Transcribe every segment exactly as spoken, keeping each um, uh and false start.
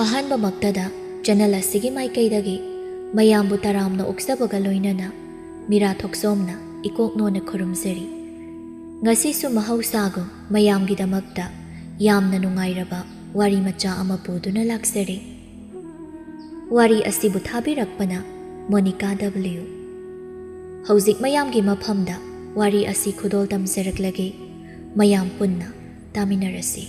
ꯑꯍꯥꯟꯕꯃꯛꯇꯗ channel ꯑꯁꯤꯒꯤ ꯃꯥꯏꯀꯩꯗꯒꯤ ꯃꯌꯥꯝꯕꯨ ꯇꯔꯥꯝꯅ ꯑꯣꯛꯆꯕꯒ ꯂꯣꯏꯅꯅ ꯃꯤꯔꯥ ꯊꯣꯛꯆꯣꯝꯅ ꯏꯀꯣꯛ ꯅꯣꯟꯅ ꯈꯨꯔꯨꯝꯖꯔꯤ꯫ ꯉꯁꯤꯁꯨ ꯃꯍꯧꯁꯥꯒꯨꯝ ꯃꯌꯥꯝꯒꯤꯗꯃꯛꯇ ꯌꯥꯝꯅ ꯅꯨꯡꯉꯥꯏꯔꯕ ꯋꯥꯔꯤ ꯃꯆꯥ ꯑꯃ ꯄꯨꯗꯨꯅ ꯂꯥꯛꯆꯔꯤ꯫ ꯋꯥꯔꯤ ꯑꯁꯤꯕꯨ ꯊꯥꯕꯤꯔꯛꯄꯅ ꯃꯣꯅꯤꯀꯥ ꯗꯕ꯭ꯂꯤꯎ꯫ ꯍꯧꯖꯤꯛ ꯃꯌꯥꯝꯒꯤ ꯃꯐꯝꯗ ꯋꯥꯔꯤ ꯑꯁꯤ ꯈꯨꯗꯣꯜ ꯇꯝꯖꯔꯛꯂꯒꯦ꯫ ꯃꯌꯥꯝ ꯄꯨꯟꯅ ꯇꯥꯃꯤꯟꯅꯔꯁꯤ꯫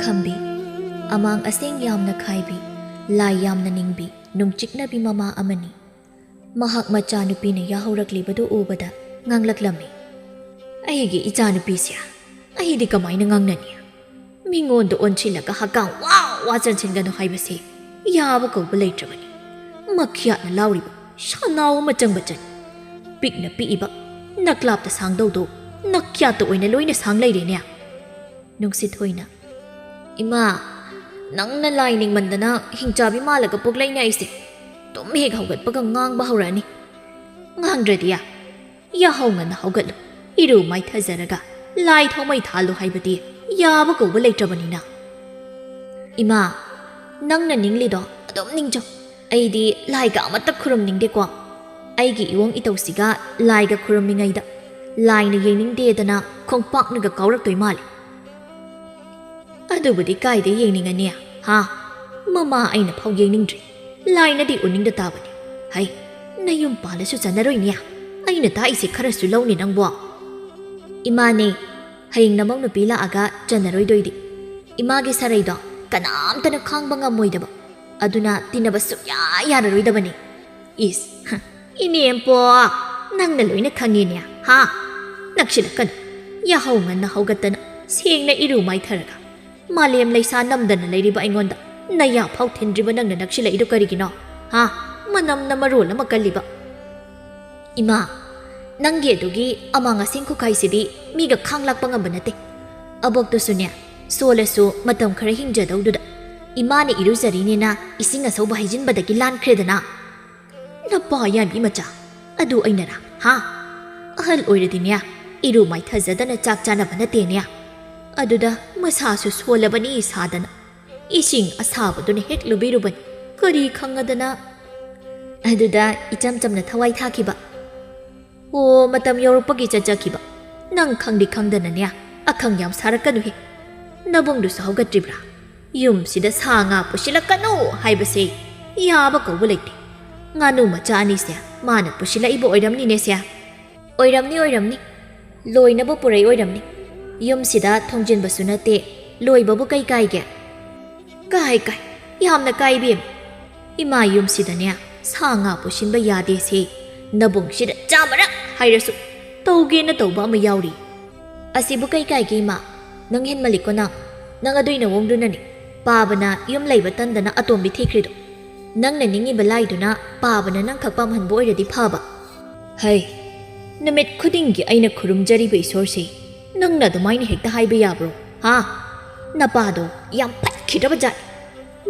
ꯈꯝꯕꯤ, ꯑꯃꯥꯡ ꯑꯁꯦꯡ ꯌꯥꯝꯅ ꯈꯥꯏꯕꯤ, ꯂꯥꯏ ꯌꯥꯝꯅ ꯅꯤꯡꯕꯤ, ꯅꯨꯡꯆꯤꯛꯅꯕꯤ ꯃꯃꯥ ꯑꯃꯅꯤ꯫ ꯃꯍꯥꯛ ꯃꯆꯥꯅꯨꯄꯤꯅ ꯌꯥꯍꯧꯔꯛꯂꯤꯕꯗꯨ ꯎꯕꯗ ꯉꯥꯡꯂꯛꯂꯝꯃꯤ꯫ "ꯑꯩꯒꯤ ꯏꯆꯥꯅꯨꯄꯤꯁꯦ ꯑꯩꯗꯤ ꯀꯃꯥꯏꯅ ꯉꯥꯡꯅꯅꯤ? ꯃꯤꯉꯣꯟꯗ ꯑꯣꯟꯁꯤꯜꯂꯒ ꯍꯛꯀꯥꯝ ꯋꯥ ꯋꯥ ꯆꯟꯁꯤꯟꯒꯅꯨ ꯍꯥꯏꯕꯁꯦ ꯌꯥꯕ ꯀꯧꯕ ꯂꯩꯇ꯭ꯔꯕꯅꯤ꯫ ꯃꯈ꯭ꯌꯥꯠꯅ ꯂꯥꯎꯔꯤꯕ ꯁꯅꯥꯎ ꯑꯃ ꯆꯪꯕ ꯆꯟ꯫ ꯄꯤꯛꯅ ꯄꯤꯛꯏꯕ ꯅꯀ꯭ꯂꯥꯞꯇ ꯁꯥꯡꯗꯧꯗꯣ ꯅꯈ꯭ꯌꯥꯠꯇ ꯑꯣꯏꯅ ꯂꯣꯏꯅ ꯁꯥꯡ ꯂꯩꯔꯦꯅꯦ꯫" ꯅꯨꯡꯁꯤꯊꯣꯏꯅ, "ꯏꯃꯥ, ꯅꯪꯅ ꯂꯥꯏ ꯅꯤꯡꯃꯟꯗꯅ ꯍꯤꯡꯆꯥꯕꯤ ꯃꯥꯜꯂꯒ ꯄꯣꯛꯂꯛꯏꯅꯦ ꯑꯩꯁꯦ꯫ ꯇꯨꯝ ꯍꯦꯛ ꯍꯧꯒꯠꯄꯒ ꯉꯥꯡꯕ ꯍꯧꯔꯛꯑꯅꯤ꯫" "ꯉꯥꯡꯗ꯭ꯔꯗꯤ ꯌꯥ-, ꯌꯥꯍꯧ ꯉꯟꯅ ꯍꯧꯒꯠꯂꯨ, ꯏꯔꯨ ꯃꯥꯏꯊꯖꯔꯒ ꯂꯥꯏ ꯊꯥꯎꯃꯩ ꯊꯥꯜꯂꯨ ꯍꯥꯏꯕꯗꯤ ꯌꯥꯕ ꯀꯧꯕ ꯂꯩꯇ꯭ꯔꯕꯅꯤꯅ꯫" "ꯏꯃꯥ, ꯅꯪꯅ ꯅꯤꯡꯂꯤꯗꯣ ꯑꯗꯨꯝ ꯅꯤꯡꯖꯧ꯫ ꯑꯩꯗꯤ ꯂꯥꯏꯒ ꯑꯃꯠꯇ ꯈꯨꯔꯨꯝꯅꯤꯡꯗꯦꯀꯣ꯫ ꯑꯩꯒꯤ ꯏꯋꯣꯡ ꯏꯇꯧꯁꯤꯒ ꯂꯥꯏꯒ ꯈꯨꯔꯨꯝꯃꯤꯉꯩꯗ ꯂꯥꯏꯅ ꯌꯦꯡꯅꯤꯡꯗꯦꯗꯅ ꯈꯣꯡꯄꯥꯛꯅꯒ ꯀꯥꯎꯔꯛꯇꯣꯏ ꯃꯥꯜꯂꯦ꯫" "ꯑꯗꯨꯕꯨꯗꯤ ꯀꯥꯏꯗ ꯌꯦꯡꯅꯤꯡꯉꯅꯤ, ꯍꯥ? ꯃꯃꯥ ꯑꯩꯅ ꯐꯥꯎ ꯌꯦꯡꯅꯤꯡꯗ꯭ꯔꯤ꯫ ꯂꯥꯏꯅꯗꯤ ꯎꯅꯤꯡꯗ ꯇꯥꯕꯅꯤ꯫ ꯍꯩ, ꯅꯌꯨꯝ ꯄꯥꯜꯂꯁꯨ ꯆꯟꯅꯔꯣꯏꯅꯦ꯫ ꯑꯩꯅ ꯇꯥꯛꯏꯁꯦ ꯈꯔꯁꯨ ꯂꯧꯅꯦ ꯅꯪꯕꯣ꯫" "ꯏꯃꯥꯅꯦ, ꯍꯌꯦꯡ ꯅꯃꯧ ꯅꯨꯄꯤ ꯂꯥꯛꯑꯒ ꯆꯟꯅꯔꯣꯏꯗꯣꯏꯗꯤ꯫ ꯏꯃꯥꯒꯤ ꯁꯥꯔꯩꯗꯣ ꯀꯅꯥꯝꯇꯅ ꯈꯥꯡꯕ ꯉꯝꯃꯣꯏꯗꯕ꯫ ꯑꯗꯨꯅ ꯇꯤꯟꯅꯕ ꯁꯨꯛꯌꯥ ꯌꯥꯔꯔꯣꯏꯗꯕꯅꯤ꯫" "ꯏꯁ, ꯍ, ꯏꯅꯦꯝꯄꯣ, ꯅꯪꯅ ꯂꯣꯏꯅ ꯈꯪꯉꯤꯅꯦ, ꯍꯥ? ꯅꯛꯁꯤꯜꯂꯛꯀꯅꯨ꯫ ꯌꯥꯍꯧ ꯉꯟꯅ ꯍꯧꯒꯠꯇꯅ ꯁꯦꯡꯅ ꯏꯔꯨ ꯃꯥꯏꯊꯔꯒ ꯃꯥꯂꯦꯝ ꯂꯩꯁꯥ ꯅꯝꯗꯅ ꯂꯩꯔꯤꯕ ꯑꯩꯉꯣꯟꯗ ꯅꯌꯥ ꯐꯥꯎ ꯊꯤꯟꯗ꯭ꯔꯤꯕ ꯅꯪꯅ ꯅꯛꯁꯤꯜꯂꯛꯏꯗꯣ ꯀꯔꯤꯒꯤꯅꯣ, ꯍꯥ? ꯃꯅꯝꯅ ꯃꯔꯣꯜ ꯑꯃ ꯀꯜꯂꯤꯕ꯫" "ꯏꯃꯥ, ꯅꯪꯒꯤ ꯑꯗꯨꯒꯤ ꯑꯃꯥꯡ ꯑꯁꯦꯡ ꯈꯨꯈꯥꯏꯁꯤꯗꯤ ꯃꯤꯒ ꯈꯥꯡ ꯂꯥꯛꯄ ꯉꯝꯕ ꯅꯠꯇꯦ꯫ ꯑꯕꯣꯛꯇꯨꯁꯨꯅꯦ, ꯁꯣꯜꯂꯁꯨ ꯃꯇꯝ ꯈꯔ ꯍꯤꯡꯖꯗꯧꯗꯨꯗ ꯏꯃꯥꯅ ꯏꯔꯨꯖꯔꯤꯅꯦꯅ ꯏꯁꯤꯡ ꯑꯁꯧꯕ ꯍꯩꯖꯤꯟꯕꯗꯒꯤ ꯂꯥꯟꯈ꯭ꯔꯦꯗꯅ꯫ ꯅꯄꯥ ꯌꯥꯟꯕꯤ ꯃꯆꯥ, ꯑꯗꯨ ꯑꯩꯅꯔꯥ? ꯍꯥ? ꯑꯍꯜ ꯑꯣꯏꯔꯗꯤꯅꯦ, ꯏꯔꯨ ꯃꯥꯏꯊꯖꯗꯅ ꯆꯥꯛ ꯆꯥꯅꯕ ꯅꯠꯇꯦꯅꯦ꯫ ꯑꯗꯨꯗ ꯃꯁꯥꯁꯨ ꯁꯣꯜꯂꯕꯅꯤ ꯁꯥꯗꯅ ꯏꯁꯤꯡ ꯑꯁꯥꯕꯗꯨꯅ ꯍꯦꯛ ꯂꯨꯕꯤꯔꯨꯕꯅꯤ꯫ ꯀꯔꯤ ꯈꯪꯉꯗꯅ? ꯑꯗꯨꯗ ꯏꯆꯝ ꯆꯝꯅ ꯊꯋꯥꯏ ꯊꯥꯈꯤꯕ꯫ ꯑꯣ, ꯃꯇꯝ ꯌꯧꯔꯛꯄꯒꯤ ꯆꯠꯆꯈꯤꯕ꯫ ꯅꯪ ꯈꯪꯗꯤ ꯈꯪꯗꯅꯅꯦ, ꯑꯈꯪ ꯌꯥꯝ ꯁꯥꯔꯛꯀꯅꯨꯍꯦ꯫ ꯅꯕꯨꯡꯗꯨꯁꯨ ꯍꯧꯒꯠꯇ꯭ꯔꯤꯕ꯭ꯔꯥ? ꯌꯨꯝꯁꯤꯗ ꯁꯥ ꯉꯥ ꯄꯨꯁꯤꯜꯂꯛꯀꯅꯨ ꯍꯥꯏꯕꯁꯦ ꯌꯥꯕ ꯀꯧꯕ ꯂꯩꯇꯦ꯫ ꯉꯥꯅꯨ ꯃꯆꯥ ꯑꯅꯤꯁꯦ ꯃꯥꯅ ꯄꯨꯁꯤꯜꯂꯛꯏꯕ ꯑꯣꯏꯔꯝꯅꯤꯅꯦ ꯁꯦ꯫ ꯑꯣꯏꯔꯝꯅꯤ, ꯑꯣꯏꯔꯝꯅꯤ꯫ ꯂꯣꯏꯅꯕ ꯄꯨꯔꯛꯏ ꯑꯣꯏꯔꯝꯅꯤ꯫ ꯌꯨꯝꯁꯤꯗ ꯊꯣꯡꯖꯤꯟꯕꯁꯨ ꯅꯠꯇꯦ, ꯂꯣꯏꯕꯕꯨ ꯀꯩ ꯀꯥꯏꯒꯦ? ꯀꯥꯏ, ꯀꯥꯏ, ꯌꯥꯝꯅ ꯀꯥꯏ ꯏꯕꯦꯝ꯫ ꯏꯃꯥ ꯌꯨꯝꯁꯤꯗꯅꯦ ꯁꯥ ꯉꯥ ꯄꯨꯁꯤꯟꯕ ꯌꯥꯗꯦ ꯁꯦ꯫ ꯅꯕꯨꯡꯁꯤꯗ ꯆꯥꯝꯃꯔꯛ ꯍꯥꯏꯔꯁꯨ ꯇꯧꯒꯦꯅ ꯇꯧꯕ ꯑꯃ ꯌꯥꯎꯔꯤ꯫ ꯑꯁꯤꯕꯨ ꯀꯩ ꯀꯥꯏꯒꯦ ꯏꯃꯥ? ꯅꯪ ꯍꯦꯟꯃꯜꯂꯤꯀꯣ ꯅꯪ꯫ ꯅꯪ ꯑꯗꯨꯏ ꯅꯋꯣꯡꯗꯨꯅꯅꯤ ꯄꯥꯕꯅ ꯌꯨꯝ ꯂꯩꯕ ꯇꯟꯗꯅ ꯑꯇꯣꯝꯕꯤ ꯊꯤꯈ꯭ꯔꯤꯗꯣ꯫ ꯅꯪꯅ ꯅꯤꯡꯉꯤꯕ ꯂꯥꯏꯗꯨꯅ ꯄꯥꯕꯅ ꯅꯪ ꯈꯛ ꯄꯥꯝꯍꯟꯕ ꯑꯣꯏꯔꯗꯤ ꯐꯕ꯫ ꯍꯩ, ꯅꯨꯃꯤꯠ ꯈꯨꯗꯤꯡꯒꯤ ꯑꯩꯅ ꯈꯨꯔꯨꯝꯖꯔꯤꯕ ꯏꯁꯣꯔꯁꯦ ꯅꯪꯅ ꯑꯗꯨꯃꯥꯏꯅ ꯍꯦꯛꯇ ꯍꯥꯏꯕ ꯌꯥꯕ꯭ꯔꯣ? ꯍꯥ? ꯅꯄꯥꯗꯣ ꯌꯥꯝ ꯐꯠꯈꯤꯗ꯭ꯔꯕ ꯖꯥꯠ꯫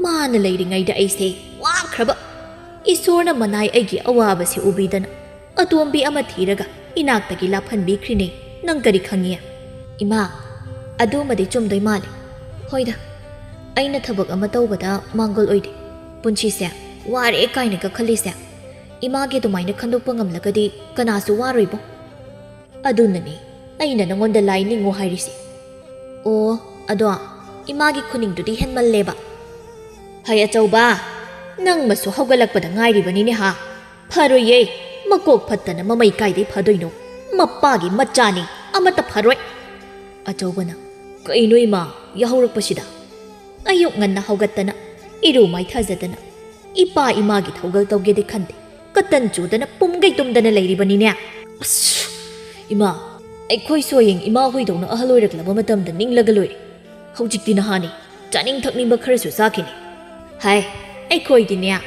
ꯃꯥꯅ ꯂꯩꯔꯤꯉꯩꯗ ꯑꯩꯁꯦ ꯋꯥꯈ꯭ꯔꯕ꯫ ꯏꯁꯣꯔꯅ ꯃꯅꯥꯏ ꯑꯩꯒꯤ ꯑꯋꯥꯕꯁꯦ ꯎꯕꯤꯗꯅ ꯑꯇꯣꯝꯕꯤ ꯑꯃ ꯊꯤꯔꯒ ꯏꯅꯥꯛꯇꯒꯤ ꯂꯥꯞꯍꯟꯕꯤꯈ꯭ꯔꯤꯅꯦ꯫ ꯅꯪ ꯀꯔꯤ ꯈꯪꯉꯤ? ꯏꯃꯥ, ꯑꯗꯨꯃꯗꯤ ꯆꯨꯝꯗꯣꯏ ꯃꯥꯜꯂꯦ꯫ ꯍꯣꯏꯗ, ꯑꯩꯅ ꯊꯕꯛ ꯑꯃ ꯇꯧꯕꯗ ꯃꯥꯡꯒꯣꯜ ꯑꯣꯏꯗꯦ꯫ ꯄꯨꯟꯁꯤꯁꯦ ꯋꯥꯔꯦ ꯀꯥꯏꯅꯒ ꯈꯜꯂꯤꯁꯦ꯫ ꯏꯃꯥꯒꯤ ꯑꯗꯨꯃꯥꯏꯅ ꯈꯟꯗꯣꯛꯄ ꯉꯝꯂꯒꯗꯤ ꯀꯅꯥꯁꯨ ꯋꯥꯔꯣꯏꯕꯣ꯫ ꯑꯗꯨꯅꯅꯤ ꯑꯩꯅ ꯅꯉꯣꯟꯗ ꯂꯥꯏ ꯅꯤꯡꯉꯨ ꯍꯥꯏꯔꯤꯁꯦ꯫ ꯑꯣ, ꯑꯗꯣ ꯏꯃꯥꯒꯤ ꯈꯨꯅꯤꯡꯗꯨꯗꯤ ꯍꯦꯟꯃꯜꯂꯦꯕ꯫ ꯍꯩ ꯑꯆꯧꯕ, ꯅꯪ ꯃꯁꯨ ꯍꯧꯒꯠꯂꯛꯄꯗ ꯉꯥꯏꯔꯤꯕꯅꯤꯅꯦ ꯍꯥ? ꯐꯔꯣꯏꯌꯦ, ꯃꯀꯣꯛ ꯐꯠꯇꯅ ꯃꯃꯩ ꯀꯥꯏꯗꯩ ꯐꯗꯣꯏꯅꯣ? ꯃꯄꯥꯒꯤ ꯃꯆꯥꯅꯤ, ꯑꯃꯠꯇ ꯐꯔꯣꯏ꯫ ꯑꯆꯧꯕꯅ, ꯀꯩꯅꯣ ꯏꯃꯥ, ꯌꯥꯍꯧꯔꯛꯄꯁꯤꯗ? ꯑꯌꯨꯛ ꯉꯟꯅ ꯍꯧꯒꯠꯇꯅ, ꯏꯔꯨ ꯃꯥꯏꯊꯖꯗꯅ, ꯏꯄꯥ ꯏꯃꯥꯒꯤ ꯊꯧꯒꯜ ꯇꯧꯒꯦꯗꯤ ꯈꯟꯗꯦ, ꯀꯇꯟ ꯆꯨꯗꯅ ꯄꯨꯝꯒꯩ ꯇꯨꯝꯗꯅ ꯂꯩꯔꯤꯕꯅꯤꯅꯦ꯫ ꯑꯁ, ꯏꯃꯥ, ꯑꯩꯈꯣꯏ ꯁꯣꯌꯦꯡ ꯏꯃꯥ ꯍꯣꯏꯗꯧꯅ ꯑꯍꯜ ꯑꯣꯏꯔꯛꯂꯕ ꯃꯇꯝꯗ ꯅꯤꯡꯂꯒ ꯂꯣꯏꯔꯦ꯫ ꯍꯧꯖꯤꯛꯇꯤ ꯅꯍꯥꯅꯤ, ꯆꯥꯅꯤꯡ ꯊꯛꯅꯤꯡꯕ ꯈꯔꯁꯨ ꯆꯥꯈꯤꯅꯤ꯫ ꯍꯥꯏ, ꯑꯩꯈꯣꯏꯗꯤꯅꯦ,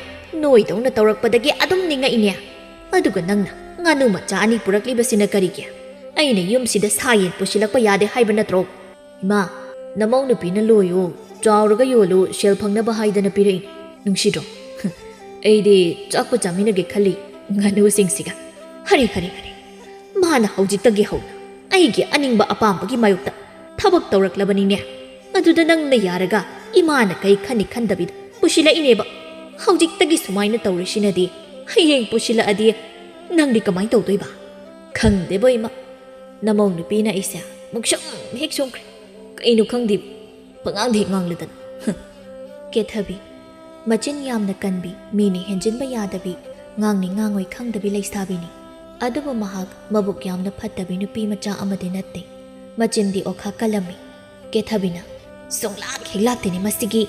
ꯅꯣꯏꯗꯧꯅ ꯇꯧꯔꯛꯄꯗꯒꯤ ꯑꯗꯨꯝ ꯅꯤꯡꯉꯛꯏꯅꯦ꯫ ꯑꯗꯨꯒ ꯅꯪꯅ ꯉꯥꯅꯨ ꯃꯆꯥ ꯑꯅꯤ ꯄꯨꯔꯛꯂꯤꯕꯁꯤꯅ ꯀꯔꯤꯒꯤ? ꯑꯩꯅ ꯌꯨꯝꯁꯤꯗ ꯁꯥ ꯌꯦꯟ ꯄꯨꯁꯤꯜꯂꯛꯄ ꯌꯥꯗꯦ ꯍꯥꯏꯕ ꯅꯠꯇ꯭ꯔꯣ? ꯏꯃꯥ, ꯅꯃꯧ ꯅꯨꯄꯤꯅ ꯂꯣꯏꯌꯣ, ꯆꯥꯎꯔꯒ ꯌꯣꯜꯂꯨ, ꯁꯦꯜ ꯐꯪꯅꯕ ꯍꯥꯏꯗꯅ ꯄꯤꯔꯛꯏꯅꯤ꯫ ꯅꯨꯡꯁꯤꯗ꯭ꯔꯣ? ꯑꯩꯗꯤ ꯆꯥꯛꯄꯨ ꯆꯥꯃꯤꯟꯅꯒꯦ ꯈꯜꯂꯤ ꯉꯥꯅꯨꯁꯤꯡꯁꯤꯒ꯫ ꯍꯔꯦ, ꯍꯔꯦ, ꯍꯔꯦ꯫ ꯃꯥꯅ ꯍꯧꯖꯤꯛꯇꯒꯤ ꯍꯧꯅ ꯑꯩꯒꯤ ꯑꯅꯤꯡꯕ ꯑꯄꯥꯝꯕꯒꯤ ꯃꯥꯌꯣꯛꯇ ꯊꯕꯛ ꯇꯧꯔꯛꯂꯕꯅꯤꯅꯦ꯫ ꯑꯗꯨꯗ ꯅꯪꯅ ꯌꯥꯔꯒ ꯏꯃꯥꯅ ꯀꯩ ꯈꯟꯅꯤ ꯈꯟꯗꯕꯤꯗ ꯄꯨꯁꯤꯜꯂꯛꯏꯅꯦꯕ꯫ ꯍꯧꯖꯤꯛꯇꯒꯤ ꯁꯨꯃꯥꯏꯅ ꯇꯧꯔꯤꯁꯤꯅꯗꯤ ꯍꯌꯦꯡ ꯄꯨꯁꯤꯜꯂꯛꯑꯗꯤ ꯅꯪꯗꯤ ꯀꯃꯥꯏꯅ ꯇꯧꯗꯣꯏꯕ? ꯈꯪꯗꯦꯕꯣ ꯏꯃꯥ, ꯅꯃꯧ ꯅꯨꯄꯤꯅ ꯑꯩꯁꯦ ꯃꯨꯛꯁꯝ ꯍꯦꯛ ꯁꯣꯝꯈ꯭ꯔꯦ꯫ ꯀꯩꯅꯣ ꯈꯪꯗꯦ, ꯄꯉꯥꯡꯗ ꯍꯦꯛ ꯉꯥꯡꯂꯗꯅ꯫ ꯀꯦꯊꯕꯤ, ꯃꯆꯤꯟ ꯌꯥꯝꯅ ꯀꯟꯕꯤ, ꯃꯤꯅ ꯍꯦꯟꯖꯤꯟꯕ ꯌꯥꯗꯕꯤ, ꯉꯥꯡꯅꯤ ꯉꯥꯡꯉꯣꯏ ꯈꯪꯗꯕꯤ ꯂꯩꯁꯥꯕꯤꯅꯤ꯫ ꯑꯗꯨꯕꯨ ꯃꯍꯥꯛ ꯃꯕꯨꯛ ꯌꯥꯝꯅ ꯐꯠꯇꯕꯤ ꯅꯨꯄꯤ ꯃꯆꯥ ꯑꯃꯗꯤ ꯅꯠꯇꯦ꯫ ꯃꯆꯤꯟꯗꯤ ꯑꯣꯈꯥ ꯀꯜꯂꯝꯃꯤ꯫ ꯀꯦꯊꯕꯤꯅ, "ꯁꯨꯡꯂꯥꯛ ꯍꯦꯛ ꯂꯥꯛꯇꯦꯅꯦ ꯃꯁꯤꯒꯤ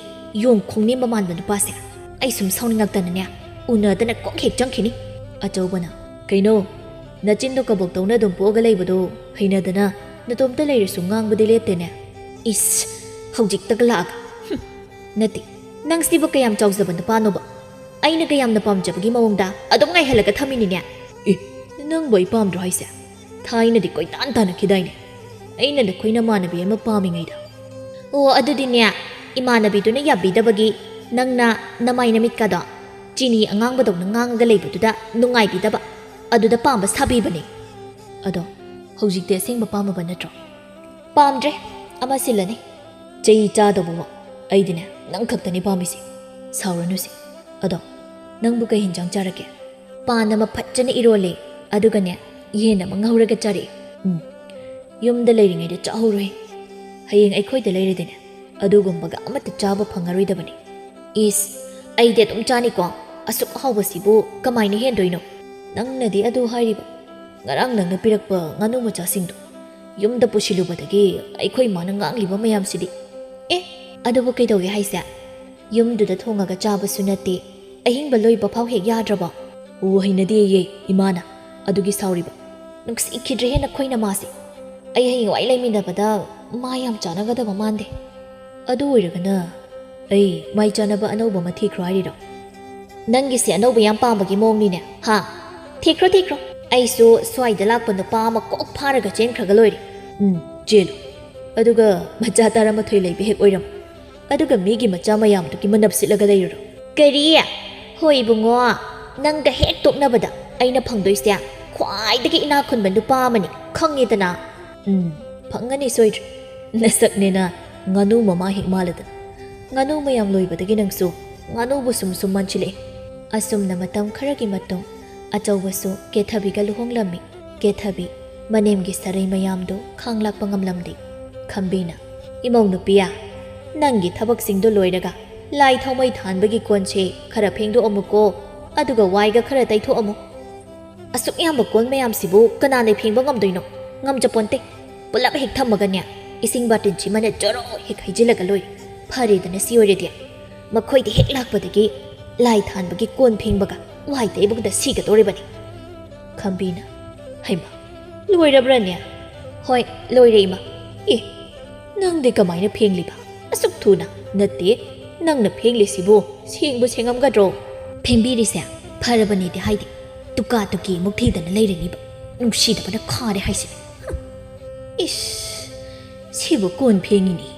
ꯌꯣꯡ ꯈꯣꯡꯅꯦꯝꯕ ꯃꯥꯟꯕ ꯅꯨꯄꯥꯁꯦ꯫ ꯑꯩ ꯁꯨꯝ ꯁꯥꯎꯅꯤꯡꯉꯛꯇꯅꯅꯦ, ꯎꯅꯗꯅ ꯀꯣꯛ ꯍꯦꯛ ꯆꯪꯈꯤꯅꯤ꯫" ꯑꯆꯧꯕꯅ, "ꯀꯩꯅꯣ, ꯅꯆꯤꯟꯗꯣ ꯀꯕꯣꯛ ꯇꯧꯅ ꯑꯗꯨꯝ ꯄꯣꯛꯑꯒ ꯂꯩꯕꯗꯣ ꯍꯩꯅꯗꯅ ꯅꯇꯣꯝꯇ ꯂꯩꯔꯁꯨ ꯉꯥꯡꯕꯗꯤ ꯂꯦꯞꯇꯦꯅꯦ?" "ꯏꯁ, ꯍꯧꯖꯤꯛꯇꯒ ꯂꯥꯛꯑꯒ꯫ ꯍꯨꯝ, ꯅꯠꯇꯦ, ꯅꯪꯁꯤꯕꯨ ꯀꯌꯥꯝ ꯆꯥꯎꯖꯕ ꯅꯨꯄꯥꯅꯣꯕ? ꯑꯩꯅ ꯀꯌꯥꯝꯅ ꯄꯥꯝꯖꯕꯒꯤ ꯃꯑꯣꯡꯗ ꯑꯗꯨꯝ ꯉꯥꯏꯍꯜꯂꯒ ꯊꯝꯃꯤꯅꯤꯅꯦ?" "ꯑꯦ, ꯅꯪꯕꯨ ꯑꯩ ꯄꯥꯝꯗ꯭ꯔꯣ ꯍꯥꯏꯁꯦ? ꯊꯥꯏꯅꯗꯤ ꯀꯣꯏꯇꯥꯟ ꯇꯥꯟꯅꯈꯤꯗꯥꯏꯅꯦ, ꯑꯩꯅ ꯅꯈꯣꯏ ꯅꯃꯥꯟꯅꯕꯤ ꯑꯃ ꯄꯥꯝꯃꯤꯉꯩꯗ?" "ꯑꯣ, ꯑꯗꯨꯗꯤꯅꯦ, ꯏꯃꯥꯟꯅꯕꯤꯗꯨꯅ ꯌꯥꯕꯤꯗꯕꯒꯤ ꯅꯪꯅ ꯅꯃꯥꯏ ꯅꯃꯤꯠꯀꯗꯣ ꯆꯤꯅꯤ ꯑꯉꯥꯡꯕꯗꯧꯅ ꯉꯥꯡꯉꯒ ꯂꯩꯕꯗꯨꯗ ꯅꯨꯡꯉꯥꯏꯕꯤꯗꯕ, ꯑꯗꯨꯗ ꯄꯥꯝꯕ ꯁꯥꯕꯤꯕꯅꯦ꯫ ꯑꯗꯣ ꯍꯧꯖꯤꯛꯇꯤ ꯑꯁꯦꯡꯕ ꯄꯥꯝꯃꯕ ꯅꯠꯇ꯭ꯔꯣ?" "ꯄꯥꯝꯗ꯭ꯔꯦ, ꯑꯃ ꯁꯤꯜꯂꯅꯤ꯫ ꯆꯩ ꯆꯥꯗꯧꯕꯕꯨ ꯑꯩꯗꯤꯅꯦ ꯅꯪ ꯈꯛꯇꯅꯤ ꯄꯥꯝꯃꯤꯁꯦ꯫ ꯁꯥꯎꯔꯅꯨꯁꯦ꯫ ꯑꯗꯣ ꯅꯪꯕꯨ ꯀꯩ ꯍꯤꯟꯖꯥꯡ ꯆꯥꯔꯛꯀꯦ?" "ꯄꯥꯟ ꯑꯃ ꯐꯖꯅ ꯏꯔꯣꯜꯂꯦ, ꯑꯗꯨꯒꯅꯦ ꯌꯦꯟ ꯑꯃ ꯉꯧꯔꯒ ꯆꯥꯔꯛꯑꯦ꯫" "ꯎꯝ, ꯌꯨꯝꯗ ꯂꯩꯔꯤꯉꯩꯗ ꯆꯥꯍꯧꯔꯣꯏ꯫ ꯍꯌꯦꯡ ꯑꯩꯈꯣꯏꯗ ꯂꯩꯔꯗꯤꯅꯦ ꯑꯗꯨꯒꯨꯝꯕꯒ ꯑꯃꯠꯇ ꯆꯥꯕ ꯐꯪꯉꯔꯣꯏꯗꯕꯅꯤ꯫" "ꯏꯁ, ꯑꯩꯗꯤ ꯑꯗꯨꯝ ꯆꯥꯅꯤꯀꯣ꯫ ꯑꯁꯨꯛ ꯍꯥꯎꯕꯁꯤꯕꯨ ꯀꯃꯥꯏꯅ ꯍꯦꯟꯗꯣꯏꯅꯣ?" "ꯅꯪꯅꯗꯤ ꯑꯗꯨ ꯍꯥꯏꯔꯤꯕ, ꯉꯔꯥꯡ ꯅꯪꯅ ꯄꯤꯔꯛꯄ ꯉꯥꯅꯨ ꯃꯆꯥꯁꯤꯡꯗꯣ ꯌꯨꯝꯗ ꯄꯨꯁꯤꯜꯂꯨꯕꯗꯒꯤ ꯑꯩꯈꯣꯏ ꯃꯥꯅ ꯉꯥꯡꯂꯤꯕ ꯃꯌꯥꯝꯁꯤꯗꯤ꯫" "ꯑꯦ, ꯑꯗꯨꯕꯨ ꯀꯩꯗꯧꯒꯦ ꯍꯥꯏꯁꯦ? ꯌꯨꯝꯗꯨꯗ ꯊꯣꯡꯉꯒ ꯆꯥꯕꯁꯨ ꯅꯠꯇꯦ, ꯑꯍꯤꯡꯕ ꯂꯣꯏꯕ ꯐꯥꯎ ꯍꯦꯛ ꯌꯥꯗ꯭ꯔꯕꯣ?" "ꯑꯣ, ꯍꯩꯅꯗꯦꯌꯦ ꯏꯃꯥꯅ, ꯑꯗꯨꯒꯤ ꯁꯥꯎꯔꯤꯕ꯫" "ꯅꯨꯡꯁꯤꯈꯤꯗ꯭ꯔꯦꯍꯦ ꯅꯈꯣꯏ ꯅꯃꯥꯁꯦ꯫ ꯑꯩ ꯍꯌꯦꯡꯋꯥꯏ ꯂꯩꯃꯤꯟꯅꯕꯗ ꯃꯥ ꯌꯥꯝ ꯆꯥꯟꯅꯒꯗꯕ ꯃꯥꯟꯗꯦ꯫" "ꯑꯗꯨ ꯑꯣꯏꯔꯒꯅ ꯑꯩ ꯃꯥꯏ ꯆꯥꯟꯅꯕ ꯑꯅꯧꯕ ꯑꯃ ꯊꯤꯈ꯭ꯔꯣ ꯍꯥꯏꯔꯤꯔꯣ?" "ꯅꯪꯒꯤꯁꯦ ꯑꯅꯧꯕ ꯌꯥꯝ ꯄꯥꯝꯕꯒꯤ ꯃꯑꯣꯡꯅꯤꯅꯦ, ꯍꯥ? ꯊꯤꯈ꯭ꯔꯣ, ꯊꯤꯈ꯭ꯔꯣ꯫ ꯑꯩꯁꯨ ꯁ꯭ꯋꯥꯏꯗ ꯂꯥꯛꯄ ꯅꯨꯄꯥ ꯑꯃ ꯀꯣꯛ ꯐꯥꯔꯒ ꯆꯦꯟꯈ꯭ꯔꯒ ꯂꯣꯏꯔꯦ꯫" "ꯎꯝ, ꯆꯦꯜꯂꯨ꯫ ꯑꯗꯨꯒ ꯃꯆꯥ ꯇꯔꯥꯃꯥꯊꯣꯏ ꯂꯩꯕ ꯍꯦꯛ ꯑꯣꯏꯔꯝꯃꯨ꯫" ꯑꯗꯨꯒ ꯃꯤꯒꯤ ꯃꯆꯥ ꯃꯌꯥꯝꯗꯨꯒꯤ ꯃꯅꯞ ꯁꯤꯠꯂꯒ ꯂꯩꯔꯨꯔꯣ꯫ ꯀꯔꯤ? ꯍꯣꯏ ꯏꯕꯨꯡꯉꯣ, ꯅꯪꯒ ꯍꯦꯛ ꯇꯣꯛꯅꯕꯗ ꯑꯩꯅ ꯐꯪꯗꯣꯏꯁꯦ ꯈ꯭ꯋꯥꯏꯗꯒꯤ ꯏꯅꯥꯛ ꯈꯨꯟꯕ ꯅꯨꯄꯥ ꯑꯃꯅꯤ, ꯈꯪꯉꯦꯗꯅ? ꯎꯝ, ꯐꯪꯒꯅꯤ ꯁꯣꯏꯗ꯭ꯔꯦ꯫ ꯅꯁꯛꯅꯦꯅ ꯉꯥꯅꯨ ꯃꯃꯥ ꯍꯦꯛ ꯃꯥꯜꯂꯗꯅ꯫ ꯉꯥꯅꯨ ꯃꯌꯥꯝ ꯂꯣꯏꯕꯗꯒꯤ ꯅꯪꯁꯨ ꯉꯥꯅꯨꯕꯨ ꯁꯨꯝ ꯁꯨꯝ ꯃꯥꯟꯁꯤꯜꯂꯛꯑꯦ꯫ ꯑꯁꯨꯝꯅ ꯃꯇꯝ ꯈꯔꯒꯤ ꯃꯇꯨꯡ ꯑꯆꯧꯕꯁꯨ ꯀꯦꯊꯕꯤꯒ ꯂꯨꯍꯣꯡꯂꯝꯃꯤ꯫ ꯀꯦꯊꯕꯤ ꯃꯅꯦꯝꯒꯤ ꯁꯔꯩ ꯃꯌꯥꯝꯗꯨ ꯈꯥꯡꯂꯥꯛꯄ ꯉꯝꯂꯝꯗꯦ꯫ ꯈꯝꯕꯤꯅ, "ꯏꯃꯧ ꯅꯨꯄꯤꯌꯥ, ꯅꯪꯒꯤ ꯊꯕꯛꯁꯤꯡꯗꯣ ꯂꯣꯏꯔꯒ ꯂꯥꯏ ꯊꯥꯎꯃꯩ ꯊꯥꯟꯕꯒꯤ ꯀꯣꯟꯁꯦ ꯈꯔ ꯐꯦꯡꯗꯣꯛꯑꯝꯃꯨꯀꯣ, ꯑꯗꯨꯒ ꯋꯥꯏꯒ ꯈꯔ ꯇꯩꯊꯣꯛꯑꯝꯃꯨ꯫ ꯑꯁꯨꯛ ꯌꯥꯝꯕ ꯀꯣꯟ ꯃꯌꯥꯝꯁꯤꯕꯨ ꯀꯅꯥꯅ ꯐꯦꯡꯕ ꯉꯝꯗꯣꯏꯅꯣ? ꯉꯝꯖꯄꯣꯟꯇꯦ꯫ ꯄꯨꯂꯞ ꯍꯦꯛ ꯊꯝꯃꯒꯅꯦ, ꯏꯁꯤꯡ ꯕꯥꯇꯤꯟꯁꯤꯃꯅ ꯖꯣꯔꯣ ꯍꯦꯛ ꯍꯩꯖꯤꯜꯂꯒ ꯂꯣꯏꯔꯦ꯫ ꯐꯔꯦꯗꯅ ꯁꯤ ꯑꯣꯏꯔꯗꯤ꯫ ꯃꯈꯣꯏꯗꯤ ꯍꯦꯛ ꯂꯥꯛꯄꯗꯒꯤ ꯂꯥꯏ ꯊꯥꯟꯕꯒꯤ ꯀꯣꯟ ꯐꯦꯡꯕꯒ ꯋꯥꯏ ꯇꯩꯕꯒꯗ ꯁꯤꯒꯗꯧꯔꯤꯕꯅꯤ꯫" ꯈꯝꯕꯤꯅ, "ꯍꯩꯃꯥ, ꯂꯣꯏꯔꯕ꯭ꯔꯅꯦ?" "ꯍꯣꯏ, ꯂꯣꯏꯔꯦ ꯏꯃꯥ꯫" "ꯑꯦ, ꯅꯪꯗꯤ ꯀꯃꯥꯏꯅ ꯐꯦꯡꯂꯤꯕ? ꯑꯁꯨꯛ ꯊꯨꯅ? ꯅꯠꯇꯦ, ꯅꯪꯅ ꯐꯦꯡꯂꯤꯁꯤꯕꯨ ꯁꯦꯡꯕꯨ ꯁꯦꯡꯉꯝꯒꯗ꯭ꯔꯣ?" "ꯐꯦꯡꯕꯤꯔꯤꯁꯦ ꯐꯔꯕꯅꯦꯗꯤ ꯍꯥꯏꯗꯦ, ꯇꯨꯀꯥ ꯇꯨꯀꯤ ꯑꯃꯨꯛ ꯊꯤꯗꯅ ꯂꯩꯔꯅꯤꯕ꯫ ꯅꯨꯡꯁꯤꯗꯕꯅ ꯈꯥꯔꯦ ꯍꯥꯏꯁꯤꯅꯤ꯫ ꯍꯨꯝ꯫ ꯏꯁ, ꯁꯤꯕꯨ ꯀꯣꯟ ꯐꯦꯡꯉꯤꯅꯤ,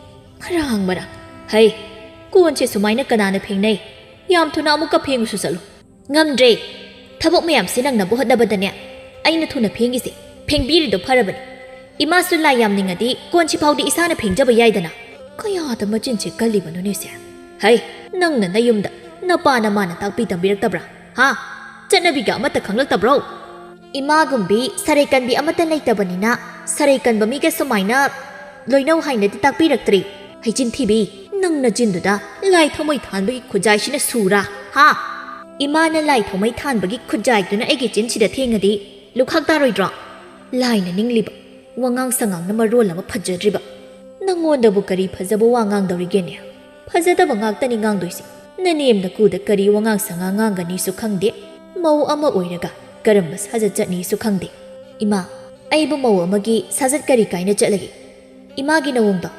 ꯃꯔꯥꯡ ꯃꯔꯥꯡ꯫ ꯍꯩ, ꯀꯣꯟꯁꯦ ꯁꯨꯃꯥꯏꯅ ꯀꯅꯥꯅ ꯐꯦꯡꯅꯩ? ꯌꯥꯝ ꯊꯨꯅ ꯑꯃꯨꯛꯀ ꯐꯦꯡꯉꯨꯁꯨ ꯆꯠꯂꯨ꯫" "ꯉꯝꯗ꯭ꯔꯦ꯫ ꯊꯕꯛ ꯃꯌꯥꯝꯁꯦ ꯅꯪꯅꯕ ꯍꯣꯠꯅꯕꯗꯅꯦ ꯑꯩꯅ ꯊꯨꯅ ꯐꯦꯡꯉꯤꯁꯦ꯫ ꯐꯦꯡꯕꯤꯔꯤꯗꯣ ꯐꯔꯕꯅꯤ꯫ ꯏꯃꯥꯁꯨ ꯂꯥꯏ ꯌꯥꯝ ꯅꯤꯡꯉꯗꯤ ꯀꯣꯟꯁꯤꯐꯥꯎꯗꯤ ꯏꯁꯥꯅ ꯐꯦꯡꯖꯕ ꯌꯥꯏꯗꯅ꯫ ꯀꯌꯥꯗ ꯃꯆꯤꯟꯁꯦ ꯀꯜꯂꯤꯕꯅꯣꯅꯦ ꯁꯦ꯫ ꯍꯩ, ꯅꯪꯅ ꯅꯌꯨꯝꯗ ꯅꯄꯥ ꯅꯃꯥꯅ ꯇꯥꯛꯄꯤ ꯇꯝꯕꯤꯔꯛꯇꯕ꯭ꯔꯥ? ꯍꯥ? ꯆꯠꯅꯕꯤꯒ ꯑꯃꯠꯇ ꯈꯪꯂꯛꯇꯕ꯭ꯔꯣ?" "ꯏꯃꯥꯒꯨꯝꯕꯤ ꯁꯔꯩ ꯀꯟꯕꯤ ꯑꯃꯠꯇ ꯂꯩꯇꯕꯅꯤꯅ ꯁꯔꯩ ꯀꯟꯕ ꯃꯤꯒ ꯁꯨꯃꯥꯏꯅ ꯂꯣꯏꯅꯧ ꯍꯥꯏꯅꯗꯤ ꯇꯥꯛꯄꯤꯔꯛꯇ꯭ꯔꯤ꯫ ꯍꯩꯆꯤꯟ ꯊꯤꯕꯤ, ꯅꯪ ꯅꯆꯤꯟꯗꯨꯗ ꯂꯥꯏ ꯊꯥꯎꯃꯩ ꯊꯥꯟꯕꯒꯤ ꯈꯨꯖꯥꯏꯁꯤꯅ ꯁꯨꯔꯥ? ꯍꯥ? ꯏꯃꯥꯅ ꯂꯥꯏ ꯊꯥꯎꯃꯩ ꯊꯥꯟꯕꯒꯤ ꯈꯨꯖꯥꯏꯗꯨꯅ ꯑꯩꯒꯤ ꯆꯤꯟꯁꯤꯗ ꯊꯦꯡꯉꯗꯤ ꯂꯨꯈꯥꯛ ꯇꯥꯔꯣꯏꯗ꯭ꯔꯣ? ꯂꯥꯏꯅ ꯅꯤꯡꯂꯤꯕ, ꯋꯥꯉꯥꯡ ꯁꯉꯥꯡꯅ ꯃꯔꯣꯜ ꯑꯃ ꯐꯖꯗ꯭ꯔꯤꯕ꯫ ꯅꯪꯉꯣꯟꯗꯕꯨ ꯀꯔꯤ ꯐꯖꯕ ꯋꯥ ꯉꯥꯡꯗꯧꯔꯤꯒꯦꯅꯦ? ꯐꯖꯗꯕ ꯉꯥꯛꯇꯅꯤ ꯉꯥꯡꯗꯣꯏꯁꯦ꯫ ꯅꯅꯦꯝ ꯅꯀꯨꯗ ꯀꯔꯤ ꯋꯥꯉꯥꯡ ꯁꯉꯥꯡ ꯉꯥꯡꯒꯅꯤꯁꯨ ꯈꯪꯗꯦ, ꯃꯧ ꯑꯃ ꯑꯣꯏꯔꯒ ꯀꯔꯝꯕ ꯁꯥꯖꯠ ꯆꯠꯅꯤꯁꯨ ꯈꯪꯗꯦ꯫ ꯏꯃꯥ, ꯑꯩꯕꯨ ꯃꯧ ꯑꯃꯒꯤ ꯁꯥꯖꯠ ꯀꯔꯤ ꯀꯥꯏꯅ ꯆꯠꯂꯒꯦ? ꯏꯃꯥꯒꯤ ꯅꯋꯣꯡꯗꯣ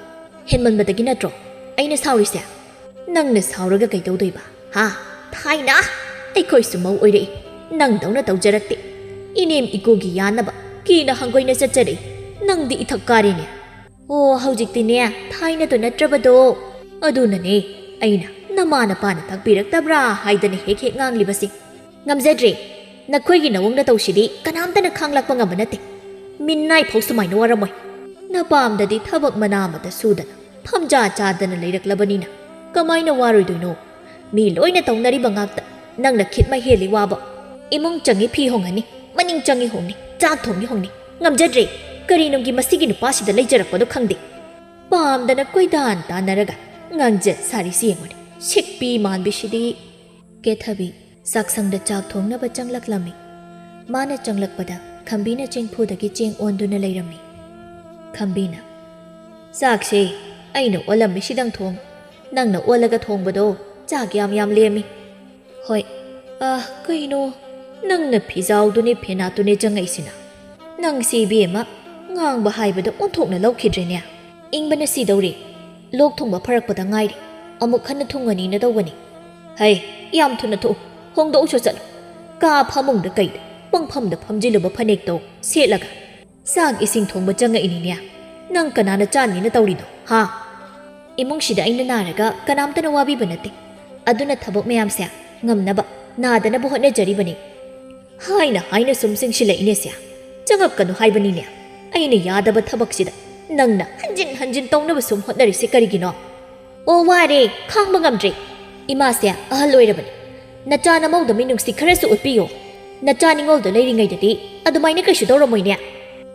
ꯍꯦꯟꯃꯟꯕꯗꯒꯤ ꯅꯠꯇ꯭ꯔꯣ ꯑꯩꯅ ꯁꯥꯎꯔꯤꯁꯦ?" "ꯅꯪꯅ ꯁꯥꯎꯔꯒ ꯀꯩꯗꯧꯗꯣꯏꯕ? ꯍꯥ? ꯊꯥꯏꯅ ꯑꯩꯈꯣꯏꯁꯨ ꯃꯧ ꯑꯣꯏꯔꯛꯏ, ꯅꯪꯗꯧꯅ ꯇꯧꯖꯔꯛꯇꯦ꯫ ꯏꯅꯦꯝ ꯏꯀꯨꯒꯤ ꯌꯥꯅꯕ ꯀꯤꯅ ꯍꯪꯒꯣꯏꯅ ꯆꯠꯆꯔꯛꯏ, ꯅꯪꯗꯤ ꯏꯊꯛ ꯀꯥꯔꯦꯅꯦ꯫ ꯑꯣ, ꯍꯧꯖꯤꯛꯇꯤꯅꯦ ꯊꯥꯏꯅꯗꯣ ꯅꯠꯇ꯭ꯔꯕꯗꯣ, ꯑꯗꯨꯅꯅꯦ ꯑꯩꯅ ꯅꯃꯥ ꯅꯄꯥꯅ ꯇꯥꯛꯄꯤꯔꯛꯇꯕ꯭ꯔꯥ ꯍꯥꯏꯗꯅ ꯍꯦꯛ ꯍꯦꯛ ꯉꯥꯡꯂꯤꯕꯁꯦ꯫ ꯉꯝꯖꯗ꯭ꯔꯦ꯫ ꯅꯈꯣꯏꯒꯤ ꯅꯋꯣꯡ ꯅꯇꯧꯁꯤꯗꯤ ꯀꯅꯥꯝꯇꯅ ꯈꯥꯡꯂꯥꯛꯄ ꯉꯝꯕ ꯅꯠꯇꯦ꯫ ꯃꯤꯅꯥꯏ ꯐꯥꯎ ꯁꯨꯃꯥꯏꯅ ꯋꯥꯔꯝꯃꯣꯏ꯫ ꯅꯄꯥꯝꯗꯗꯤ ꯊꯕꯛ ꯃꯅꯥ ꯑꯃꯇ ꯁꯨꯗꯅ ꯐꯝꯖꯥ ꯆꯥꯗꯅ ꯂꯩꯔꯛꯂꯕꯅꯤꯅ ꯀꯃꯥꯏꯅ ꯋꯥꯔꯣꯏꯗꯣꯏꯅꯣ? ꯃꯤ ꯂꯣꯏꯅ ꯇꯧꯅꯔꯤꯕ ꯉꯥꯛꯇ ꯅꯪꯅ ꯈꯤꯠꯃ ꯍꯦꯜꯂꯤ ꯋꯥꯕ꯫ ꯏꯃꯨꯡ ꯆꯪꯉꯤ ꯐꯤ ꯍꯣꯡꯉꯅꯤ, ꯃꯅꯤꯡ ꯆꯪꯉꯤ ꯍꯣꯡꯅꯤ, ꯆꯥꯛ ꯊꯣꯡꯉꯤ ꯍꯣꯡꯅꯤ꯫ ꯉꯝꯖꯗ꯭ꯔꯦ꯫ ꯀꯔꯤꯅꯨꯡꯒꯤ ꯃꯁꯤꯒꯤ ꯅꯨꯄꯥꯁꯤꯗ ꯂꯩꯖꯔꯛꯄꯗꯣ ꯈꯪꯗꯦ꯫ ꯄꯥꯝꯗꯅ ꯀꯣꯏꯗꯥꯟ ꯇꯥꯟꯅꯔꯒ ꯉꯥꯡꯖ ꯁꯥꯔꯤꯁꯤ ꯌꯦꯡꯉꯨꯅꯦ꯫ ꯁꯤꯛꯄꯤ ꯃꯥꯟꯕꯤꯁꯤꯗꯤ꯫ ꯀꯦꯊꯕꯤ ꯆꯥꯛꯁꯪꯗ ꯆꯥꯛ ꯊꯣꯡꯅꯕ ꯆꯪꯂꯛꯂꯝꯃꯤ꯫ ꯃꯥꯅ ꯆꯪꯂꯛꯄꯗ ꯈꯝꯕꯤꯅ ꯆꯦꯡꯐꯨꯗꯒꯤ ꯆꯦꯡ ꯑꯣꯟꯗꯨꯅ ꯂꯩꯔꯝꯃꯤ꯫ ꯈꯝꯕꯤꯅ, "ꯆꯥꯛꯁꯦ ꯑꯩꯅ ꯑꯣꯜꯂꯝꯃꯤꯁꯤꯗꯪ ꯊꯣꯡ꯫ ꯅꯪꯅ ꯑꯣꯜꯂꯒ ꯊꯣꯡꯕꯗꯣ ꯆꯥꯛ ꯌꯥꯝ ꯌꯥꯝ ꯂꯦꯝꯃꯤ꯫" "ꯍꯣꯏ꯫ ꯑ, ꯀꯩꯅꯣ, ꯅꯪꯅ ꯐꯤꯖꯥꯎꯗꯨꯅꯦ ꯐꯦꯅꯥꯠꯇꯨꯅꯦ ꯆꯪꯉꯛꯏꯁꯤꯅ? ꯅꯪꯁꯤ ꯏꯕꯦꯝꯃ, ꯉꯥꯡꯕ ꯍꯥꯏꯕꯗ ꯑꯣꯟꯊꯣꯛꯅ ꯂꯧꯈꯤꯗ꯭ꯔꯦꯅꯦ꯫ ꯏꯪꯕꯅ ꯁꯤꯗꯧꯔꯦ꯫ ꯂꯣꯛ ꯊꯨꯡꯕ ꯐꯔꯛꯄꯗ ꯉꯥꯏꯔꯤ꯫ ꯑꯃꯨꯛ ꯍꯟꯅ ꯊꯨꯡꯉꯅꯤꯅ ꯇꯧꯕꯅꯤ꯫" "ꯍꯩ, ꯌꯥꯝ ꯊꯨꯅ ꯊꯣꯛꯎ꯫ ꯍꯣꯡꯗꯣꯛꯎꯁꯨ ꯆꯠꯂꯨ꯫ ꯀꯥ ꯐꯃꯨꯡꯗ ꯀꯩꯗ ꯄꯪꯐꯝꯗ ꯐꯝꯖꯤꯜꯂꯨꯕ ꯐꯅꯦꯛꯇꯣ ꯁꯦꯠꯂꯒ ꯆꯥꯛ ꯏꯁꯤꯡ ꯊꯣꯡꯕ ꯆꯪꯉꯛꯏꯅꯤꯅꯦ꯫ ꯅꯪ ꯀꯅꯥꯅ ꯆꯥꯅꯤꯅ ꯇꯧꯔꯤꯅꯣ, ꯍꯥ? ꯏꯃꯨꯡꯁꯤꯗ ꯑꯩꯅ ꯅꯥꯔꯒ ꯀꯅꯥꯝꯇꯅ ꯋꯥꯕꯤꯕ ꯅꯠꯇꯦ꯫ ꯑꯗꯨꯅ ꯊꯕꯛ ꯃꯌꯥꯝꯁꯦ ꯉꯝꯅꯕ, ꯅꯥꯗꯅꯕ ꯍꯣꯠꯅꯖꯔꯤꯕꯅꯤ꯫" ꯍꯥꯏꯅ ꯍꯥꯏꯅ ꯁꯨꯝ ꯆꯤꯡꯁꯤꯜꯂꯛꯏꯅꯦ ꯁꯦ꯫ ꯆꯪꯉꯛꯀꯅꯨ ꯍꯥꯏꯕꯅꯤꯅꯦ꯫ ꯑꯩꯅ ꯌꯥꯗꯕ ꯊꯕꯛꯁꯤꯗ ꯅꯪꯅ ꯍꯟꯖꯤꯟ ꯍꯟꯖꯤꯟ ꯇꯧꯅꯕ ꯁꯨꯝ ꯍꯣꯠꯅꯔꯤꯁꯤ ꯀꯔꯤꯒꯤꯅꯣ? "ꯑꯣ, ꯋꯥꯔꯦ, ꯈꯥꯡꯕ ꯉꯝꯗ꯭ꯔꯦ꯫ ꯏꯃꯥꯁꯦ ꯑꯍꯜ ꯑꯣꯏꯔꯕꯅꯤ꯫ ꯅꯆꯥ ꯅꯃꯧꯗ ꯃꯤꯅꯨꯡꯁꯤ ꯈꯔꯁꯨ ꯎꯠꯄꯤꯌꯣ꯫ ꯅꯆꯥ ꯅꯤꯉꯣꯜꯗꯣ ꯂꯩꯔꯤꯉꯩꯗꯗꯤ ꯑꯗꯨꯃꯥꯏꯅ ꯀꯩꯁꯨ ꯇꯧꯔꯝꯃꯣꯏꯅꯦ꯫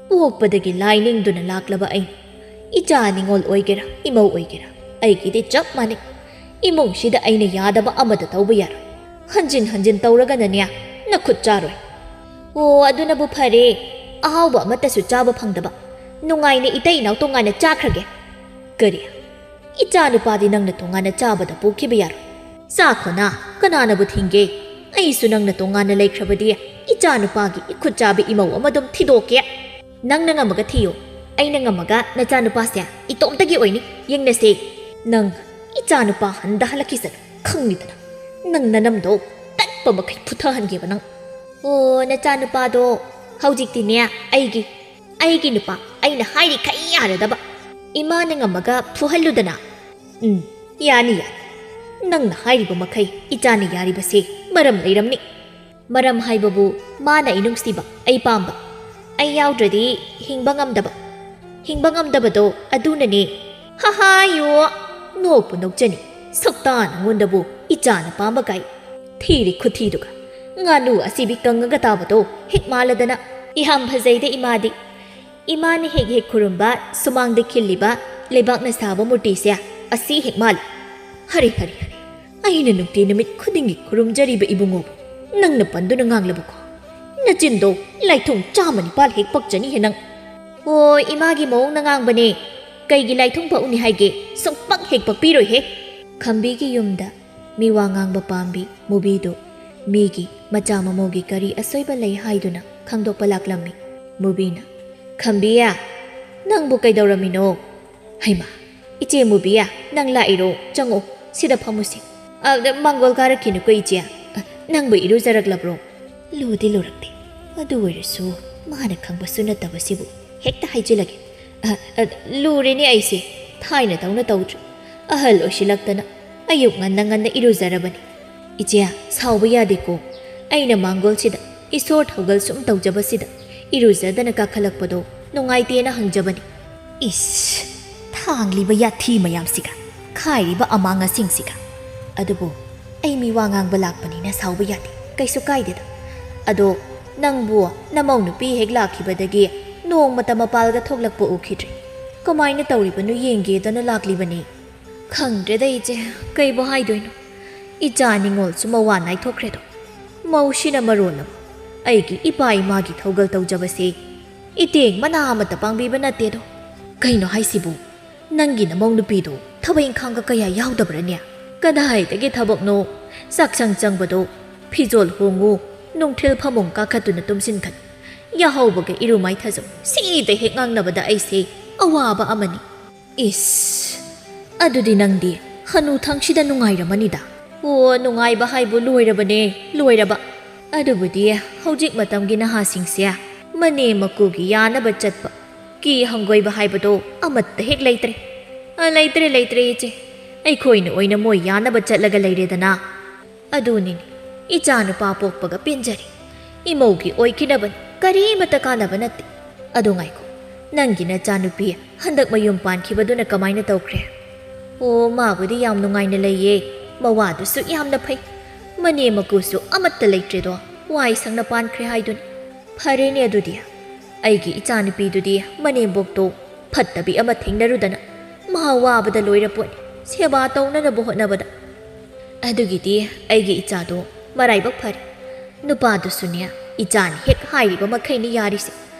ꯄꯣꯛꯄꯗꯒꯤ ꯂꯥꯏ ꯅꯤꯡꯗꯨꯅ ꯂꯥꯛꯂꯕ ꯑꯩꯅꯤ꯫ ꯏꯆꯥ ꯅꯤꯉꯣꯜ ꯑꯣꯏꯒꯦꯔꯥ, ꯏꯃꯧ ꯑꯣꯏꯒꯦꯔꯥ, ꯑꯩꯒꯤꯗꯤ ꯆꯞ ꯃꯥꯟꯅꯩ꯫ ꯏꯃꯨꯡꯁꯤꯗ ꯑꯩꯅ ꯌꯥꯗꯕ ꯑꯃꯗ ꯇꯧꯕ ꯌꯥꯔꯣꯏ꯫ ꯍꯟꯖꯤꯟ ꯍꯟꯖꯤꯟ ꯇꯧꯔꯒꯅꯅꯦ, ꯅꯈꯨꯠ ꯆꯥꯔꯣꯏ꯫" "ꯑꯣ, ꯑꯗꯨꯅꯕꯨ ꯐꯔꯦ꯫ ꯑꯍꯥꯎꯕ ꯑꯃꯠꯇꯁꯨ ꯆꯥꯕ ꯐꯪꯗꯕ꯫ ꯅꯨꯡꯉꯥꯏꯅ ꯏꯇꯩ ꯏꯅꯥꯎ ꯇꯣꯉꯥꯟꯅ ꯆꯥꯈ꯭ꯔꯒꯦ꯫" "ꯀꯔꯤ? ꯏꯆꯥ ꯅꯨꯄꯥꯗꯤ ꯅꯪꯅ ꯇꯣꯉꯥꯟꯅ ꯆꯥꯕꯗ ꯄꯣꯛꯈꯤꯕ ꯌꯥꯔꯣꯏ꯫ ꯆꯥꯈꯣꯅ, ꯀꯅꯥꯅꯕꯨ ꯊꯤꯡꯒꯦ? ꯑꯩꯁꯨ ꯅꯪꯅ ꯇꯣꯉꯥꯟꯅ ꯂꯩꯈ꯭ꯔꯕꯗꯤ ꯏꯆꯥ ꯅꯨꯄꯥꯒꯤ ꯏꯈꯨꯠ ꯆꯥꯕꯤ ꯏꯃꯧ ꯑꯃ ꯑꯗꯨꯝ ꯊꯤꯗꯣꯛꯀꯦ꯫ ꯅꯪꯅ ꯉꯝꯃꯒ ꯊꯤꯌꯨ꯫ ꯑꯩꯅ ꯉꯝꯃꯒ ꯅꯆꯥ ꯅꯨꯄꯥꯁꯦ ꯏꯇꯣꯝꯇꯒꯤ ꯑꯣꯏꯅꯤ꯫ ꯌꯦꯡꯅꯁꯦ꯫ ꯅꯪ ꯏꯆꯥ ꯅꯨꯄꯥ ꯍꯟꯗ ꯍꯜꯂꯛꯈꯤꯁꯅꯨ, ꯈꯪꯂꯤꯗꯅ꯫ ꯅꯪ ꯅꯅꯝꯗꯣ ꯇꯠꯄ ꯃꯈꯩ ꯐꯨꯊꯍꯟꯒꯦꯕ ꯅꯪ꯫" "ꯑꯣ, ꯅꯆꯥ ꯅꯨꯄꯥꯗꯣ ꯍꯧꯖꯤꯛꯇꯤꯅꯦ ꯑꯩꯒꯤ, ꯑꯩꯒꯤ ꯅꯨꯄꯥ, ꯑꯩꯅ ꯍꯥꯏꯔꯤꯈꯩ ꯌꯥꯔꯗꯕ꯫ ꯏꯃꯥꯅ ꯉꯝꯃꯒ ꯐꯨꯍꯜꯂꯨꯗꯅ꯫" "ꯎꯝ, "ꯌꯥꯅꯤ, ꯌꯥꯅꯤ꯫ ꯅꯪꯅ ꯍꯥꯏꯔꯤꯕ ꯃꯈꯩ ꯏꯆꯥꯅ ꯌꯥꯔꯤꯕꯁꯦ ꯃꯔꯝ ꯂꯩꯔꯝꯅꯤ꯫ ꯃꯔꯝ ꯍꯥꯏꯕꯕꯨ ꯃꯥꯅ ꯑꯩ ꯅꯨꯡꯁꯤꯕ, ꯑꯩ ꯄꯥꯝꯕ꯫ ꯑꯩ ꯌꯥꯎꯗ꯭ꯔꯗꯤ ꯍꯤꯡꯕ ꯉꯝꯗꯕ꯫ ꯍꯤꯡꯕ ꯉꯝꯗꯕꯗꯣ ꯑꯗꯨꯅꯅꯦ꯫ ꯍꯥꯍꯥ, ꯌꯣ! ꯅꯣꯛꯄꯨ ꯅꯣꯛꯆꯅꯤ꯫ ꯁꯛꯇꯥ ꯅꯉꯣꯟꯗꯕꯨ ꯏꯆꯥꯅ ꯄꯥꯝꯕ ꯀꯥꯏ꯫ ꯊꯤꯔꯤ ꯈꯨꯊꯤꯗꯨꯒ꯫ ꯉꯥꯅꯨ ꯑꯁꯤꯕꯤ ꯀꯪꯉꯒ ꯇꯥꯕꯗꯣ ꯍꯦꯛ ꯃꯥꯜꯂꯗꯅ꯫ ꯌꯥꯝ ꯐꯖꯩꯗ ꯏꯃꯥꯗꯤ꯫ ꯏꯃꯥꯅ ꯍꯦꯛ ꯍꯦꯛ ꯈꯨꯔꯨꯝꯕ ꯁꯨꯃꯥꯡꯗ ꯈꯤꯜꯂꯤꯕ ꯂꯩꯕꯥꯛꯅ ꯁꯥꯕ ꯃꯨꯔꯇꯤꯁꯦ ꯑꯁꯤ ꯍꯦꯛ ꯃꯥꯜꯂꯤ꯫ ꯍꯔꯦ, ꯍꯔꯦ, ꯍꯔꯦ꯫ ꯑꯩꯅ ꯅꯨꯡꯇꯤ ꯅꯨꯃꯤꯠ ꯈꯨꯗꯤꯡꯒꯤ ꯈꯨꯔꯨꯝꯖꯔꯤꯕ ꯏꯕꯨꯡꯉꯣꯕꯨ ꯅꯪꯅ ꯄꯟꯗꯨꯅ ꯉꯥꯡꯂꯕꯀꯣ? ꯅꯆꯤꯟꯗꯣ ꯂꯥꯏꯊꯣꯡ ꯆꯥꯝꯃ ꯅꯤꯄꯥꯜ ꯍꯦꯛ ꯄꯛꯆꯅꯤꯍꯦ ꯅꯪ꯫ ꯑꯣ, ꯏꯃꯥꯒꯤ ꯃꯑꯣꯡꯅ ꯉꯥꯡꯕꯅꯦ꯫ ꯀꯩꯒꯤ ꯂꯥꯏꯊꯣꯡ ꯄꯛꯎꯅꯤ ꯍꯥꯏꯒꯦ? ꯁꯨꯡꯄꯛ ꯍꯦꯛ ꯄꯛꯄꯤꯔꯣꯏꯍꯦ꯫ ꯈꯝꯕꯤꯒꯤ ꯌꯨꯝꯗ ꯃꯤꯋꯥ ꯉꯥꯡꯕ ꯄꯥꯝꯕꯤ ꯃꯨꯕꯤꯗꯨ ꯃꯤꯒꯤ ꯃꯆꯥ ꯃꯃꯧꯒꯤ ꯀꯔꯤ ꯑꯁꯣꯏꯕ ꯂꯩ ꯍꯥꯏꯗꯨꯅ ꯈꯪꯗꯣꯛꯄ ꯂꯥꯛꯂꯝꯃꯤ꯫ ꯃꯨꯕꯤꯅ, "ꯈꯝꯕꯤꯌꯦ, ꯅꯪꯕꯨ ꯀꯩꯗꯧꯔꯝꯃꯤꯅꯣ?" "ꯍꯩꯃꯥ, ꯏꯆꯦ ꯃꯨꯕꯤꯌꯦ, ꯅꯪ ꯂꯥꯛꯏꯔꯣ? ꯆꯪꯉꯣ, ꯁꯤꯗ ꯐꯝꯃꯨꯁꯤ꯫" "ꯑ, ꯃꯥꯡꯒꯣꯜ ꯀꯥꯔꯛꯈꯤꯅꯨꯀꯣ ꯏꯆꯦ꯫ ꯑ, ꯅꯪꯕꯨ ꯏꯔꯨꯖꯔꯛꯂꯕ꯭ꯔꯣ?" "ꯂꯨꯗꯤ ꯂꯨꯔꯛꯇꯦ, ꯑꯗꯨ ꯑꯣꯏꯔꯁꯨ ꯃꯥꯅ ꯈꯪꯕꯁꯨ ꯅꯠꯇꯕꯁꯤꯕꯨ ꯍꯦꯛꯇ ꯍꯥꯏꯖꯤꯜꯂꯒꯦ꯫ ꯑ, ꯑ, ꯂꯨꯔꯦꯅꯦ ꯑꯩꯁꯦ, ꯊꯥꯏꯅꯗꯧꯅ ꯇꯧꯗ꯭ꯔꯦ꯫ ꯑꯍꯜ ꯑꯣꯏꯁꯤꯜꯂꯛꯇꯅ ꯑꯌꯨꯛ ꯉꯟꯅ ꯉꯟꯅ ꯏꯔꯨꯖꯔꯕꯅꯤ꯫ ꯏꯆꯦ, ꯁꯥꯎꯕ ꯌꯥꯗꯦꯀꯣ꯫ ꯑꯩꯅ ꯃꯥꯡꯒꯣꯜꯁꯤꯗ ꯏꯁꯣꯔ ꯊꯧꯒꯜ ꯁꯨꯝ ꯇꯧꯖꯕꯁꯤꯗ ꯏꯔꯨꯖꯗꯅ ꯀꯥꯈꯠꯂꯛꯄꯗꯣ ꯅꯨꯡꯉꯥꯏꯇꯦꯅ ꯍꯪꯖꯕꯅꯤ꯫" ꯏꯁ, ꯊꯥꯡꯂꯤꯕ ꯌꯥꯊꯤ ꯃꯌꯥꯝꯁꯤꯒ, ꯈꯥꯏꯔꯤꯕ ꯑꯃꯥꯡ ꯑꯁꯤꯡꯁꯤꯒ꯫ ꯑꯗꯨꯕꯨ ꯑꯩ ꯃꯤ ꯋꯥ ꯉꯥꯡꯕ ꯂꯥꯛꯄꯅꯤꯅ ꯁꯥꯎꯕ ꯌꯥꯗꯦ, ꯀꯩꯁꯨ ꯀꯥꯏꯗꯦꯗ꯫ ꯑꯗꯣ ꯅꯪꯕꯨ ꯅꯃꯧ ꯅꯨꯄꯤ ꯍꯦꯛ ꯂꯥꯛꯈꯤꯕꯗꯒꯤ ꯅꯣꯡꯃꯇ ꯃꯄꯥꯜꯒ ꯊꯣꯛꯂꯛꯄ ꯎꯈꯤꯗ꯭ꯔꯤ꯫ ꯀꯃꯥꯏꯅ ꯇꯧꯔꯤꯕꯅꯣ ꯌꯦꯡꯒꯦꯗꯅ ꯂꯥꯛꯂꯤꯕꯅꯤ꯫ ꯈꯪꯗ꯭ꯔꯦꯗ ꯏꯆꯦ, ꯀꯩꯕꯨ ꯍꯥꯏꯗꯣꯏꯅꯣ꯫ ꯏꯆꯥ ꯅꯤꯉꯣꯜꯁꯨ ꯃꯋꯥ ꯅꯥꯏꯊꯣꯛꯈ꯭ꯔꯦꯗꯣ꯫ ꯃꯧꯁꯤꯅ ꯃꯔꯣꯜ ꯑꯃ꯫ ꯑꯩꯒꯤ ꯏꯄꯥ ꯏꯃꯥꯒꯤ ꯊꯧꯒꯜ ꯇꯧꯖꯕꯁꯦ ꯏꯇꯦꯡ ꯃꯅꯥ ꯑꯃꯠꯇ ꯄꯥꯡꯕꯤꯕ ꯅꯠꯇꯦꯗꯣ꯫ ꯀꯩꯅꯣ ꯍꯥꯏꯁꯤꯕꯨ? ꯅꯪꯒꯤ ꯅꯃꯧ ꯅꯨꯄꯤꯗꯣ ꯊꯕꯛ ꯏꯪꯈꯥꯡꯒ ꯀꯌꯥ ꯌꯥꯎꯗꯕ꯭ꯔꯅꯦ? ꯀꯗꯥꯏꯗꯒꯤ ꯊꯕꯛꯅꯣ? ꯆꯥꯛꯁꯪ ꯆꯪꯕꯗꯣ, ꯐꯤꯖꯣꯜ ꯍꯣꯡꯉꯨ, ꯅꯨꯡꯊꯤꯜ ꯐꯃꯨꯡ ꯀꯥꯈꯠꯇꯨꯅ ꯇꯨꯝꯁꯤꯟꯈꯠ, ꯌꯥꯍꯧꯕꯒ ꯏꯔꯨ ꯃꯥꯏꯊꯖꯧ, ꯁꯤꯗ ꯍꯦꯛ ꯉꯥꯡꯅꯕꯗ ꯑꯩꯁꯦ ꯑꯋꯥꯕ ꯑꯃꯅꯤ꯫ ꯏꯁ, ꯑꯗꯨꯗꯤ ꯅꯪꯗꯤ ꯍꯅꯨꯊꯪꯁꯤꯗ ꯅꯨꯡꯉꯥꯏꯔꯝꯃꯅꯤꯗ꯫ ꯑꯣ, ꯅꯨꯡꯉꯥꯏꯕ ꯍꯥꯏꯕꯨ ꯂꯣꯏꯔꯕꯅꯦ, ꯂꯣꯏꯔꯕ꯫ ꯑꯗꯨꯕꯨꯗꯤ ꯍꯧꯖꯤꯛ ꯃꯇꯝꯒꯤ ꯅꯍꯥꯁꯤꯡꯁꯦ ꯃꯅꯦ ꯃꯀꯨꯒꯤ ꯌꯥꯅꯕ ꯆꯠꯄ, ꯀꯤ ꯍꯪꯒꯣꯏꯕ ꯍꯥꯏꯕꯗꯣ ꯑꯃꯠꯇ ꯍꯦꯛ ꯂꯩꯇ꯭ꯔꯦ꯫ ꯑ, ꯂꯩꯇ꯭ꯔꯦ, ꯂꯩꯇ꯭ꯔꯦ, ꯏꯆꯦ꯫ ꯑꯩꯈꯣꯏꯅ ꯑꯣꯏꯅ ꯃꯣꯏ ꯌꯥꯅꯕ ꯆꯠꯂꯒ ꯂꯩꯔꯦꯗꯅ꯫ ꯑꯗꯨꯅꯤꯅꯦ, ꯏꯆꯥ ꯅꯨꯄꯥ ꯄꯣꯛꯄꯒ ꯄꯦꯟꯖꯔꯦ꯫ ꯏꯃꯧꯒꯤ ꯑꯣꯏꯈꯤꯅꯕꯅꯤ, ꯀꯔꯤꯃꯠꯇ ꯀꯥꯟꯅꯕ ꯅꯠꯇꯦ꯫ ꯑꯗꯣ ꯉꯥꯏꯈꯣ, ꯅꯪꯒꯤ ꯅꯆꯥꯅꯨꯄꯤ ꯍꯟꯗꯛ ꯃꯌꯨꯝ ꯄꯥꯟꯈꯤꯕꯗꯨꯅ ꯀꯃꯥꯏꯅ ꯇꯧꯈ꯭ꯔꯦ? ꯑꯣ, ꯃꯥꯕꯨꯗꯤ ꯌꯥꯝ ꯅꯨꯡꯉꯥꯏꯅ ꯂꯩꯌꯦ꯫ ꯃꯋꯥꯗꯨꯁꯨ ꯌꯥꯝꯅ ꯐꯩ꯫ ꯃꯅꯦꯝ ꯃꯀꯨꯁꯨ ꯑꯃꯠꯇ ꯂꯩꯇ꯭ꯔꯦꯗꯣ, ꯋꯥꯏ ꯁꯪꯅ ꯄꯥꯟꯈ꯭ꯔꯦ ꯍꯥꯏꯗꯨꯅꯤ꯫ ꯐꯔꯦꯅꯦ ꯑꯗꯨꯗꯤ, ꯑꯩꯒꯤ ꯏꯆꯥꯅꯨꯄꯤꯗꯨꯗꯤ ꯃꯅꯦꯝꯕꯣꯛꯇꯣ ꯐꯠꯇꯕꯤ ꯑꯃ ꯊꯦꯡꯅꯔꯨꯗꯅ ꯃꯍꯥ ꯋꯥꯕꯗ ꯂꯣꯏꯔ ꯄꯣꯠꯅꯤ, ꯁꯦꯕꯥ ꯇꯧꯅꯅꯕ ꯍꯣꯠꯅꯕꯗ꯫ ꯑꯗꯨꯒꯤꯗꯤ ꯑꯩꯒꯤ ꯏꯆꯥꯗꯣ ꯃꯔꯥꯏꯕꯛ ꯐꯔꯦ꯫ ꯅꯨꯄꯥꯗꯨꯁꯨꯅꯦ, ꯏꯆꯥꯅ ꯍꯦꯛ ꯍꯥꯏꯔꯤꯕ ꯃꯈꯩꯅꯤ ꯌꯥꯔꯤꯁꯦ꯫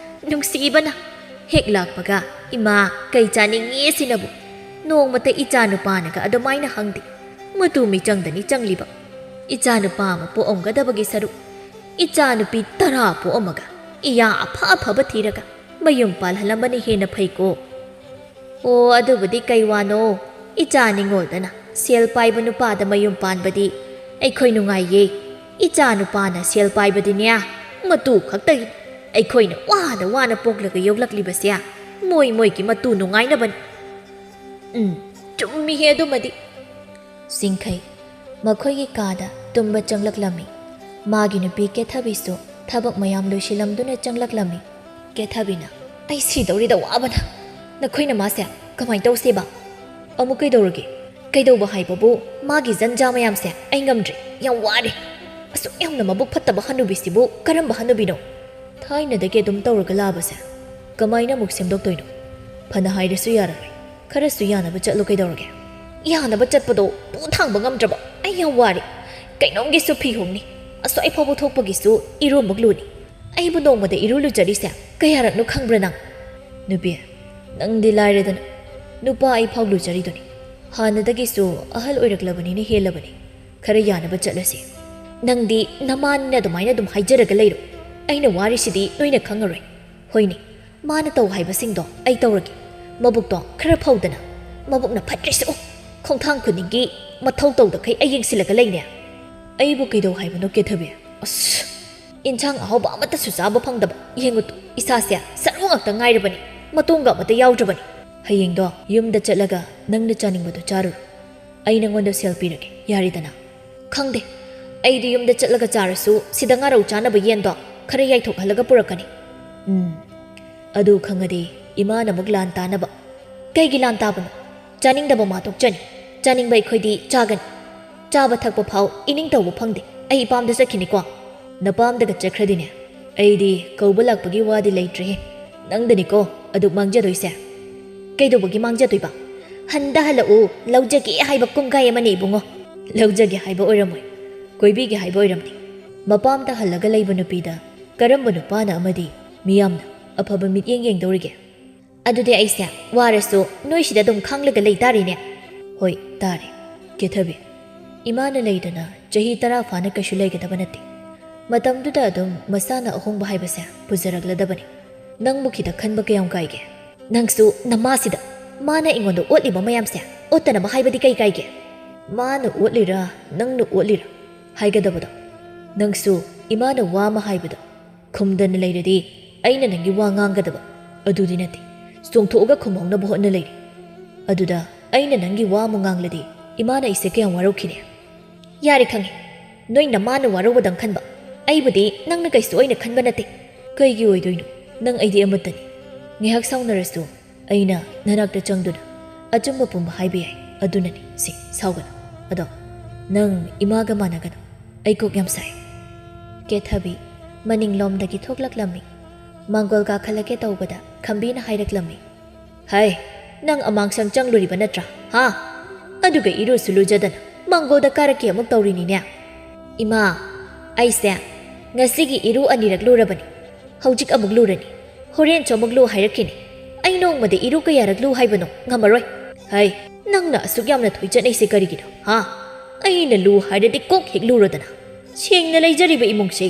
ꯅꯨꯡꯁꯤꯕꯅ ꯍꯦꯛ ꯂꯥꯛꯄꯒ, "ꯏꯃꯥ, ꯀꯩ ꯆꯥꯅꯤꯡꯉꯤ?" ꯁꯤꯅꯕꯨ ꯅꯣꯡꯃꯇ ꯏꯆꯥ ꯅꯨꯄꯥꯅꯒ ꯑꯗꯨꯃꯥꯏꯅ ꯍꯪꯗꯦ꯫ ꯃꯇꯨ ꯃꯤꯆꯪꯗꯅꯤ ꯆꯪꯂꯤꯕ꯫ ꯏꯆꯥ ꯅꯨꯄꯥ ꯑꯃ ꯄꯣꯛꯑꯝꯒꯗꯕꯒꯤ ꯁꯔꯨꯛ, ꯏꯆꯥ ꯅꯨꯄꯤ ꯇꯔꯥ ꯄꯣꯛꯑꯝꯃꯒ, ꯏꯌꯥ ꯑꯐ ꯑꯐꯕ ꯊꯤꯔꯒ ꯃꯌꯨꯝ ꯄꯥꯜꯍꯜꯂꯝꯕꯅ ꯍꯦꯟꯅ ꯐꯩꯀꯣ꯫ ꯑꯣ, ꯑꯗꯨꯕꯨꯗꯤ ꯀꯩ ꯋꯥꯅꯣ? ꯏꯆꯥ ꯅꯤꯉꯣꯜꯗꯅ ꯁꯦꯜ ꯄꯥꯏꯕ ꯅꯨꯄꯥꯗ ꯃꯌꯨꯝ ꯄꯥꯟꯕꯗꯤ ꯑꯩꯈꯣꯏ ꯅꯨꯡꯉꯥꯏꯌꯦ꯫ ꯏꯆꯥ ꯅꯨꯄꯥꯅ ꯁꯦꯜ ꯄꯥꯏꯕꯗꯤꯅꯦ, ꯃꯇꯨ ꯈꯛꯇꯒꯤ꯫ ꯑꯩꯈꯣꯏꯅ ꯋꯥꯅ ꯋꯥꯅ ꯄꯣꯛꯂꯒ ꯌꯣꯛꯂꯛꯂꯤꯕꯁꯦ ꯃꯣꯏ ꯃꯣꯏꯒꯤ ꯃꯇꯨ ꯅꯨꯡꯉꯥꯏꯅꯕꯅꯤ꯫ ꯎꯝ, ꯆꯨꯝꯃꯤꯍꯦ ꯑꯗꯨꯃꯗꯤ꯫ ꯆꯤꯡꯈꯩ ꯃꯈꯣꯏꯒꯤ ꯀꯥꯗ ꯇꯨꯝꯕ ꯆꯪꯂꯛꯂꯝꯃꯤ꯫ ꯃꯥꯒꯤ ꯅꯨꯄꯤ ꯀꯦꯊꯕꯤꯁꯨ ꯊꯕꯛ ꯃꯌꯥꯝ ꯂꯣꯏꯁꯤꯜꯂꯝꯗꯨꯅ ꯆꯪꯂꯛꯂꯝꯃꯤ꯫ ꯀꯦꯊꯕꯤꯅ, "ꯑꯩ ꯁꯤꯗꯧꯔꯤꯗ ꯋꯥꯕꯅ꯫ ꯅꯈꯣꯏꯅ ꯃꯥꯁꯦ ꯀꯃꯥꯏꯅ ꯇꯧꯁꯦꯕ?" "ꯑꯃꯨꯛ ꯀꯩꯗꯧꯔꯒꯦ? ꯀꯩꯗꯧꯕ ꯍꯥꯏꯕꯕꯨ, ꯃꯥꯒꯤ ꯖꯟꯖꯥ ꯃꯌꯥꯝꯁꯦ ꯑꯩ ꯉꯝꯗ꯭ꯔꯦ, ꯌꯥꯝ ꯋꯥꯔꯦ꯫ ꯑꯁꯨꯛ ꯌꯥꯝꯅ ꯃꯕꯨꯛ ꯐꯠꯇꯕ ꯍꯅꯨꯕꯤꯁꯤꯕꯨ ꯀꯔꯝꯕ ꯍꯅꯨꯕꯤꯅꯣ? ꯊꯥꯏꯅꯗꯒꯤ ꯑꯗꯨꯝ ꯇꯧꯔꯒ ꯂꯥꯛꯑꯕꯁꯦ ꯀꯃꯥꯏꯅ ꯑꯃꯨꯛ ꯁꯦꯝꯗꯣꯛꯇꯣꯏꯅꯣ? ꯐꯅ ꯍꯥꯏꯔꯁꯨ ꯌꯥꯔꯔꯣꯏ꯫ ꯈꯔꯁꯨ ꯌꯥꯅꯕ ꯆꯠꯂꯨ ꯀꯩꯗꯧꯔꯒꯦ?" "ꯌꯥꯅꯕ ꯆꯠꯄꯗꯣ ꯄꯨ ꯊꯥꯡꯕ ꯉꯝꯗ꯭ꯔꯕ꯫ ꯑꯩ ꯌꯥꯝ ꯋꯥꯔꯦ꯫ ꯀꯩꯅꯣꯝꯒꯤꯁꯨ ꯐꯤ ꯍꯣꯡꯅꯤ꯫ ꯑꯁ꯭ꯋꯥꯏ ꯐꯥꯎꯕ ꯊꯣꯛꯄꯒꯤꯁꯨ ꯏꯔꯨꯃꯨꯛ ꯂꯨꯅꯤ꯫ ꯑꯩꯕꯨ ꯅꯣꯡꯃꯗ ꯏꯔꯨ ꯂꯨꯖꯔꯤꯁꯦ ꯀꯌꯥꯔꯛꯅꯣ ꯈꯪꯕ꯭ꯔꯥ ꯅꯪ?" "ꯅꯨꯄꯤ, ꯅꯪꯗꯤ ꯂꯥꯏꯔꯦꯗꯅ꯫ ꯅꯨꯄꯥ ꯑꯩ ꯐꯥꯎ ꯂꯨꯖꯔꯤꯗꯨꯅꯤ꯫ ꯍꯥꯟꯅꯗꯒꯤꯁꯨ ꯑꯍꯜ ꯑꯣꯏꯔꯛꯂꯕꯅꯤꯅ ꯍꯦꯜꯂꯕꯅꯤ꯫ ꯈꯔ ꯌꯥꯅꯕ ꯆꯠꯂꯁꯤ꯫ ꯅꯪꯗꯤ ꯅꯃꯥꯅꯤꯅ ꯑꯗꯨꯃꯥꯏꯅ ꯑꯗꯨꯝ ꯍꯥꯏꯖꯔꯒ ꯂꯩꯔꯣ꯫ ꯑꯩꯅ ꯋꯥꯔꯤꯁꯤꯗꯤ ꯅꯣꯏꯅ ꯈꯪꯉꯔꯣꯏ꯫ ꯍꯣꯏꯅꯦ, ꯃꯥꯅ ꯇꯧ ꯍꯥꯏꯕꯁꯤꯡꯗꯣ ꯑꯩ ꯇꯧꯔꯒꯦ꯫ ꯃꯕꯨꯛꯇꯣ ꯈꯔ ꯐꯧꯗꯅ꯫ ꯃꯕꯨꯛꯅ ꯐꯠꯇ꯭ꯔꯤꯁꯦ, ꯑꯣ, ꯈꯣꯡꯊꯥꯡ ꯈꯨꯗꯤꯡꯒꯤ ꯃꯊꯧ ꯇꯧꯗꯈꯩ ꯑꯩ ꯌꯦꯡꯁꯤꯜꯂꯒ ꯂꯩꯅꯦ꯫ ꯑꯩꯕꯨ ꯀꯩꯗꯧ ꯍꯥꯏꯕꯅꯣ ꯀꯦꯊꯕꯤ? ꯑꯁ, ꯏꯟꯁꯥꯡ ꯑꯍꯥꯎꯕ ꯑꯃꯠꯇꯁꯨ ꯆꯥꯕ ꯐꯪꯗꯕ꯫ ꯌꯦꯡꯉꯨ ꯇꯨ, ꯏꯁꯥꯁꯦ ꯁꯔꯨ ꯉꯥꯛꯇ ꯉꯥꯏꯔꯕꯅꯤ, ꯃꯇꯣꯡꯒ ꯑꯃꯠꯇ ꯌꯥꯎꯗ꯭ꯔꯕꯅꯤ꯫ ꯍꯌꯦꯡꯗꯣ ꯌꯨꯝꯗ ꯆꯠꯂꯒ ꯅꯪꯅ ꯆꯥꯅꯤꯡꯕꯗꯣ ꯆꯥꯔꯨꯔꯣ꯫ "ꯑꯩ ꯅꯪꯉꯣꯟꯗ ꯁꯦꯜ ꯄꯤꯔꯒꯦ, ꯌꯥꯔꯦꯗꯅ?" "ꯈꯪꯗꯦ, ꯑꯩꯗꯤ ꯌꯨꯝꯗ ꯆꯠꯂꯒ ꯆꯥꯔꯁꯨ ꯁꯤꯗ ꯉꯥꯔꯧ ꯆꯥꯅꯕ ꯌꯦꯟꯗꯣ ꯈꯔ ꯌꯥꯏꯊꯣꯛꯍꯜꯂꯒ ꯄꯨꯔꯛꯀꯅꯤ"꯫ "ꯎꯝ, ꯑꯗꯨ ꯈꯪꯉꯗꯤ ꯏꯃꯥꯅ ꯑꯃꯨꯛ ꯂꯥꯟ ꯇꯥꯅꯕ"꯫ "ꯀꯩꯒꯤ ꯂꯥꯟ ꯇꯥꯕꯅꯣ? ꯆꯥꯅꯤꯡꯗꯕ ꯃꯥ ꯇꯣꯛꯆꯅꯤ꯫ ꯆꯥꯅꯤꯡꯕ ꯑꯩꯈꯣꯏꯗꯤ ꯆꯥꯒꯅꯤ꯫ ꯆꯥꯕ ꯊꯛꯄ ꯐꯥꯎ ꯏꯅꯤꯡ ꯇꯧꯕ ꯐꯪꯗꯦ꯫ ꯑꯩ ꯏꯄꯥꯝꯗ ꯆꯠꯈꯤꯅꯤꯀꯣ"꯫ "ꯅꯄꯥꯝꯗꯒ ꯆꯠꯈ꯭ꯔꯗꯤꯅꯦ, ꯑꯩꯗꯤ ꯀꯧꯕ ꯂꯥꯛꯄꯒꯤ ꯋꯥꯗꯤ ꯂꯩꯇ꯭ꯔꯦꯍꯦ꯫ ꯅꯪꯗꯅꯤꯀꯣ ꯑꯗꯨꯛ ꯃꯥꯡꯖꯗꯣꯏꯁꯦ"꯫ "ꯀꯩꯗꯧꯕꯒꯤ ꯃꯥꯡꯖꯗꯣꯏꯕ? ꯍꯟꯗ ꯍꯜꯂꯛꯎ, ꯂꯧꯖꯒꯦ ꯍꯥꯏꯕ ꯀꯨꯡꯒꯥꯏ ꯑꯃꯅꯤ ꯏꯕꯨꯡꯉꯣ"꯫ "ꯂꯧꯖꯒꯦ ꯍꯥꯏꯕ ꯑꯣꯏꯔꯝꯃꯣꯏ, ꯀꯣꯏꯕꯤꯒꯦ ꯍꯥꯏꯕ ꯑꯣꯏꯔꯝꯅꯤ꯫ ꯃꯄꯥꯝꯗ ꯍꯜꯂꯒ ꯂꯩꯕ ꯅꯨꯄꯤꯗ ꯀꯔꯝꯕ ꯅꯨꯄꯥꯅ ꯑꯃꯗꯤ ꯃꯤꯌꯥꯝꯅ ꯑꯐꯕ ꯃꯤꯠꯌꯦꯡ ꯌꯦꯡꯗꯧꯔꯤꯒꯦ"꯫ "ꯑꯗꯨꯗꯤ ꯑꯩꯁꯦ ꯋꯥꯔꯁꯨ ꯅꯣꯏꯁꯤꯗ ꯑꯗꯨꯝ ꯈꯥꯡꯂꯒ ꯂꯩ ꯇꯥꯔꯦꯅꯦ"꯫ "ꯍꯣꯏ ꯇꯥꯔꯦ, ꯀꯦꯊꯕꯤ꯫ ꯏꯃꯥꯅ ꯂꯩꯗꯅ ꯆꯍꯤ ꯇꯔꯥ ꯐꯥꯅ ꯀꯩꯁꯨ ꯂꯩꯒꯗꯕ ꯅꯠꯇꯦ꯫ ꯃꯇꯝꯗꯨꯗ ꯑꯗꯨꯝ ꯃꯁꯥꯅ ꯑꯍꯣꯡꯕ ꯍꯥꯏꯕꯁꯦ ꯄꯨꯖꯔꯛꯂꯗꯕꯅꯤ꯫ ꯅꯪꯕꯨ ꯈꯤꯇ ꯈꯟꯕ ꯀꯌꯥꯝ ꯀꯥꯏꯒꯦ?" "ꯅꯪꯁꯨ ꯅꯃꯥꯁꯤꯗ꯫ ꯃꯥꯅ ꯑꯩꯉꯣꯟꯗ ꯑꯣꯠꯂꯤꯕ ꯃꯌꯥꯝꯁꯦ ꯑꯣꯠꯇꯅꯕ ꯍꯥꯏꯕꯗꯤ ꯀꯩ ꯀꯥꯏꯒꯦ?" "ꯃꯥꯅ ꯑꯣꯠꯂꯤꯔꯥ, ꯅꯪꯅ ꯑꯣꯠꯂꯤꯔꯥ ꯍꯥꯏꯒꯗꯕꯗꯣ? ꯅꯪꯁꯨ ꯏꯃꯥꯅ ꯋꯥ ꯑꯃ ꯍꯥꯏꯕꯗꯣ ꯈꯨꯝꯗꯅ ꯂꯩꯔꯗꯤ ꯑꯩꯅ ꯅꯪꯒꯤ ꯋꯥ ꯉꯥꯡꯒꯗꯕ꯫ ꯑꯗꯨꯗꯤ ꯅꯠꯇꯦ, ꯆꯣꯡꯊꯣꯛꯑꯒ ꯈꯨꯝꯍꯧꯅꯕ ꯍꯣꯠꯅ ꯂꯩꯔꯦ꯫ ꯑꯗꯨꯗ ꯑꯩꯅ ꯅꯪꯒꯤ ꯋꯥ ꯑꯃ ꯉꯥꯡꯂꯗꯤ ꯏꯃꯥꯅ ꯑꯩꯁꯦ ꯀꯌꯥꯝ ꯋꯥꯔꯧꯈꯤꯅꯤ?" "ꯌꯥꯔꯦ, ꯈꯪꯉꯦ꯫ ꯅꯣꯏ ꯅꯃꯥꯅ ꯋꯥꯔꯧꯕꯗꯪ ꯈꯟꯕ, ꯑꯩꯕꯨꯗꯤ ꯅꯪꯅ ꯀꯩꯁꯨ ꯑꯣꯏꯅ ꯈꯟꯕ ꯅꯠꯇꯦ"꯫ "ꯀꯩꯒꯤ ꯑꯣꯏꯗꯣꯏꯅꯣ? ꯅꯪ ꯑꯩꯗꯤ ꯑꯃꯠꯇꯅꯤ꯫ ꯉꯥꯏꯍꯥꯛ ꯁꯥꯎꯅꯔꯁꯨ ꯑꯩꯅ ꯅꯅꯥꯛꯇ ꯆꯪꯗꯨꯅ ꯑꯆꯨꯝꯕ ꯄꯨꯝꯕ ꯍꯥꯏꯕ ꯌꯥꯏ꯫ ꯑꯗꯨꯅꯅꯤ꯫ ꯁꯤ, ꯁꯥꯎꯒꯅꯨ꯫ ꯑꯗꯣ ꯅꯪ ꯏꯃꯥꯒ ꯃꯥꯟꯅꯒꯅꯨ꯫ ꯑꯩ ꯀꯣꯛ ꯌꯥꯝ ꯁꯥꯏ"꯫ ꯀꯦꯊꯕꯤ ꯃꯅꯤꯡꯂꯣꯝꯗꯒꯤ ꯊꯣꯛꯂꯛꯂꯝꯃꯤ꯫ ꯃꯥꯡꯒꯣꯜ ꯀꯥꯈꯠꯂꯒꯦ ꯇꯧꯕꯗ ꯈꯝꯕꯤꯅ ꯍꯥꯏꯔꯛꯂꯝꯃꯤ꯫ "ꯍꯩ, ꯅꯪ ꯑꯃꯥꯡꯁꯪ ꯆꯪꯂꯨꯔꯤꯕ ꯅꯠꯇ꯭ꯔꯥ? ꯍꯥ? ꯑꯗꯨꯒ ꯏꯔꯨꯁꯨ ꯂꯨꯖꯗꯅ ꯃꯥꯡꯒꯣꯜꯗ ꯀꯥꯔꯛꯀꯦ ꯑꯃꯨꯛ ꯇꯧꯔꯤꯅꯤꯅꯦ"꯫ "ꯏꯃꯥ, ꯑꯩꯁꯦ ꯉꯁꯤꯒꯤ ꯏꯔꯨ ꯑꯅꯤꯔꯛ ꯂꯨꯔꯕꯅꯤ꯫ ꯍꯧꯖꯤꯛ ꯑꯃꯨꯛ ꯂꯨꯔꯅꯤ꯫ ꯍꯣꯔꯦꯟꯁꯨ ꯑꯃꯨꯛ ꯂꯨ ꯍꯥꯏꯔꯛꯈꯤꯅꯤ꯫ ꯑꯩ ꯅꯣꯡꯃꯗ ꯏꯔꯨ ꯀꯌꯥꯔꯛ ꯂꯨ ꯍꯥꯏꯕꯅꯣ? ꯉꯝꯃꯔꯣꯏ"꯫ "ꯍꯩ, ꯅꯪꯅ ꯑꯁꯨꯛ ꯌꯥꯝꯅ ꯊꯣꯏꯖꯠꯅꯩꯁꯦ ꯀꯔꯤꯒꯤꯅꯣ? ꯍꯥ? ꯑꯩꯅ ꯂꯨ ꯍꯥꯏꯔꯗꯤ ꯀꯣꯛ ꯍꯦꯛ ꯂꯨꯔꯗꯅ꯫ ꯁꯦꯡꯅ ꯂꯩꯖꯔꯤꯕ ꯏꯃꯨꯡꯁꯦ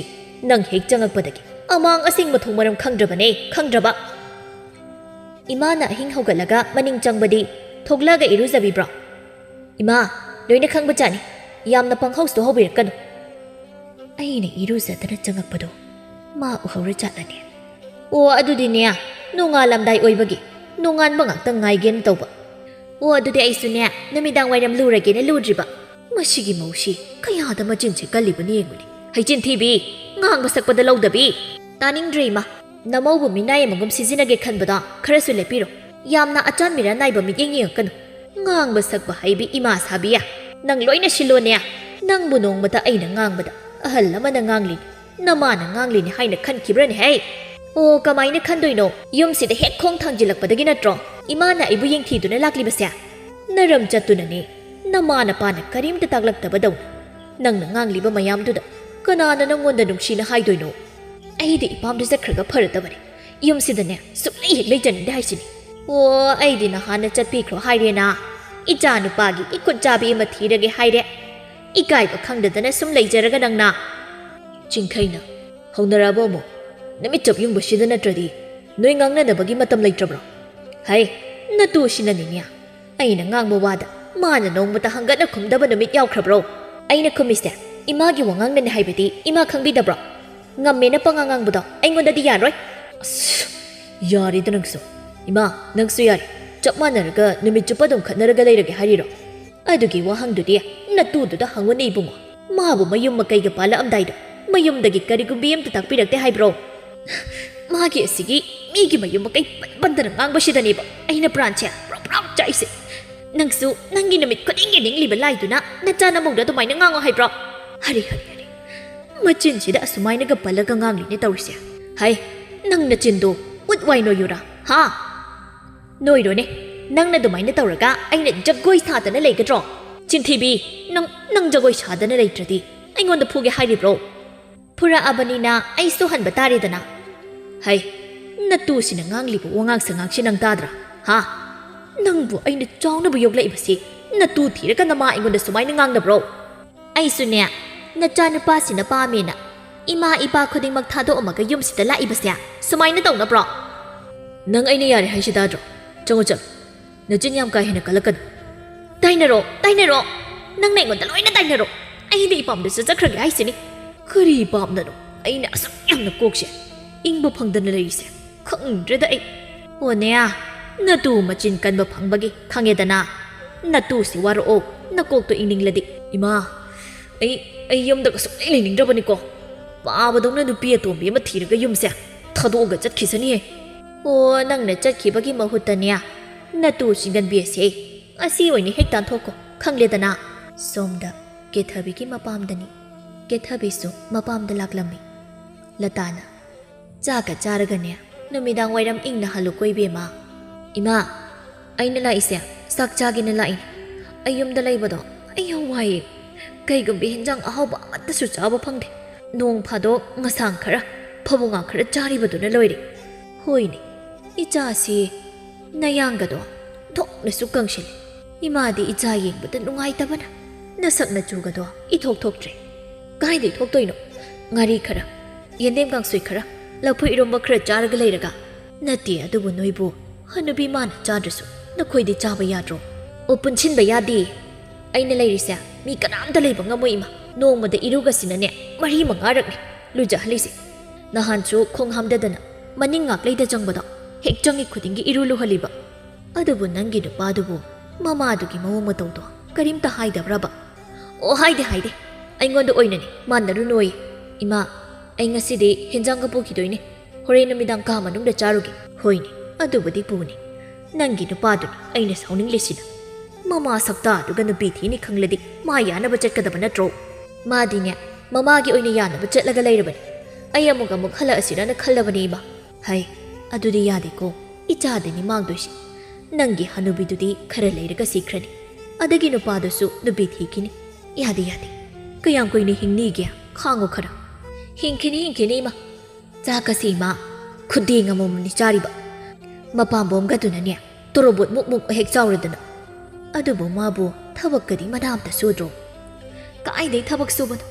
ꯅꯪ ꯍꯦꯛ ꯆꯪꯉꯛꯄꯗꯒꯤ ꯑꯃꯥꯡ ꯑꯁꯦꯡ ꯃꯊꯣꯡ ꯃꯔꯝ ꯈꯪꯗ꯭ꯔꯕꯅꯦ, ꯈꯪꯗ꯭ꯔꯕ"꯫ ꯏꯃꯥꯅ ꯑꯍꯤꯡ ꯍꯧꯒꯠꯂꯒ ꯃꯅꯤꯡ ꯆꯪꯕꯗꯤ ꯊꯣꯛꯂꯛꯑꯒ ꯏꯔꯨꯖꯕꯤꯕ꯭ꯔꯣ? "ꯏꯃꯥ, ꯂꯣꯏꯅ ꯈꯪꯕ ꯖꯥꯠꯅꯤ꯫ ꯌꯥꯝꯅ ꯄꯪꯍꯧꯁꯨ ꯍꯧꯕꯤꯔꯛꯀꯅꯨ"꯫ "ꯑꯩꯅ ꯏꯔꯨꯖꯗꯅ ꯆꯪꯉꯛꯄꯗꯣ ꯃꯥ ꯎꯍꯧꯔ ꯖꯥꯠꯂꯅꯦ?" "ꯑꯣ, ꯑꯗꯨꯗꯤꯅꯦ, ꯅꯣꯡꯉꯥꯜꯂꯝꯗꯥꯏ ꯑꯣꯏꯕꯒꯤ ꯅꯣꯡꯉꯥꯟꯕ ꯉꯥꯛꯇ ꯉꯥꯏꯒꯦꯅ ꯇꯧꯕ"꯫ ꯑꯣ, ꯑꯗꯨꯗꯤ ꯑꯩꯁꯨꯅꯦ, ꯅꯨꯃꯤꯗꯥꯡ ꯋꯥꯏꯔꯝ ꯂꯨꯔꯒꯦꯅ ꯂꯨꯗ꯭ꯔꯤꯕ꯫ ꯃꯁꯤꯒꯤ ꯃꯧꯁꯤ ꯀꯌꯥꯗ ꯃꯆꯤꯟꯁꯦ ꯀꯜꯂꯤꯕꯅꯤ ꯌꯦꯡꯉꯨꯅꯦ꯫ ꯍꯩꯆꯤꯟ ꯊꯤꯕꯤ, ꯉꯥꯡꯕ ꯁꯛꯄꯗ ꯂꯧꯗꯕꯤ꯫ ꯇꯥꯅꯤꯡꯗ꯭ꯔꯦ ꯏꯃꯥ꯫ ꯅꯃꯧꯕꯨ ꯃꯤꯅꯥꯏ ꯑꯃꯒꯨꯝ ꯁꯤꯖꯤꯟꯅꯒꯦ ꯈꯟꯕꯗꯣ ꯈꯔꯁꯨ ꯂꯦꯞꯄꯤꯔꯣ꯫ ꯌꯥꯝꯅ ꯑꯆꯥꯟ ꯃꯤꯔꯥꯟ ꯅꯥꯏꯕ ꯃꯤꯠꯌꯦꯡ ꯌꯦꯡꯉꯛꯀꯅꯨ꯫ ꯉꯥꯡꯕ ꯁꯛꯄ ꯍꯩꯕꯤ ꯏꯃꯥ ꯁꯥꯕꯤꯌꯥ꯫ ꯅꯪ ꯂꯣꯏꯅ ꯁꯤꯜꯂꯣꯅꯦ꯫ ꯅꯪꯕꯨ ꯅꯣꯡꯃꯇ ꯑꯩꯅ ꯉꯥꯡꯕꯗ ꯑꯍꯜ ꯑꯃꯅ ꯉꯥꯡꯂꯤꯅꯤ, ꯅꯃꯥꯅ ꯉꯥꯡꯂꯤꯅꯤ ꯍꯥꯏꯅ ꯈꯟꯈꯤꯕ꯭ꯔꯅꯦ ꯍꯩ? ꯑꯣ, ꯀꯃꯥꯏꯅ ꯈꯟꯗꯣꯏꯅꯣ? ꯌꯨꯝꯁꯤꯗ ꯍꯦꯛ ꯈꯣꯡ ꯊꯥꯡꯖꯤꯜꯂꯛꯄꯗꯒꯤ ꯅꯠꯇ꯭ꯔꯣ ꯏꯃꯥꯅ ꯑꯩꯕꯨ ꯌꯦꯡꯊꯤꯗꯨꯅ ꯂꯥꯛꯂꯤꯕꯁꯦ? ꯅꯔꯝ ꯆꯠꯇꯨꯅꯅꯦ, ꯅꯃꯥ ꯅꯄꯥꯅ ꯀꯔꯤꯝꯇ ꯇꯥꯛꯂꯛꯇꯕꯗꯧꯅ꯫ ꯅꯪꯅ ꯉꯥꯡꯂꯤꯕ ꯃꯌꯥꯝꯗꯨꯗ ꯀꯅꯥꯅ ꯅꯪꯉꯣꯟꯗ ꯅꯨꯡꯁꯤꯅ ꯍꯥꯏꯗꯣꯏꯅꯣ? ꯑꯩꯗꯤ ꯏꯄꯥꯝꯗ ꯆꯠꯈ꯭ꯔꯒ ꯐꯔꯗꯕꯅꯤ꯫ ꯌꯨꯝꯁꯤꯗꯅꯦ ꯁꯨꯛꯂꯩ ꯍꯦꯛ ꯂꯩꯖꯅꯤꯡꯗꯦ ꯍꯥꯏꯁꯤꯅꯤ꯫ ꯑꯣ, ꯑꯩꯗꯤ ꯅꯍꯥꯟꯅ ꯆꯠꯄꯤꯈ꯭ꯔꯣ ꯍꯥꯏꯔꯦꯅ꯫ ꯏꯆꯥ ꯅꯨꯄꯥꯒꯤ ꯏꯈꯨꯠ ꯆꯥꯕꯤ ꯑꯃ ꯊꯤꯔꯒꯦ ꯍꯥꯏꯔꯦ꯫ ꯏꯀꯥꯏꯕ ꯈꯪꯗꯗꯅ ꯁꯨꯝ ꯂꯩꯖꯔꯒ ꯅꯪꯅ꯫ ꯆꯤꯡꯈꯩꯅ, ꯍꯧꯅꯔꯛꯑꯕꯣ ꯑꯃꯨꯛ? ꯅꯨꯃꯤꯠ ꯆꯞ ꯌꯨꯡꯕꯁꯤꯗ ꯅꯠꯇ꯭ꯔꯗꯤ ꯅꯣꯏ ꯉꯥꯡꯅꯅꯕꯒꯤ ꯃꯇꯝ ꯂꯩꯇ꯭ꯔꯕ꯭ꯔꯣ? ꯍꯩ, ꯅꯇꯨꯁꯤꯅꯅꯤꯅꯦ꯫ ꯑꯩꯅ ꯉꯥꯡꯕ ꯋꯥꯗ ꯃꯥꯅ ꯅꯣꯡꯃꯇ ꯍꯪꯒꯠꯅ ꯈꯨꯝꯗꯕ ꯅꯨꯃꯤꯠ ꯌꯥꯎꯈ꯭ꯔꯕ꯭ꯔꯣ? ꯑꯩꯅ ꯈꯨꯝꯃꯤꯁꯦ ꯏꯃꯥꯒꯤ ꯋꯥꯉꯥꯡꯅꯅꯦ ꯍꯥꯏꯕꯗꯤ ꯏꯃꯥ ꯈꯪꯕꯤꯗꯕ꯭ꯔꯣ? ꯉꯝꯃꯦꯅ ꯄꯉꯥꯡ ꯉꯥꯡꯕꯗꯣ ꯑꯩꯉꯣꯟꯗꯗꯤ ꯌꯥꯔꯣꯏ꯫ ꯑꯁ, ꯌꯥꯔꯦꯗ ꯅꯪꯁꯨ꯫ ꯏꯃꯥ, ꯅꯪꯁꯨ ꯌꯥꯔꯦ꯫ ꯆꯞ ꯃꯥꯟꯅꯔꯒ ꯅꯨꯃꯤꯠ ꯆꯨꯞꯄ ꯑꯗꯨꯝ ꯈꯠꯅꯔꯒ ꯂꯩꯔꯒꯦ ꯍꯥꯏꯔꯤꯔꯣ? ꯑꯗꯨꯒꯤ ꯋꯥꯍꯪꯗꯨꯗꯤ ꯅꯇꯨꯗꯨꯗ ꯍꯪꯉꯨꯅꯦ ꯏꯕꯨꯡꯉꯣ꯫ ꯃꯥꯕꯨ ꯃꯌꯨꯝ ꯃꯀꯩꯒ ꯄꯥꯜꯂꯛꯑꯝꯗꯥꯏꯗ ꯃꯌꯨꯝꯗꯒꯤ ꯀꯔꯤꯒꯨꯝꯕꯤ ꯑꯝꯇ ꯇꯥꯛꯄꯤꯔꯛꯇꯦ ꯍꯥꯏꯕ꯭ꯔꯣ? ꯃꯥꯒꯤ ꯑꯁꯤꯒꯤ ꯃꯤꯒꯤ ꯃꯌꯨꯝ ꯃꯀꯩ ꯄꯟ ꯄꯟꯗꯅ ꯉꯥꯡꯕꯁꯤꯗꯅꯦꯕ ꯑꯩꯅ ꯄ꯭ꯔꯥꯟꯁꯦ ꯄ꯭ꯔꯣꯛ ꯄ꯭ꯔꯣꯛ ꯆꯥꯛꯏꯁꯦ꯫ ꯅꯪꯁꯨ ꯅꯪꯒꯤ ꯅꯨꯃꯤꯠ ꯈꯨꯗꯤꯡꯒꯤ ꯅꯤꯡꯂꯤꯕ ꯂꯥꯏꯗꯨꯅ ꯅꯆꯥ ꯅꯃꯧꯗ ꯑꯗꯨꯃꯥꯏꯅ ꯉꯥꯡꯉꯣ ꯍꯥꯏꯕ꯭ꯔꯣ? ꯍꯔꯦ, ꯍꯔꯦ, ꯍꯔꯦ꯫ ꯃꯆꯤꯟꯁꯤꯗ ꯑꯁꯨꯃꯥꯏꯅꯒ ꯄꯜꯂꯒ ꯉꯥꯡꯂꯤꯅꯦ ꯇꯧꯔꯤꯁꯦ꯫ ꯍꯩ, ꯅꯪ ꯅꯆꯤꯟꯗꯣ ꯎꯠ ꯋꯥꯏ ꯅꯣꯏꯌꯨꯔꯥ? ꯍꯥ? ꯅꯣꯏꯔꯣꯅꯦ꯫ ꯅꯪꯅ ꯑꯗꯨꯃꯥꯏꯅ ꯇꯧꯔꯒ ꯑꯩꯅ ꯖꯒꯣꯏ ꯁꯥꯗꯅ ꯂꯩꯒꯗ꯭ꯔꯣ? ꯆꯤꯟꯊꯤꯕꯤ, ꯅꯪ, ꯅꯪ ꯖꯒꯣꯏ ꯁꯥꯗꯅ ꯂꯩꯇ꯭ꯔꯗꯤ ꯑꯩꯉꯣꯟꯗ ꯐꯨꯒꯦ ꯍꯥꯏꯔꯤꯕ꯭ꯔꯣ? ꯐꯨꯔꯛꯑꯕꯅꯤꯅ ꯑꯩꯁꯨ ꯍꯟꯕ ꯇꯥꯔꯦꯗꯅ꯫ ꯍꯩ, ꯅꯇꯨꯁꯤꯅ ꯉꯥꯡꯂꯤꯕ ꯋꯥꯉꯥꯡ ꯁꯉꯥꯡꯁꯤ ꯅꯪ ꯇꯥꯗ꯭ꯔꯥ? ꯍꯥ? ꯅꯪꯕꯨ ꯑꯩꯅ ꯆꯥꯎꯅꯕ ꯌꯣꯛꯂꯛꯏꯕꯁꯤ ꯅꯇꯨ ꯊꯤꯔꯒ ꯅꯃꯥ ꯑꯩꯉꯣꯟꯗ ꯁꯨꯃꯥꯏꯅ ꯉꯥꯡꯅꯕ꯭ꯔꯣ? ꯑꯩꯁꯨꯅꯦ, ꯅꯆꯥꯅꯨꯄꯥꯁꯤꯅ ꯄꯥꯝꯃꯦꯅ ꯏꯃꯥ ꯏꯄꯥ ꯈꯨꯗꯤꯡꯃꯛ ꯊꯥꯗꯣꯛꯑꯝꯃꯒ ꯌꯨꯝꯁꯤꯗ ꯂꯥꯛꯏꯕꯁꯦ ꯁꯨꯃꯥꯏꯅ ꯇꯧꯅꯕ꯭ꯔꯣ? ꯅꯪ ꯑꯩꯅ ꯌꯥꯔꯦ ꯍꯥꯏꯁꯤ ꯇꯥꯗ꯭ꯔꯣ? ꯆꯪꯉꯣ, ꯆꯪꯉꯣ꯫ ꯅꯆꯤꯟ ꯌꯥꯝ ꯀꯥ ꯍꯦꯟꯅ ꯀꯜꯂꯛꯀꯅꯨ꯫ ꯇꯥꯏꯅꯔꯣ, ꯇꯥꯏꯅꯔꯣ꯫ ꯅꯪꯅ ꯑꯩꯉꯣꯟꯗ ꯂꯣꯏꯅ ꯇꯥꯏꯅꯔꯣ꯫ ꯑꯩꯗꯤ ꯏꯄꯥꯝꯗ ꯆꯠꯆꯈ꯭ꯔꯒꯦ ꯍꯥꯏꯁꯤꯅꯤ꯫ ꯀꯔꯤ ꯏꯄꯥꯝꯗꯅꯣ? ꯑꯩꯅ ꯑꯁꯨꯛ ꯌꯥꯝꯅ ꯀꯣꯛꯁꯦ ꯏꯪꯕ ꯐꯪꯗꯅ ꯂꯩꯔꯤꯁꯦ꯫ ꯈꯪꯗ꯭ꯔꯦꯗ ꯑꯩ꯫ ꯑꯣ ꯅꯦꯌꯥ, ꯅꯇꯨ ꯃꯆꯤꯟ ꯀꯟꯕ ꯐꯪꯕꯒꯤ ꯈꯪꯉꯦꯗꯅ꯫ ꯅꯇꯨꯁꯤ ꯋꯥꯔꯛꯑꯣ, ꯅꯀꯣꯛꯇꯣ ꯏꯪꯅꯤꯡꯂꯗꯤ꯫ ꯏꯃꯥ, ꯑꯩ, ꯑꯩ ꯌꯨꯝꯗꯒ ꯁꯨꯡꯂꯩ ꯂꯩꯅꯤꯡꯗ꯭ꯔꯕꯅꯤꯀꯣ꯫ ꯄꯥꯕꯗꯧꯅ ꯅꯨꯄꯤ ꯑꯇꯣꯝꯕꯤ ꯑꯃ ꯊꯤꯔꯒ ꯌꯨꯝꯁꯦ ꯊꯥꯗꯣꯛꯑꯒ ꯆꯠꯈꯤꯁꯅꯤꯍꯦ꯫ ꯑꯣ, ꯅꯪꯅ ꯆꯠꯈꯤꯕꯒꯤ ꯃꯍꯨꯠꯇꯅꯦ, ꯅꯇꯨ ꯆꯤꯡꯒꯟꯕꯤ ꯑꯁꯦ ꯉꯁꯤ ꯑꯣꯏꯅ ꯍꯦꯛ ꯇꯥꯟꯊꯣꯛꯈꯣ, ꯈꯪꯂꯦꯗꯅ꯫ ꯁꯣꯝꯗ ꯀꯦꯊꯕꯤꯒꯤ ꯃꯄꯥꯝꯗꯅꯤ꯫ ꯀꯦꯊꯕꯤꯁꯨ ꯃꯄꯥꯝꯗ ꯂꯥꯛꯂꯝꯃꯤ꯫ ꯂꯇꯥꯅ, "ꯆꯥꯛꯀ ꯆꯥꯔꯒꯅꯦ, ꯅꯨꯃꯤꯗꯥꯡ ꯋꯥꯏꯔꯝ ꯏꯪꯅ ꯍꯜꯂꯨꯀꯣ ꯏꯕꯦꯝꯃ꯫" "ꯏꯃꯥ, ꯑꯩꯅ ꯂꯥꯛꯏꯁꯦ ꯆꯥꯛ ꯆꯥꯒꯦꯅ ꯂꯥꯛꯏꯅꯦ꯫ ꯑꯩ ꯌꯨꯝꯗ ꯂꯩꯕꯗꯣ ꯑꯩ ꯌꯥꯝ ꯋꯥꯏꯌꯦ꯫ ꯀꯩꯒꯨꯝꯕ ꯍꯦꯟꯖꯥꯡ ꯑꯍꯥꯎꯕ ꯑꯃꯠꯇꯁꯨ ꯆꯥꯕ ꯐꯪꯗꯦ꯫ ꯅꯣꯡ ꯐꯥꯗꯣꯛ ꯉꯁꯥꯡ ꯈꯔ, ꯐꯕꯧꯉꯥ ꯈꯔ ꯆꯥꯔꯤꯕꯗꯨꯅ ꯂꯣꯏꯔꯦ꯫" "ꯍꯣꯏꯅꯦ, ꯏꯆꯥꯁꯤ ꯅꯌꯥꯡꯒꯗꯣ ꯊꯣꯛꯅꯁꯨ ꯀꯪꯁꯤꯜꯂꯦ꯫ ꯏꯃꯥꯗꯤ ꯏꯆꯥ ꯌꯦꯡꯕꯗ ꯅꯨꯡꯉꯥꯏꯇꯕꯅ ꯅꯁꯛ ꯅꯆꯨꯒꯗꯣ ꯏꯊꯣꯛ ꯊꯣꯛꯇ꯭ꯔꯦ꯫ ꯀꯥꯏꯗꯩ ꯊꯣꯛꯇꯣꯏꯅꯣ? ꯉꯥꯔꯤ ꯈꯔ, ꯌꯦꯟꯗꯦꯝ ꯀꯥꯡꯁꯣꯏ ꯈꯔ, ꯂꯐꯨ ꯏꯔꯣꯝꯕ ꯈꯔ ꯆꯥꯔꯒ ꯂꯩꯔꯒ? ꯅꯠꯇꯦ, ꯑꯗꯨꯕꯨ ꯅꯣꯏꯕꯨ ꯍꯅꯨꯕꯤ ꯃꯥꯅ ꯆꯥꯗ꯭ꯔꯁꯨ ꯅꯈꯣꯏꯗꯤ ꯆꯥꯕ ꯌꯥꯗ꯭ꯔꯣ?" "ꯑꯣ, ꯄꯨꯟꯁꯤꯟꯕ ꯌꯥꯗꯦ꯫ ꯑꯩꯅ ꯂꯩꯔꯤꯁꯦ ꯃꯤ ꯀꯅꯥꯝꯇ ꯂꯩꯕ ꯉꯝꯃꯣꯏ ꯏꯃꯥ꯫ ꯅꯣꯡꯃꯗ ꯏꯔꯨꯒꯁꯤꯅꯅꯦ ꯃꯔꯤ ꯃꯉꯥꯔꯛꯅꯤ ꯂꯨꯖꯍꯜꯂꯤꯁꯦ꯫ ꯅꯍꯥꯟꯁꯨ ꯈꯣꯡ ꯍꯥꯝꯗꯗꯅ ꯃꯅꯤꯡ ꯉꯥꯛꯂꯩꯗ ꯆꯪꯕꯗꯣ ꯍꯦꯛ ꯆꯪꯉꯤ ꯈꯨꯗꯤꯡꯒꯤ ꯏꯔꯨ ꯂꯨꯍꯜꯂꯤꯕ꯫ ꯑꯗꯨꯕꯨ ꯅꯪꯒꯤ ꯅꯨꯄꯥꯗꯨꯕꯨ ꯃꯃꯥꯗꯨꯒꯤ ꯃꯑꯣꯡ ꯃꯇꯧꯗꯣ ꯀꯔꯤꯝꯇ ꯍꯥꯏꯗꯕ꯭ꯔꯕ?" "ꯑꯣ, ꯍꯥꯏꯗꯦ, ꯍꯥꯏꯗꯦ꯫ ꯑꯩꯉꯣꯟꯗ ꯑꯣꯏꯅꯅꯦ ꯃꯥꯟꯅꯔꯨꯅꯣꯌꯦ꯫ ꯏꯃꯥ, ꯑꯩ ꯉꯁꯤꯗꯤ ꯍꯦꯟꯖꯥꯡꯒ ꯄꯨꯈꯤꯗꯣꯏꯅꯦ꯫ ꯍꯣꯔꯦꯟ ꯅꯨꯃꯤꯗꯥꯡ ꯀꯥ ꯃꯅꯨꯡꯗ ꯆꯥꯔꯨꯒꯦ꯫" "ꯍꯣꯏꯅꯦ, ꯑꯗꯨꯕꯨꯗꯤ ꯄꯨꯅꯤ꯫ ꯅꯪꯒꯤ ꯅꯨꯄꯥꯗꯨꯅꯤ ꯑꯩꯅ ꯁꯥꯎꯅꯤꯡꯂꯤꯁꯤꯅ꯫ ꯃꯃꯥ ꯁꯛꯇꯥꯗꯨꯒ ꯅꯨꯄꯤ ꯊꯤꯅꯤ ꯈꯪꯂꯗꯤ ꯃꯥ ꯌꯥꯅꯕ ꯆꯠꯀꯗꯕ ꯅꯠꯇ꯭ꯔꯣ? ꯃꯥꯗꯤꯅꯦ, ꯃꯃꯥꯒꯤ ꯑꯣꯏꯅ ꯌꯥꯅꯕ ꯆꯠꯂꯒ ꯂꯩꯔꯕꯅꯤ꯫ ꯑꯩ ꯑꯃꯨꯛ ꯑꯃꯨꯛ ꯍꯜꯂꯛꯑꯁꯤꯔꯅ ꯈꯜꯂꯕꯅꯦ ꯏꯃꯥ꯫" "ꯍꯩ, ꯑꯗꯨꯗꯤ ꯌꯥꯗꯦꯀꯣ꯫ ꯏꯆꯥꯗꯅꯤ ꯃꯥꯡꯗꯣꯏꯁꯦ꯫ ꯅꯪꯒꯤ ꯍꯅꯨꯕꯤꯗꯨꯗꯤ ꯈꯔ ꯂꯩꯔꯒ ꯁꯤꯈ꯭ꯔꯅꯤ꯫ ꯑꯗꯒꯤ ꯅꯨꯄꯥꯗꯨꯁꯨ ꯅꯨꯄꯤ ꯊꯤꯈꯤꯅꯤ꯫ ꯌꯥꯗꯦ, ꯌꯥꯗꯦ꯫ ꯀꯌꯥꯝ ꯀꯨꯏꯅ ꯍꯤꯡꯅꯤꯒꯦ? ꯈꯥꯡꯉꯣ ꯈꯔ꯫" "ꯍꯤꯡꯈꯤꯅꯤ, ꯍꯤꯡꯈꯤꯅꯤ ꯏꯃꯥ꯫ ꯆꯥꯛꯀꯁꯤ ꯏꯃꯥ, ꯈꯨꯗꯦꯡ ꯑꯃꯃꯝꯅꯤ ꯆꯥꯔꯤꯕ꯫ ꯃꯄꯥꯝꯕꯣꯝꯒꯗꯨꯅꯅꯦ ꯇꯣꯔꯣꯕꯣꯠ ꯃꯨꯛ ꯃꯨꯛ ꯍꯦꯛ ꯆꯥꯎꯔꯗꯅ꯫ ꯑꯗꯨꯕꯨ ꯃꯥꯕꯨ ꯊꯕꯛꯀꯗꯤ ꯃꯅꯥ ꯑꯝꯇ ꯁꯨꯗ꯭ꯔꯣ?" "ꯀꯥꯏꯗꯩ ꯊꯕꯛ ꯁꯨꯕꯅꯣ?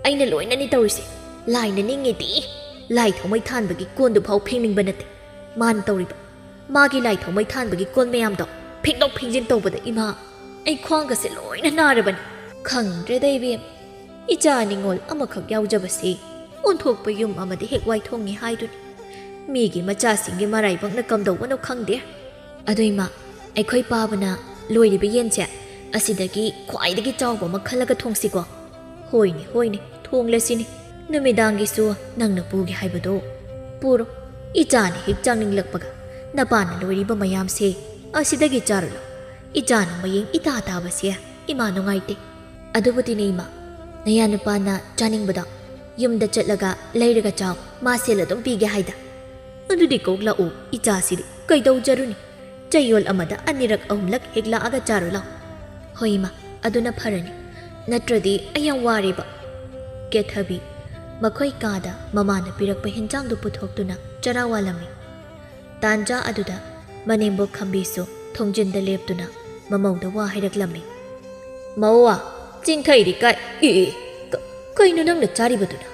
ꯑꯩꯅ ꯂꯣꯏꯅꯅꯤ ꯇꯧꯔꯤꯁꯦ꯫ ꯂꯥꯏꯅ ꯅꯤꯡꯉꯤꯗꯤ ꯂꯥꯏ ꯊꯥꯎꯃꯩ ꯊꯥꯟꯕꯒꯤ ꯀꯣꯟꯗꯨ ꯐꯥꯎ ꯐꯦꯡꯅꯤꯡꯕ ꯅꯠꯇꯦ꯫ ꯃꯥꯅ ꯇꯧꯔꯤꯕ ꯃꯥꯒꯤ ꯂꯥꯏ ꯊꯥꯎꯃꯩ ꯊꯥꯟꯕꯒꯤ ꯀꯣꯟ ꯃꯌꯥꯝꯗꯣ ꯐꯦꯡꯗꯣꯛ ꯐꯦꯡꯖꯤꯟ ꯇꯧꯕꯗ ꯏꯃꯥ, ꯑꯩ ꯈ꯭ꯋꯥꯡꯒꯁꯦ ꯂꯣꯏꯅ ꯅꯥꯔꯕꯅꯤ꯫" "ꯈꯪꯗ꯭ꯔꯦꯗ ꯏꯕꯦꯝ, ꯏꯆꯥ ꯅꯤꯉꯣꯜ ꯑꯃꯈꯛ ꯌꯥꯎꯖꯕꯁꯤ ꯑꯣꯟꯊꯣꯛꯄ ꯌꯨꯝ ꯑꯃꯗ ꯍꯦꯛ ꯋꯥꯏꯊꯣꯡꯉꯤ ꯍꯥꯏꯗꯨꯅꯤ꯫ ꯃꯤꯒꯤ ꯃꯆꯥꯁꯤꯡꯒꯤ ꯃꯔꯥꯏꯕꯛꯅ ꯀꯝꯗꯧꯕꯅꯣ ꯈꯪꯗꯦ꯫ ꯑꯗꯨ ꯏꯃꯥ, ꯑꯩꯈꯣꯏ ꯄꯥꯕꯅ ꯂꯣꯏꯔꯤꯕ ꯌꯦꯟꯁꯦ ꯑꯁꯤꯗꯒꯤ ꯈ꯭ꯋꯥꯏꯗꯒꯤ ꯆꯥꯎꯕ ꯑꯃ ꯈꯜꯂꯒ ꯊꯣꯡꯁꯤꯀꯣ꯫ ꯍꯣꯏꯅꯦ, ꯍꯣꯏꯅꯦ, ꯊꯣꯡꯂꯁꯤꯅꯦ꯫ ꯅꯨꯃꯤꯗꯥꯡꯒꯤꯁꯨ ꯅꯪꯅ ꯄꯨꯒꯦ ꯍꯥꯏꯕꯗꯣ ꯄꯨꯔꯣ꯫ ꯏꯆꯥꯅ ꯍꯦꯛ ꯆꯥꯅꯤꯡꯂꯛꯄꯒ ꯅꯄꯥꯅ ꯂꯣꯏꯔꯤꯕ ꯃꯌꯥꯝꯁꯦ ꯑꯁꯤꯗꯒꯤ ꯆꯥꯔꯨ ꯂꯥꯎ꯫ ꯏꯆꯥꯅ ꯃꯌꯦꯡ ꯏꯇꯥ ꯇꯥꯕꯁꯦ ꯏꯃꯥ ꯅꯨꯡꯉꯥꯏꯇꯦ꯫ ꯑꯗꯨꯕꯨꯗꯤꯅꯦ ꯏꯃꯥ, ꯅꯌꯥ ꯅꯨꯄꯥꯅ ꯆꯥꯅꯤꯡꯕꯗꯣ ꯌꯨꯝꯗ ꯆꯠꯂꯒ ꯂꯩꯔꯒ ꯆꯥꯎ, ꯃꯥ ꯁꯦꯜ ꯑꯗꯨꯝ ꯄꯤꯒꯦ ꯍꯥꯏꯗ꯫ ꯑꯗꯨꯗꯤ ꯀꯣꯛ ꯂꯥꯛꯎ, ꯏꯆꯥꯁꯤꯗꯤ ꯀꯩꯗꯧꯖꯔꯨꯅꯤ? ꯆꯌꯣꯜ ꯑꯃꯗ ꯑꯅꯤꯔꯛ ꯑꯍꯨꯝꯂꯛ ꯍꯦꯛ ꯂꯥꯛꯑꯒ ꯆꯥꯔꯨ ꯂꯥꯎ꯫ ꯍꯣꯏ ꯏꯃꯥ, ꯑꯗꯨꯅ ꯐꯔꯅꯤ꯫ ꯅꯠꯇ꯭ꯔꯗꯤ ꯑꯩ ꯌꯥꯝ ꯋꯥꯔꯦꯕ꯫ ꯀꯦꯊꯕꯤ ꯃꯈꯣꯏ ꯀꯥꯗ ꯃꯃꯥꯅ ꯄꯤꯔꯛꯄ ꯍꯦꯟꯖꯥꯡꯗꯨ ꯄꯨꯊꯣꯛꯇꯨꯅ ꯆꯔꯥ ꯋꯥꯜꯂꯝꯃꯤ꯫ ꯇꯥꯟꯖꯥ ꯑꯗꯨꯗ ꯃꯅꯦꯝꯕꯣꯛ ꯈꯝꯕꯤꯁꯨ ꯊꯣꯡꯖꯤꯟꯗ ꯂꯦꯞꯇꯨꯅ ꯃꯃꯧꯗ ꯋꯥ ꯍꯥꯏꯔꯛꯂꯝꯃꯤ꯫ "ꯃꯧꯋꯥ, ꯆꯤꯡꯊꯩꯗꯤ ꯀꯥꯏ? ꯏ, ꯏ, ꯀ-, ꯀꯩꯅꯣ ꯅꯪꯅ ꯆꯥꯔꯤꯕꯗꯨꯅ?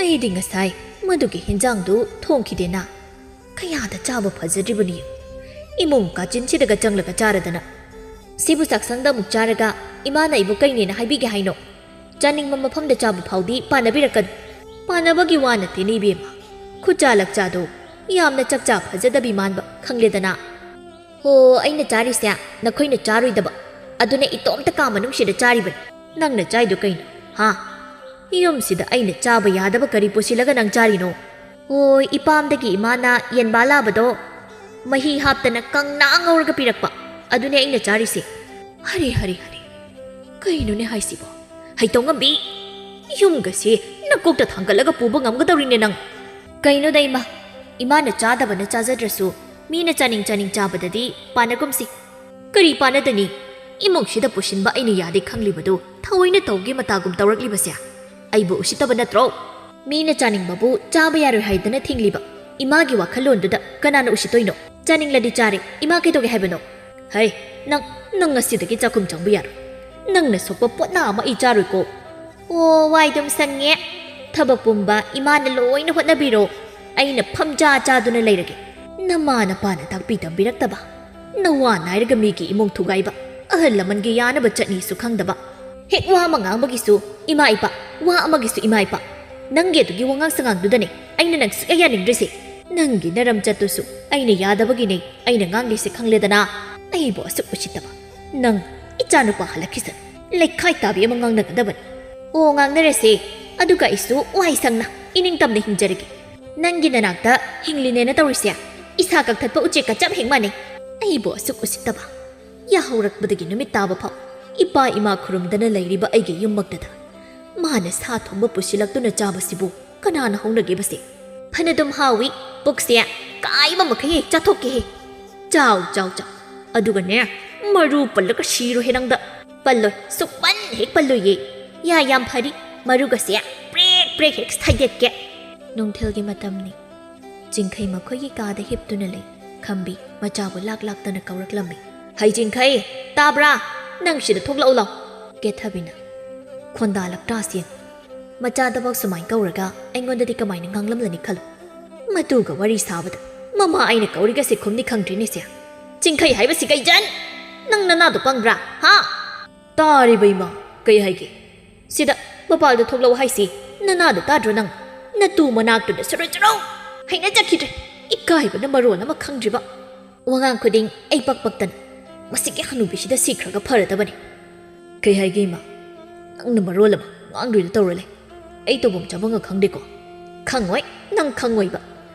ꯑꯩꯗꯤ ꯉꯁꯥꯏ ꯃꯗꯨꯒꯤ ꯍꯦꯟꯖꯥꯡꯗꯨ ꯊꯣꯡꯈꯤꯗꯦꯅ꯫ ꯀꯌꯥꯗ ꯆꯥꯕ ꯐꯖꯗ꯭ꯔꯤꯕꯅꯤ꯫ ꯏꯃꯨꯡ ꯀꯥꯆꯤꯟꯁꯤꯗꯒ ꯆꯪꯂꯒ ꯆꯥꯔꯗꯅ꯫ ꯁꯤꯕꯨ ꯆꯥꯛꯁꯪꯗ ꯑꯃꯨꯛ ꯆꯥꯔꯒ ꯏꯃꯥꯅ ꯑꯩꯕꯨ ꯀꯩꯅꯦꯅ ꯍꯥꯏꯕꯤꯒꯦ ꯍꯥꯏꯅꯣ? ꯆꯥꯅꯤꯡꯕ ꯃꯐꯝꯗ ꯆꯥꯕ ꯐꯥꯎꯗꯤ ꯄꯥꯅꯕꯤꯔꯛꯀꯅꯨ꯫ ꯄꯥꯅꯕꯒꯤ ꯋꯥ ꯅꯠꯇꯦꯅꯦ ꯏꯕꯦꯝꯃ꯫ ꯈꯨꯠꯆꯥ ꯂꯛꯆꯥꯗꯣ ꯌꯥꯝꯅ ꯆꯥꯛꯆꯥ ꯐꯖꯗꯕꯤ ꯃꯥꯟꯕ, ꯈꯪꯂꯦꯗꯅ?" "ꯍꯣ, ꯑꯩꯅ ꯆꯥꯔꯤꯁꯦ ꯅꯈꯣꯏꯅ ꯆꯥꯔꯣꯏꯗꯕ, ꯑꯗꯨꯅ ꯏꯇꯣꯝꯇ ꯀꯥ ꯃꯅꯨꯡꯁꯤꯗ ꯆꯥꯔꯤꯕꯅꯤ꯫ ꯅꯪꯅ ꯆꯥꯏꯗꯣ ꯀꯩꯅꯣ, ꯍꯥ? ꯌꯨꯝꯁꯤꯗ ꯑꯩꯅ ꯆꯥꯕ ꯌꯥꯗꯕ ꯀꯔꯤ ꯄꯨꯁꯤꯜꯂꯒ ꯅꯪ ꯆꯥꯔꯤꯅꯣ?" "ꯍꯣꯏ, ꯏꯄꯥꯝꯗꯒꯤ ꯏꯃꯥꯅ ꯌꯦꯟꯕꯥ ꯂꯥꯕꯗꯣ ꯃꯍꯤ ꯍꯥꯞꯇꯅ ꯀꯪꯅ ꯉꯧꯔꯒ ꯄꯤꯔꯛꯄ, ꯑꯗꯨꯅꯦ ꯑꯩꯅ ꯆꯥꯔꯤꯁꯦ꯫" "ꯍꯔꯦ, ꯍꯔꯦ, ꯍꯔꯦ, ꯀꯩꯅꯣꯅꯦ ꯍꯥꯏꯁꯤꯕꯣ? ꯍꯩꯇꯧꯉꯝꯕꯤ, ꯌꯨꯝꯒꯁꯦ ꯅꯀꯣꯛꯇ ꯊꯥꯡꯒꯠꯂꯒ ꯄꯨꯕ ꯉꯝꯒꯗꯧꯔꯤꯅꯦ ꯅꯪ?" "ꯀꯩꯅꯣꯗ ꯏꯃꯥ, ꯏꯃꯥꯅ ꯆꯥꯗꯕꯅ ꯆꯥꯖꯗ꯭ꯔꯁꯨ ꯃꯤꯅ ꯆꯥꯅꯤꯡ ꯆꯥꯅꯤꯡ ꯆꯥꯕꯗꯗꯤ ꯄꯥꯅꯒꯨꯝꯁꯤ꯫" "ꯀꯔꯤ ꯄꯥꯅꯗꯅꯤ? ꯏꯃꯨꯡꯁꯤꯗ ꯄꯨꯁꯤꯟꯕ ꯑꯩꯅ ꯌꯥꯗꯦ ꯈꯪꯂꯤꯕꯗꯨ ꯊꯑꯣꯏꯅ ꯇꯧꯒꯦ ꯃꯇꯥꯒꯨꯝ ꯇꯧꯔꯛꯂꯤꯕꯁꯦ ꯑꯩꯕꯨ ꯎꯁꯤꯠꯇꯕ ꯅꯠꯇ꯭ꯔꯣ? ꯃꯤꯅ ꯆꯥꯅꯤꯡꯕꯕꯨ ꯆꯥꯕ ꯌꯥꯔꯣꯏ ꯍꯥꯏꯗꯅ ꯊꯤꯡꯂꯤꯕ ꯏꯃꯥꯒꯤ ꯋꯥꯈꯜꯂꯣꯟꯗꯨꯗ ꯀꯅꯥꯅ ꯎꯁꯤꯠꯇꯣꯏꯅꯣ? ꯆꯥꯅꯤꯡꯂꯗꯤ ꯆꯥꯔꯦ, ꯏꯃꯥ ꯀꯩꯗꯧꯒꯦ ꯍꯥꯏꯕꯅꯣ?" "ꯍꯩ, ꯅꯪ, ꯅꯪ ꯉꯁꯤꯗꯒꯤ ꯆꯥꯛꯈꯨꯝ ꯆꯪꯕ ꯌꯥꯔꯣꯏ꯫ ꯅꯪꯅ ꯁꯣꯛꯄ ꯄꯣꯠꯅꯥ ꯑꯃ ꯑꯩ ꯆꯥꯔꯣꯏꯀꯣ꯫" "ꯑꯣ, ꯋꯥꯏꯗꯨꯝ ꯁꯪꯉꯦ꯫ ꯊꯕꯛ ꯄꯨꯝꯕ ꯏꯃꯥꯅ ꯂꯣꯏꯅ ꯍꯣꯠꯅꯕꯤꯔꯣ꯫ ꯑꯩꯅ ꯐꯝꯖꯥ ꯆꯥꯗꯨꯅ ꯂꯩꯔꯒꯦ꯫ ꯅꯃꯥ ꯅꯄꯥꯅ ꯇꯥꯛꯄꯤ ꯇꯝꯕꯤꯔꯛꯇꯕ, ꯅꯋꯥ ꯅꯥꯏꯔꯒ ꯃꯤꯒꯤ ꯏꯃꯨꯡ ꯊꯨꯒꯥꯏꯕ, ꯑꯍꯜ ꯂꯃꯟꯒꯤ ꯌꯥꯅꯕ ꯆꯠꯅꯤꯁꯨ ꯈꯪꯗꯕ꯫ ꯍꯦꯛ ꯋꯥ ꯑꯃ ꯉꯥꯡꯕꯒꯤꯁꯨ ꯏꯃꯥ ꯏꯄꯥ, ꯋꯥ ꯑꯃꯒꯤꯁꯨ ꯏꯃꯥ ꯏꯄꯥ꯫ ꯅꯪꯒꯤ ꯑꯗꯨꯒꯤ ꯋꯥꯉꯥꯡ ꯁꯉꯥꯡꯗꯨꯗꯅꯦ ꯑꯩꯅ ꯅꯪ ꯁꯨꯛꯌꯥ ꯌꯥꯅꯤꯡꯗ꯭ꯔꯤꯁꯦ꯫ ꯅꯪꯒꯤ ꯅꯔꯝꯆꯠꯇꯨꯁꯨ ꯑꯩꯅ ꯌꯥꯗꯕꯒꯤꯅꯦ ꯑꯩꯅ ꯉꯥꯡꯂꯤꯁꯦ, ꯈꯪꯂꯦꯗꯅ꯫ ꯑꯩꯕꯨ ꯑꯁꯨꯛ ꯎꯁꯤꯠꯇꯕ꯫ ꯅꯪ ꯏꯆꯥꯅꯨꯄꯥ ꯍꯜꯂꯛꯈꯤꯁꯅꯨ꯫ ꯂꯩꯈꯥꯏ ꯇꯥꯕꯤ ꯑꯃ ꯉꯥꯡꯅꯒꯗꯕꯅꯤ꯫ ꯑꯣ, ꯉꯥꯡꯅꯔꯁꯦ꯫ ꯑꯗꯨꯒ ꯑꯩꯁꯨ ꯋꯥꯏ ꯁꯪꯅ ꯏꯅꯤꯡꯇꯝꯅ ꯍꯤꯡꯖꯔꯒꯦ꯫ ꯅꯪꯒꯤ ꯅꯅꯥꯛꯇ ꯍꯤꯡꯂꯤꯅꯦꯅ ꯇꯧꯔꯤꯁꯦ ꯏꯁꯥ ꯀꯛꯊꯠꯄ ꯎꯆꯦꯛꯀ ꯆꯞ ꯍꯦꯛ ꯃꯥꯟꯅꯩ꯫ ꯑꯩꯕꯨ ꯑꯁꯨꯛ ꯎꯁꯤꯠꯇꯕ꯫ ꯌꯥꯍꯧꯔꯛꯄꯗꯒꯤ ꯅꯨꯃꯤꯠ ꯇꯥꯕ ꯐꯥꯎ ꯏꯄꯥ ꯏꯃꯥ ꯈꯨꯔꯨꯝꯗꯅ ꯂꯩꯔꯤꯕ ꯑꯩꯒꯤ ꯌꯨꯝꯃꯛꯇꯗ ꯃꯥꯅ ꯁꯥ ꯊꯣꯡꯕ ꯄꯨꯁꯤꯜꯂꯛꯇꯨꯅ ꯆꯥꯕꯁꯤꯕꯨ ꯀꯅꯥꯅ ꯍꯧꯅꯒꯦꯕꯁꯦ? ꯐꯅꯗꯨꯝ ꯍꯥꯎꯏ, ꯄꯨꯛꯁꯦ ꯀꯥꯏꯕ ꯃꯈꯩ ꯍꯦꯛ ꯆꯥꯊꯣꯛꯀꯦꯍꯦ꯫ ꯆꯥꯎ, ꯆꯥꯎ, ꯆꯥꯎ꯫ ꯑꯗꯨꯒꯅꯦ, ꯃꯔꯨ ꯄꯜꯂꯒ ꯁꯤꯔꯣꯏꯍꯦ ꯅꯪꯗ꯫ ꯄꯜꯂꯣꯏ, ꯁꯨꯛꯄꯟ ꯍꯦꯛ ꯄꯜꯂꯣꯏꯌꯦ꯫ ꯌꯥ, ꯌꯥꯝ ꯐꯔꯤ, ꯃꯔꯨꯒꯁꯦ ꯄ꯭ꯔꯦꯛ ꯄ꯭ꯔꯦꯛ ꯍꯦꯛ ꯁꯥꯏꯗꯠꯀꯦ꯫ ꯅꯨꯡꯊꯤꯜꯒꯤ ꯃꯇꯝꯅꯤ꯫ ꯆꯤꯡꯈꯩ ꯃꯈꯣꯏꯒꯤ ꯀꯥꯗ ꯍꯤꯞꯇꯨꯅ ꯂꯩ꯫ ꯈꯝꯕꯤ ꯃꯆꯥꯕꯨ ꯂꯥꯛ ꯂꯥꯛꯇꯅ ꯀꯧꯔꯛꯂꯝꯃꯤ꯫ "ꯍꯩ ꯆꯤꯡꯈꯩ, ꯇꯥꯕ꯭ꯔꯥ? ꯅꯪ ꯁꯤꯗ ꯊꯣꯛꯂꯛꯎ ꯂꯥꯎ꯫" ꯀꯦꯊꯕꯤꯅ, "ꯈꯣꯟꯗꯥ ꯂꯛꯇ꯭ꯔꯥꯁꯤ ꯌꯦꯡꯉꯨ꯫ ꯃꯆꯥꯗꯐꯥꯎ ꯁꯨꯃꯥꯏꯅ ꯀꯧꯔꯒ ꯑꯩꯉꯣꯟꯗꯗꯤ ꯀꯃꯥꯏꯅ ꯉꯥꯡꯂꯝꯂꯅꯤ ꯈꯜꯂꯨ꯫ ꯃꯇꯨꯒ ꯋꯥꯔꯤ ꯁꯥꯕꯗ ꯃꯃꯥ ꯑꯩꯅ ꯀꯧꯔꯤꯒꯁꯦ ꯈꯨꯝꯅꯤ ꯈꯪꯗ꯭ꯔꯤꯅꯦ ꯁꯦ꯫ ꯆꯤꯡꯈꯩ ꯍꯥꯏꯕꯁꯤ ꯀꯩꯖꯟ? ꯅꯪ ꯅꯅꯥꯗꯣ ꯄꯪꯕ꯭ꯔꯥ? ꯍꯥ?" "ꯇꯥꯔꯤꯕ ꯏꯃꯥ, ꯀꯩ ꯍꯥꯏꯒꯦ? ꯁꯤꯗ ꯃꯄꯥꯜꯗ ꯊꯣꯛꯂꯛꯑꯣ ꯍꯥꯏꯁꯤ ꯅꯅꯥꯗꯣ ꯇꯥꯗ꯭ꯔꯣ ꯅꯪ? ꯅꯇꯨ ꯃꯅꯥꯛꯇꯨꯗ ꯁꯨꯔꯨ ꯁꯨꯔꯨ ꯍꯩꯅꯖꯈꯤꯗ꯭ꯔꯦ꯫ ꯏꯀꯥꯏꯕꯅ ꯃꯔꯣꯜ ꯑꯃ ꯈꯪꯗ꯭ꯔꯤꯕ꯫ ꯋꯥꯉꯥꯡ ꯈꯨꯗꯤꯡ ꯑꯩ ꯄꯛ ꯄꯛꯇꯅ꯫ ꯃꯁꯤꯒꯤ ꯍꯅꯨꯕꯤꯁꯤꯗ ꯁꯤꯈ꯭ꯔꯒ ꯐꯔꯗꯕꯅꯤ꯫" "ꯀꯩ ꯍꯥꯏꯒꯦ ꯏꯃꯥ? ꯅꯪꯅ ꯃꯔꯣꯜ ꯑꯃ ꯉꯥꯡꯗꯣꯏꯗ ꯇꯧꯔ ꯂꯩ꯫ ꯑꯩ ꯇꯧꯐꯝ ꯆꯥꯐꯝꯒ ꯈꯪꯗꯦꯀꯣ꯫" "ꯈꯪꯉꯣꯏ, ꯅꯪ ꯈꯪꯉꯣꯏꯕ꯫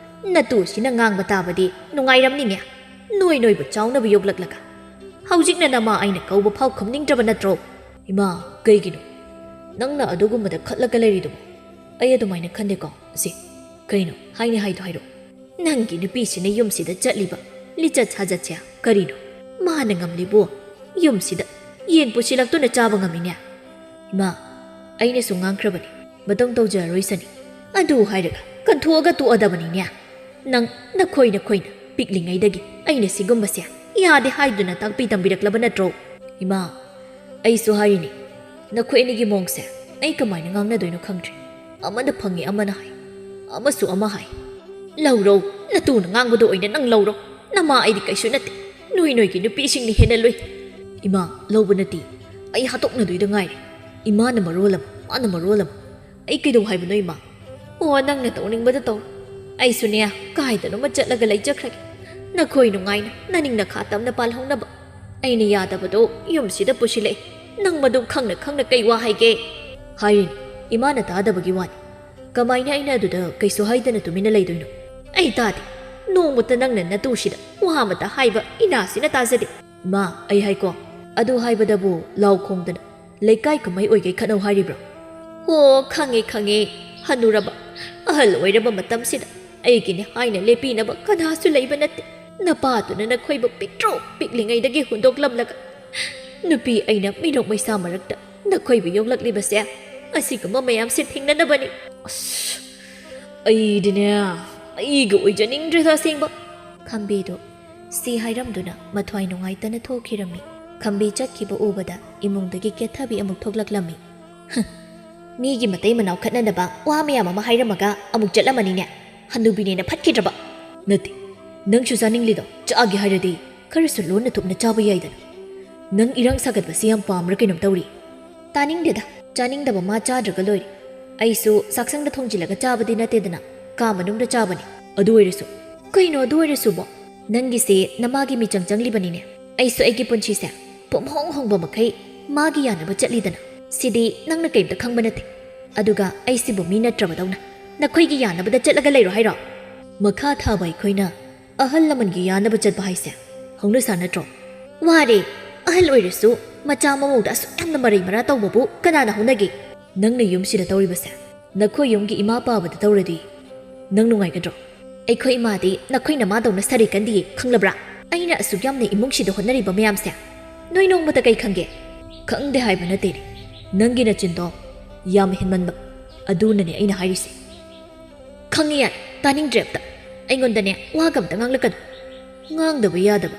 ꯅꯇꯨ ꯑꯁꯤꯅ ꯉꯥꯡꯕ ꯇꯥꯕꯗꯤ ꯅꯨꯡꯉꯥꯏꯔꯝꯅꯤꯅꯦ꯫ ꯅꯣꯏ ꯅꯣꯏꯕꯨ ꯆꯥꯎꯅꯕ ꯌꯣꯛꯂꯛꯂꯒ꯫ ꯍꯧꯖꯤꯛꯅ ꯅꯃꯥ ꯑꯩꯅ ꯀꯧꯕ ꯐꯥꯎ ꯈꯨꯝꯅꯤꯡꯗ꯭ꯔꯕ ꯅꯠꯇ꯭ꯔꯣ?" "ꯏꯃꯥ, ꯀꯩꯒꯤꯅꯣ? ꯅꯪꯅ ꯑꯗꯨꯒꯨꯝꯕꯗ ꯈꯠꯂꯒ ꯂꯩꯔꯤꯗꯨꯕꯨ?" "ꯑꯩ ꯑꯗꯨꯃꯥꯏꯅ ꯈꯟꯗꯦꯀꯣ꯫ ꯁꯤ, ꯀꯩꯅꯣ ꯍꯥꯏꯅꯤ ꯍꯥꯏꯗꯣ ꯍꯥꯏꯔꯣ꯫" "ꯅꯪꯒꯤ ꯅꯨꯄꯤꯁꯤꯅ ꯌꯨꯝꯁꯤꯗ ꯆꯠꯂꯤꯕ ꯂꯤꯆꯠ ꯁꯥꯖꯠꯁꯦ ꯀꯔꯤꯅꯣ? ꯃꯥꯅ ꯉꯝꯂꯤꯕꯨ ꯌꯨꯝꯁꯤꯗ ꯌꯦꯟ ꯄꯨꯁꯤꯜꯂꯛꯇꯨꯅ ꯆꯥꯕ ꯉꯝꯃꯤꯅꯦ?" "ꯏꯃꯥ, ꯑꯩꯅꯁꯨ ꯉꯥꯡꯈ꯭ꯔꯕꯅꯤ, ꯃꯇꯧ ꯇꯧꯖꯔꯔꯣꯏꯁꯅꯤ꯫ ꯑꯗꯨ ꯍꯥꯏꯔꯒ ꯀꯟꯊꯣꯛꯑꯒ ꯇꯣꯛꯑꯗꯕꯅꯤꯅꯦ꯫ ꯅꯪ ꯅꯈꯣꯏ ꯅꯈꯣꯏꯅ ꯄꯤꯛꯂꯤꯉꯩꯗꯒꯤ ꯑꯩꯅ ꯁꯤꯒꯨꯝꯕꯁꯦ ꯌꯥꯗꯦ ꯍꯥꯏꯗꯨꯅ ꯇꯥꯛꯄꯤ ꯇꯝꯕꯤꯔꯛꯂꯕ ꯅꯠꯇ꯭ꯔꯣ?" "ꯏꯃꯥ, ꯑꯩꯁꯨ ꯍꯥꯏꯔꯤꯅꯤ, ꯅꯈꯣꯏ ꯑꯅꯤꯒꯤ ꯃꯑꯣꯡꯁꯦ ꯑꯩ ꯀꯃꯥꯏꯅ ꯉꯥꯡꯅꯗꯣꯏꯅꯣ ꯈꯪꯗ꯭ꯔꯦ꯫ ꯑꯃꯅ ꯐꯪꯉꯤ, ꯑꯃꯅ ꯍꯥꯏ, ꯑꯃꯁꯨ ꯑꯃ ꯍꯥꯏ꯫ ꯂꯧꯔꯣ, ꯅꯇꯨꯅ ꯉꯥꯡꯕꯗꯣ ꯑꯣꯏꯅ ꯅꯪ ꯂꯧꯔꯣ꯫ ꯅꯃꯥ ꯑꯩꯗꯤ ꯀꯩꯁꯨ ꯅꯠꯇꯦ, ꯅꯣꯏ ꯅꯣꯏꯒꯤ ꯅꯨꯄꯤꯁꯤꯡꯅ ꯍꯦꯟꯅ ꯂꯨꯏ꯫" "ꯏꯃꯥ, ꯂꯧꯕ ꯅꯠꯇꯦ, ꯑꯩ ꯍꯥꯠꯇꯣꯛꯅꯗꯣꯏꯗ ꯉꯥꯏꯔꯦ꯫ ꯏꯃꯥꯅ ꯃꯔꯣꯜ ꯑꯃ, ꯃꯥꯅ ꯃꯔꯣꯜ ꯑꯃ꯫ ꯑꯩ ꯀꯩꯗꯧ ꯍꯥꯏꯕꯅꯣ ꯏꯃꯥ?" "ꯑꯣ, ꯅꯪꯅ ꯇꯧꯅꯤꯡꯕꯗ ꯇꯧ꯫ ꯑꯩꯁꯨꯅꯦ, ꯀꯥꯏꯗꯅꯣꯃ ꯆꯠꯂꯒ ꯂꯩꯖꯈ꯭ꯔꯒꯦ꯫ ꯅꯈꯣꯏ ꯅꯨꯡꯉꯥꯏꯅ ꯅꯅꯤꯡ ꯅꯈꯥ ꯇꯝꯅ ꯄꯥꯜꯍꯧꯅꯕ꯫ ꯑꯩꯅ ꯌꯥꯗꯕꯗꯣ ꯌꯨꯝꯁꯤꯗ ꯄꯨꯁꯤꯜꯂꯛꯏ꯫ ꯅꯪ ꯃꯗꯨ ꯈꯪꯅ ꯈꯪꯅ ꯀꯩ ꯋꯥ ꯍꯥꯏꯒꯦ? ꯍꯥꯏꯔꯤꯅꯤ, ꯏꯃꯥꯅ ꯇꯥꯗꯕꯒꯤ ꯋꯥꯅꯤ꯫ ꯀꯃꯥꯏꯅ ꯑꯩꯅ ꯑꯗꯨꯗ ꯀꯩꯁꯨ ꯍꯥꯏꯗꯅ ꯇꯨꯃꯤꯟꯅ ꯂꯩꯗꯣꯏꯅꯣ? ꯑꯩ ꯇꯥꯗꯦ꯫ ꯅꯣꯡꯃꯇ ꯅꯪꯅ ꯅꯇꯨꯁꯤꯗ ꯋꯥ ꯑꯃꯇ ꯍꯥꯏꯕ ꯏꯅꯥꯁꯤꯅ ꯇꯥꯖꯗꯦ꯫ ꯏꯃꯥ, ꯑꯩ ꯍꯥꯏꯀꯣ, ꯑꯗꯨ ꯍꯥꯏꯕꯗꯕꯨ ꯂꯥꯎ ꯈꯣꯡꯗꯅ ꯂꯩꯀꯥꯏ ꯀꯨꯝꯍꯩ ꯑꯣꯏꯒꯦ ꯈꯠꯅꯧ ꯍꯥꯏꯔꯤꯕ꯭ꯔꯣ? ꯑꯣ, ꯈꯪꯉꯦ, ꯈꯪꯉꯦ꯫ ꯍꯅꯨꯔꯕ, ꯑꯍꯜ ꯑꯣꯏꯔꯕ ꯃꯇꯝꯁꯤꯗ ꯑꯩꯒꯤꯅꯦ ꯍꯥꯏꯅ ꯂꯦꯞꯄꯤꯅꯕ ꯀꯅꯥꯁꯨ ꯂꯩꯕ ꯅꯠꯇꯦ꯫ ꯅꯄꯥꯗꯨꯅ ꯅꯈꯣꯏꯕꯨ ꯄꯤꯛꯇ꯭ꯔꯨ ꯄꯤꯛꯂꯤꯉꯩꯗꯒꯤ ꯍꯨꯟꯗꯣꯛꯂꯝꯂꯒ ꯅꯨꯄꯤ ꯑꯩꯅ ꯃꯤꯅꯣꯛ ꯃꯩꯁꯥ ꯃꯔꯛꯇ ꯅꯈꯣꯏꯕꯨ ꯌꯣꯛꯂꯛꯂꯤꯕꯁꯦ ꯑꯁꯤꯒꯨꯝꯕ ꯃꯌꯥꯝꯁꯦ ꯊꯦꯡꯅꯅꯕꯅꯤ꯫ ꯑꯁ, ꯑꯩꯗꯤꯅꯦ, ꯑꯩꯒ ꯑꯣꯏꯖꯅꯤꯡꯗ꯭ꯔꯦꯗ ꯑꯁꯦꯡꯕ꯫ ꯈꯝꯕꯤꯗꯨ ꯁꯤ ꯍꯥꯏꯔꯝꯗꯨꯅ ꯃꯊ꯭ꯋꯥꯏ ꯅꯨꯡꯉꯥꯏꯇꯅ ꯊꯣꯛꯈꯤꯔꯝꯃꯤ꯫ ꯈꯝꯕꯤ ꯆꯠꯈꯤꯕ ꯎꯕꯗ ꯏꯃꯨꯡꯗꯒꯤ ꯀꯦꯊꯕꯤ ꯑꯃꯨꯛ ꯊꯣꯛꯂꯛꯂꯝꯃꯤ꯫ "ꯍ, ꯃꯤꯒꯤ ꯃꯇꯩ ꯃꯅꯥꯎ ꯈꯠꯅꯅꯕ ꯋꯥ ꯃꯌꯥꯝ ꯑꯃ ꯍꯥꯏꯔꯝꯃꯒ ꯑꯃꯨꯛ ꯆꯠꯂꯝꯃꯅꯤꯅꯦ꯫ ꯍꯟꯅꯨꯕꯤꯅꯦꯅ ꯐꯠꯈꯤꯗ꯭ꯔꯕ?" "ꯅꯠꯇꯦ, ꯅꯪꯁꯨ ꯆꯥꯅꯤꯡꯂꯤꯗꯣ ꯆꯥꯒꯦ ꯍꯥꯏꯔꯗꯤ ꯈꯔꯁꯨ ꯂꯣꯟꯅ ꯊꯨꯞꯅ ꯆꯥꯕ ꯌꯥꯏꯗꯅ꯫ ꯅꯪ ꯏꯔꯥꯡ ꯁꯥꯒꯠꯄꯁꯤ ꯌꯥꯝ ꯄꯥꯝꯕ꯭ꯔꯥ ꯀꯩꯅꯣꯝ ꯇꯧꯔꯤ?" "ꯇꯥꯅꯤꯡꯗꯦꯗ, ꯆꯥꯅꯤꯡꯗꯕ ꯃꯥ ꯆꯥꯗ꯭ꯔꯒ ꯂꯣꯏꯔꯦ꯫ ꯑꯩꯁꯨ ꯆꯥꯛꯁꯪꯗ ꯊꯣꯡꯖꯤꯜꯂꯒ ꯆꯥꯕꯗꯤ ꯅꯠꯇꯦꯗꯅ, ꯀꯥ ꯃꯅꯨꯡꯗ ꯆꯥꯕꯅꯤ꯫" "ꯑꯗꯨ ꯑꯣꯏꯔꯁꯨ?" "ꯀꯩꯅꯣ ꯑꯗꯨ ꯑꯣꯏꯔꯁꯨꯕꯣ? ꯅꯪꯒꯤꯁꯦ ꯅꯃꯥꯒꯤ ꯃꯤꯆꯪ ꯆꯪꯂꯤꯕꯅꯤꯅꯦ꯫ ꯑꯩꯁꯨ ꯑꯩꯒꯤ ꯄꯨꯟꯁꯤꯁꯦ ꯄꯨꯝꯍꯣꯡ ꯍꯣꯡꯕ ꯃꯈꯩ ꯃꯥꯒꯤ ꯌꯥꯅꯕ ꯆꯠꯂꯤꯗꯅ꯫ ꯁꯤꯗꯤ ꯅꯪꯅ ꯀꯩꯝꯇ ꯈꯪꯕ ꯅꯠꯇꯦ꯫ ꯑꯗꯨꯒ ꯑꯩꯁꯤꯕꯨ ꯃꯤ ꯅꯠꯇ꯭ꯔꯕꯗꯧꯅ ꯅꯈꯣꯏꯒꯤ ꯌꯥꯅꯕꯗ ꯆꯠꯂꯒ ꯂꯩꯔꯣ ꯍꯥꯏꯔꯣ?" "ꯃꯈꯥ ꯊꯥꯕ ꯑꯩꯈꯣꯏꯅ ꯑꯍꯜ ꯂꯃꯟꯒꯤ ꯌꯥꯅꯕ ꯆꯠꯄ ꯍꯥꯏꯁꯦ ꯍꯧꯅꯁꯥ ꯅꯠꯇ꯭ꯔꯣ?" "ꯋꯥꯔꯦ, ꯑꯍꯜ ꯑꯣꯏꯔꯁꯨ ꯃꯆꯥ ꯃꯃꯧꯗ ꯑꯁꯨꯛ ꯌꯥꯝꯅ ꯃꯔꯩ ꯃꯔꯥ ꯇꯧꯕꯕꯨ ꯀꯅꯥꯅ ꯍꯧꯅꯒꯦ?" "ꯅꯪꯅ ꯌꯨꯝꯁꯤꯗ ꯇꯧꯔꯤꯕꯁꯦ ꯅꯈꯣꯏ ꯌꯨꯝꯒꯤ ꯏꯃꯥ ꯄꯥꯕꯗ ꯇꯧꯔꯗꯤ ꯅꯪ ꯅꯨꯡꯉꯥꯏꯒꯗ꯭ꯔꯣ?" "ꯑꯩꯈꯣꯏ ꯏꯃꯥꯗꯤ ꯅꯈꯣꯏ ꯅꯃꯥꯗꯧꯅ ꯁꯥꯔꯤ ꯀꯟꯗꯤꯌꯦ, ꯈꯪꯂꯕ꯭ꯔꯥ? ꯑꯩꯅ ꯑꯁꯨꯛ ꯌꯥꯝꯅ ꯏꯃꯨꯡꯁꯤꯗ ꯍꯣꯠꯅꯔꯤꯕ ꯃꯌꯥꯝꯁꯦ ꯅꯣꯏ ꯅꯣꯡꯃꯇ ꯀꯩ ꯈꯪꯒꯦ?" "ꯈꯪꯗꯦ ꯍꯥꯏꯕ ꯅꯠꯇꯦꯅꯦ, ꯅꯪꯒꯤ ꯅꯆꯤꯟꯗꯣ ꯌꯥꯝ ꯍꯦꯟꯃꯟꯕ, ꯑꯗꯨꯅꯅꯦ ꯑꯩꯅ ꯍꯥꯏꯔꯤꯁꯦ꯫" "ꯈꯪꯉꯦ ꯌꯥꯔꯦ, ꯇꯥꯅꯤꯡꯗ꯭ꯔꯦ ꯑꯝꯇ꯫ ꯑꯩꯉꯣꯟꯗꯅꯦ ꯋꯥꯒ ꯑꯝꯇ ꯉꯥꯡꯂꯛꯀꯅꯨ꯫" "ꯉꯥꯡꯗꯕ ꯌꯥꯗꯕ꯫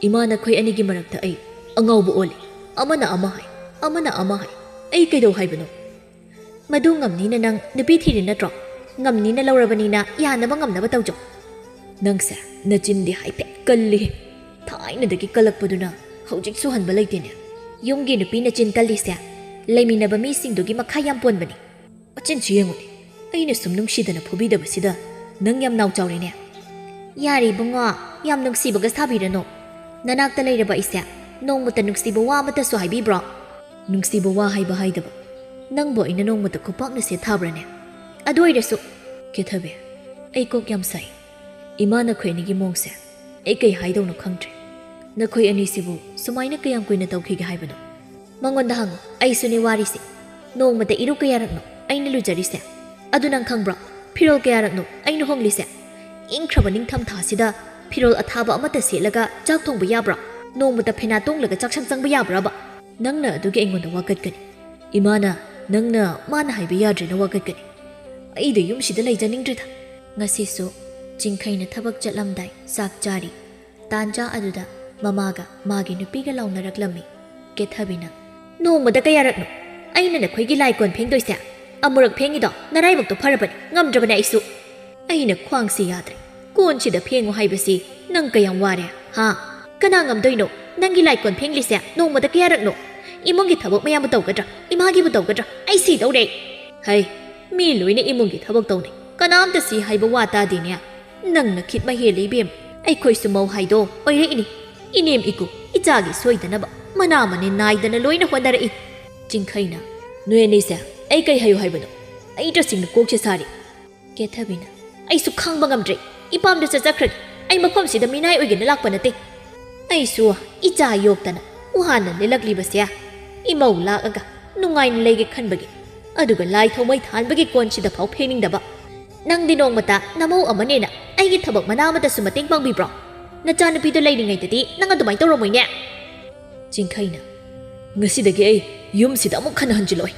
ꯏꯃꯥ, ꯅꯈꯣꯏ ꯑꯅꯤꯒꯤ ꯃꯔꯛꯇ ꯑꯩ ꯑꯉꯥꯎꯕ ꯑꯣꯜꯂꯤ꯫ ꯑꯃꯅ ꯑꯃ ꯍꯥꯏ, ꯑꯃꯅ ꯑꯃ ꯍꯥꯏ꯫ ꯑꯩ ꯀꯩꯗꯧ ꯍꯥꯏꯕꯅꯣ?" "ꯃꯗꯨ ꯉꯝꯅꯤꯅ ꯅꯪ ꯅꯨꯄꯤ ꯊꯤꯔꯤ ꯅꯠꯇ꯭ꯔꯣ? ꯉꯝꯅꯤꯅ ꯂꯧꯔꯕꯅꯤꯅ ꯌꯥꯅꯕ ꯉꯝꯅꯕ ꯇꯧꯖꯧ꯫" "ꯅꯪꯁꯦ ꯅꯆꯤꯟꯗꯤ ꯍꯥꯏꯐꯦꯠ ꯀꯜꯂꯤꯍꯦ꯫ ꯊꯥꯏꯅꯗꯒꯤ ꯀꯜꯂꯛꯄꯗꯨꯅ ꯍꯧꯖꯤꯛꯁꯨ ꯍꯟꯕ ꯂꯩꯇꯦꯅꯦ꯫" "ꯌꯨꯝꯒꯤ ꯅꯨꯄꯤꯅ ꯆꯤꯟ ꯀꯜꯂꯤꯁꯦ ꯂꯩꯃꯤꯟꯅꯕ ꯃꯤꯁꯤꯡꯗꯨꯒꯤ ꯃꯈꯥ ꯌꯥꯝ ꯄꯣꯟꯕꯅꯤ꯫" "ꯃꯆꯤꯟꯁꯤ ꯌꯦꯡꯉꯨꯅꯦ, ꯑꯩꯅ ꯁꯨꯝ ꯅꯨꯡꯁꯤꯗꯅ ꯐꯨꯕꯤꯗꯕꯁꯤꯗ "ꯅꯪ ꯌꯥꯝ ꯅꯥꯎ ꯆꯥꯎꯔꯦꯅꯦ꯫" "ꯌꯥꯔꯦ ꯏꯕꯨꯡꯉꯣ, ꯌꯥꯝ ꯅꯨꯡꯁꯤꯕꯒ ꯁꯥꯕꯤꯔꯅꯨ꯫ ꯅꯅꯥꯛꯇ ꯂꯩꯔꯕ ꯑꯩꯁꯦ ꯅꯣꯡꯃꯇ ꯅꯨꯡꯁꯤꯕ ꯋꯥ ꯑꯃꯠꯇꯁꯨ ꯍꯥꯏꯕꯤꯕ꯭ꯔꯣ?" "ꯅꯨꯡꯁꯤꯕ ꯋꯥ ꯍꯥꯏꯕ ꯍꯥꯏꯗꯕ ꯅꯪꯕꯨ ꯑꯩꯅ ꯅꯣꯡꯃꯇ ꯈꯨꯄꯥꯛꯅ ꯁꯦꯠ ꯊꯥꯕ꯭ꯔꯥꯅꯦ?" "ꯑꯗꯨ ꯑꯣꯏꯔꯁꯨ꯫" "ꯀꯦꯊꯕꯤ, ꯑꯩ ꯀꯣꯛ ꯌꯥꯝ ꯁꯥꯏ꯫ ꯏꯃꯥ ꯅꯈꯣꯏ ꯑꯅꯤꯒꯤ ꯃꯑꯣꯡꯁꯦ ꯑꯩ ꯀꯩ ꯍꯥꯏꯗꯧꯅꯣ ꯈꯪꯗ꯭ꯔꯦ꯫ ꯅꯈꯣꯏ ꯑꯅꯤꯁꯤꯕꯨ ꯁꯨꯃꯥꯏꯅ ꯀꯌꯥꯝ ꯀꯨꯏꯅ ꯇꯧꯈꯤꯒꯦ ꯍꯥꯏꯕꯅꯣ? ꯃꯉꯣꯟꯗ ꯍꯪꯉꯨ, ꯑꯩꯁꯨꯅꯦ ꯋꯥꯔꯤꯁꯦ꯫ ꯅꯣꯡꯃꯇ ꯏꯔꯨ ꯀꯌꯥꯔꯛꯅꯣ ꯑꯩꯅ ꯂꯨꯖꯔꯤꯁꯦ? ꯑꯗꯨ ꯅꯪ ꯈꯪꯕ꯭ꯔꯣ? ꯐꯤꯔꯣꯜ ꯀꯌꯥꯔꯛꯅꯣ ꯑꯩꯅ ꯍꯣꯡꯂꯤꯁꯦ? ꯏꯪꯈ꯭ꯔꯕ ꯅꯤꯡꯊꯝ ꯊꯥꯁꯤꯗ ꯐꯤꯔꯣꯜ ꯑꯊꯥꯕ ꯑꯃꯠꯇ ꯁꯦꯠꯂꯒ ꯆꯥꯛ ꯊꯣꯡꯕ ꯌꯥꯕ꯭ꯔꯣ? ꯅꯣꯡꯃꯇ ꯐꯦꯅꯥꯠ ꯇꯣꯡꯂꯒ ꯆꯥꯛꯁꯪ ꯆꯪꯕ ꯌꯥꯕ꯭ꯔꯕ? ꯅꯪꯅ ꯑꯗꯨꯒꯤ ꯑꯩꯉꯣꯟꯗ ꯋꯥꯀꯠꯀꯅꯤ꯫ ꯏꯃꯥꯅ ꯅꯪꯅ ꯃꯥꯅ ꯍꯥꯏꯕ ꯌꯥꯗ꯭ꯔꯦꯅ ꯋꯥꯀꯠꯀꯅꯤ꯫ ꯑꯩꯗꯤ ꯌꯨꯝꯁꯤꯗ ꯂꯩꯖꯅꯤꯡꯗ꯭ꯔꯦꯗ꯫" ꯉꯁꯤꯁꯨ ꯆꯤꯡꯈꯩꯅ ꯊꯕꯛ ꯆꯠꯂꯝꯗꯥꯏ ꯆꯥꯛ ꯆꯥꯔꯤ꯫ ꯇꯥꯟꯖꯥ ꯑꯗꯨꯗ ꯃꯃꯥꯒ ꯃꯥꯒꯤ ꯅꯨꯄꯤꯒ ꯂꯥꯎꯅꯔꯛꯂꯝꯃꯤ꯫ ꯀꯦꯊꯕꯤꯅ, "ꯅꯣꯡꯃꯗ ꯀꯌꯥꯔꯛꯅꯣ ꯑꯩꯅ ꯅꯈꯣꯏꯒꯤ ꯂꯥꯏ ꯀꯣꯟ ꯐꯦꯡꯗꯣꯏꯁꯦ? ꯑꯃꯨꯔꯛ ꯐꯦꯡꯉꯤꯗꯣ ꯅꯔꯥꯏꯕꯛꯇꯣ ꯐꯔꯕꯅꯤ, ꯉꯝꯗ꯭ꯔꯕꯅꯦ ꯑꯩꯁꯨ꯫ ꯑꯩꯅ ꯈ꯭ꯋꯥꯡꯁꯤ ꯌꯥꯗ꯭ꯔꯦ꯫ ꯀꯣꯟꯁꯤꯗ ꯐꯦꯡꯉꯨ ꯍꯥꯏꯕꯁꯤ ꯅꯪ ꯀꯌꯥꯝ ꯋꯥꯔꯦ, ꯍꯥ? ꯀꯅꯥ ꯉꯝꯗꯣꯏꯅꯣ ꯅꯪꯒꯤ ꯂꯥꯏ ꯀꯣꯟ ꯐꯦꯡꯂꯤꯁꯦ ꯅꯣꯡꯃꯗ ꯀꯌꯥꯔꯛꯅꯣ? ꯏꯃꯨꯡꯒꯤ ꯊꯕꯛ ꯃꯌꯥꯝꯕꯨ ꯇꯧꯒꯗ꯭ꯔꯥ? ꯏꯃꯥꯒꯤꯕꯨ ꯇꯧꯒꯗ꯭ꯔꯥ? ꯑꯩ ꯁꯤꯗꯧꯔꯦ꯫" "ꯍꯩ, ꯃꯤ ꯂꯣꯏꯅ ꯏꯃꯨꯡꯒꯤ ꯊꯕꯛ ꯇꯧꯅꯩ, ꯀꯅꯥꯝꯇ ꯁꯤ ꯍꯥꯏꯕ ꯋꯥ ꯇꯥꯗꯦꯅꯦ꯫ ꯅꯪꯅ ꯈꯤꯠ ꯃꯍꯦꯜꯂꯤ ꯏꯕꯦꯝ꯫ ꯑꯩꯈꯣꯏꯁꯨ ꯃꯧ ꯍꯥꯏꯗꯣ ꯑꯣꯏꯔꯛꯏꯅꯤ꯫ ꯏꯅꯦꯝ ꯏꯀꯨ, ꯏꯆꯥꯒꯤ ꯁꯣꯏꯗꯅꯕ ꯃꯅꯥ ꯃꯅꯤꯟ ꯅꯥꯏꯗꯅ ꯂꯣꯏꯅ ꯍꯣꯠꯅꯔꯛꯏ꯫" ꯆꯤꯡꯈꯩꯅ, "ꯅꯣꯏ ꯑꯅꯤꯁꯦ ꯑꯩ ꯀꯩ ꯍꯥꯏꯌꯨ ꯍꯥꯏꯕꯅꯣ? ꯑꯩ ꯇꯁꯦꯡꯅ ꯀꯣꯛꯁꯦ ꯁꯥꯔꯤ꯫" ꯀꯦꯊꯕꯤꯅ, "ꯑꯩꯁꯨ ꯈꯥꯡꯕ ꯉꯝꯗ꯭ꯔꯦ꯫ ꯏꯄꯥꯝꯗ ꯆꯠꯆꯈ꯭ꯔꯒꯦ꯫ ꯑꯩ ꯃꯐꯝꯁꯤꯗ ꯃꯤꯅꯥꯏ ꯑꯣꯏꯒꯦꯅ ꯂꯥꯛꯄ ꯅꯠꯇꯦ꯫ ꯑꯩꯁꯨ ꯏꯆꯥ ꯌꯣꯛꯇꯅ ꯋꯥꯅ ꯂꯦꯜꯂꯛꯂꯤꯕꯁꯦ ꯏꯃꯧ ꯂꯥꯛꯑꯒ ꯅꯨꯡꯉꯥꯏꯅ ꯂꯩꯒꯦ ꯈꯟꯕꯒꯤ, ꯑꯗꯨꯒ ꯂꯥꯏ ꯊꯥꯎꯃꯩ ꯊꯥꯟꯕꯒꯤ ꯀꯣꯟꯁꯤꯗ ꯐꯥꯎ ꯐꯦꯡꯅꯤꯡꯗꯕ꯫ ꯅꯪꯗꯤ ꯅꯣꯡꯃꯇ ꯅꯃꯧ ꯑꯃꯅꯦꯅ ꯑꯩꯒꯤ ꯊꯕꯛ ꯃꯅꯥ ꯑꯃꯠꯇꯁꯨ ꯃꯇꯦꯡ ꯄꯥꯡꯕꯤꯕ꯭ꯔꯣ? ꯅꯆꯥꯅꯨꯄꯤꯗꯣ ꯂꯩꯔꯤꯉꯩꯗꯗꯤ ꯅꯪ ꯑꯗꯨꯃꯥꯏꯅ ꯇꯧꯔꯝꯃꯣꯏꯅꯦ꯫" ꯆꯤꯡꯈꯩꯅ, "ꯉꯁꯤꯗꯒꯤ ꯑꯩ ꯌꯨꯝꯁꯤꯗ ꯑꯃꯨꯛ ꯍꯟꯅ ꯍꯟꯖꯤꯜꯂꯣꯏ꯫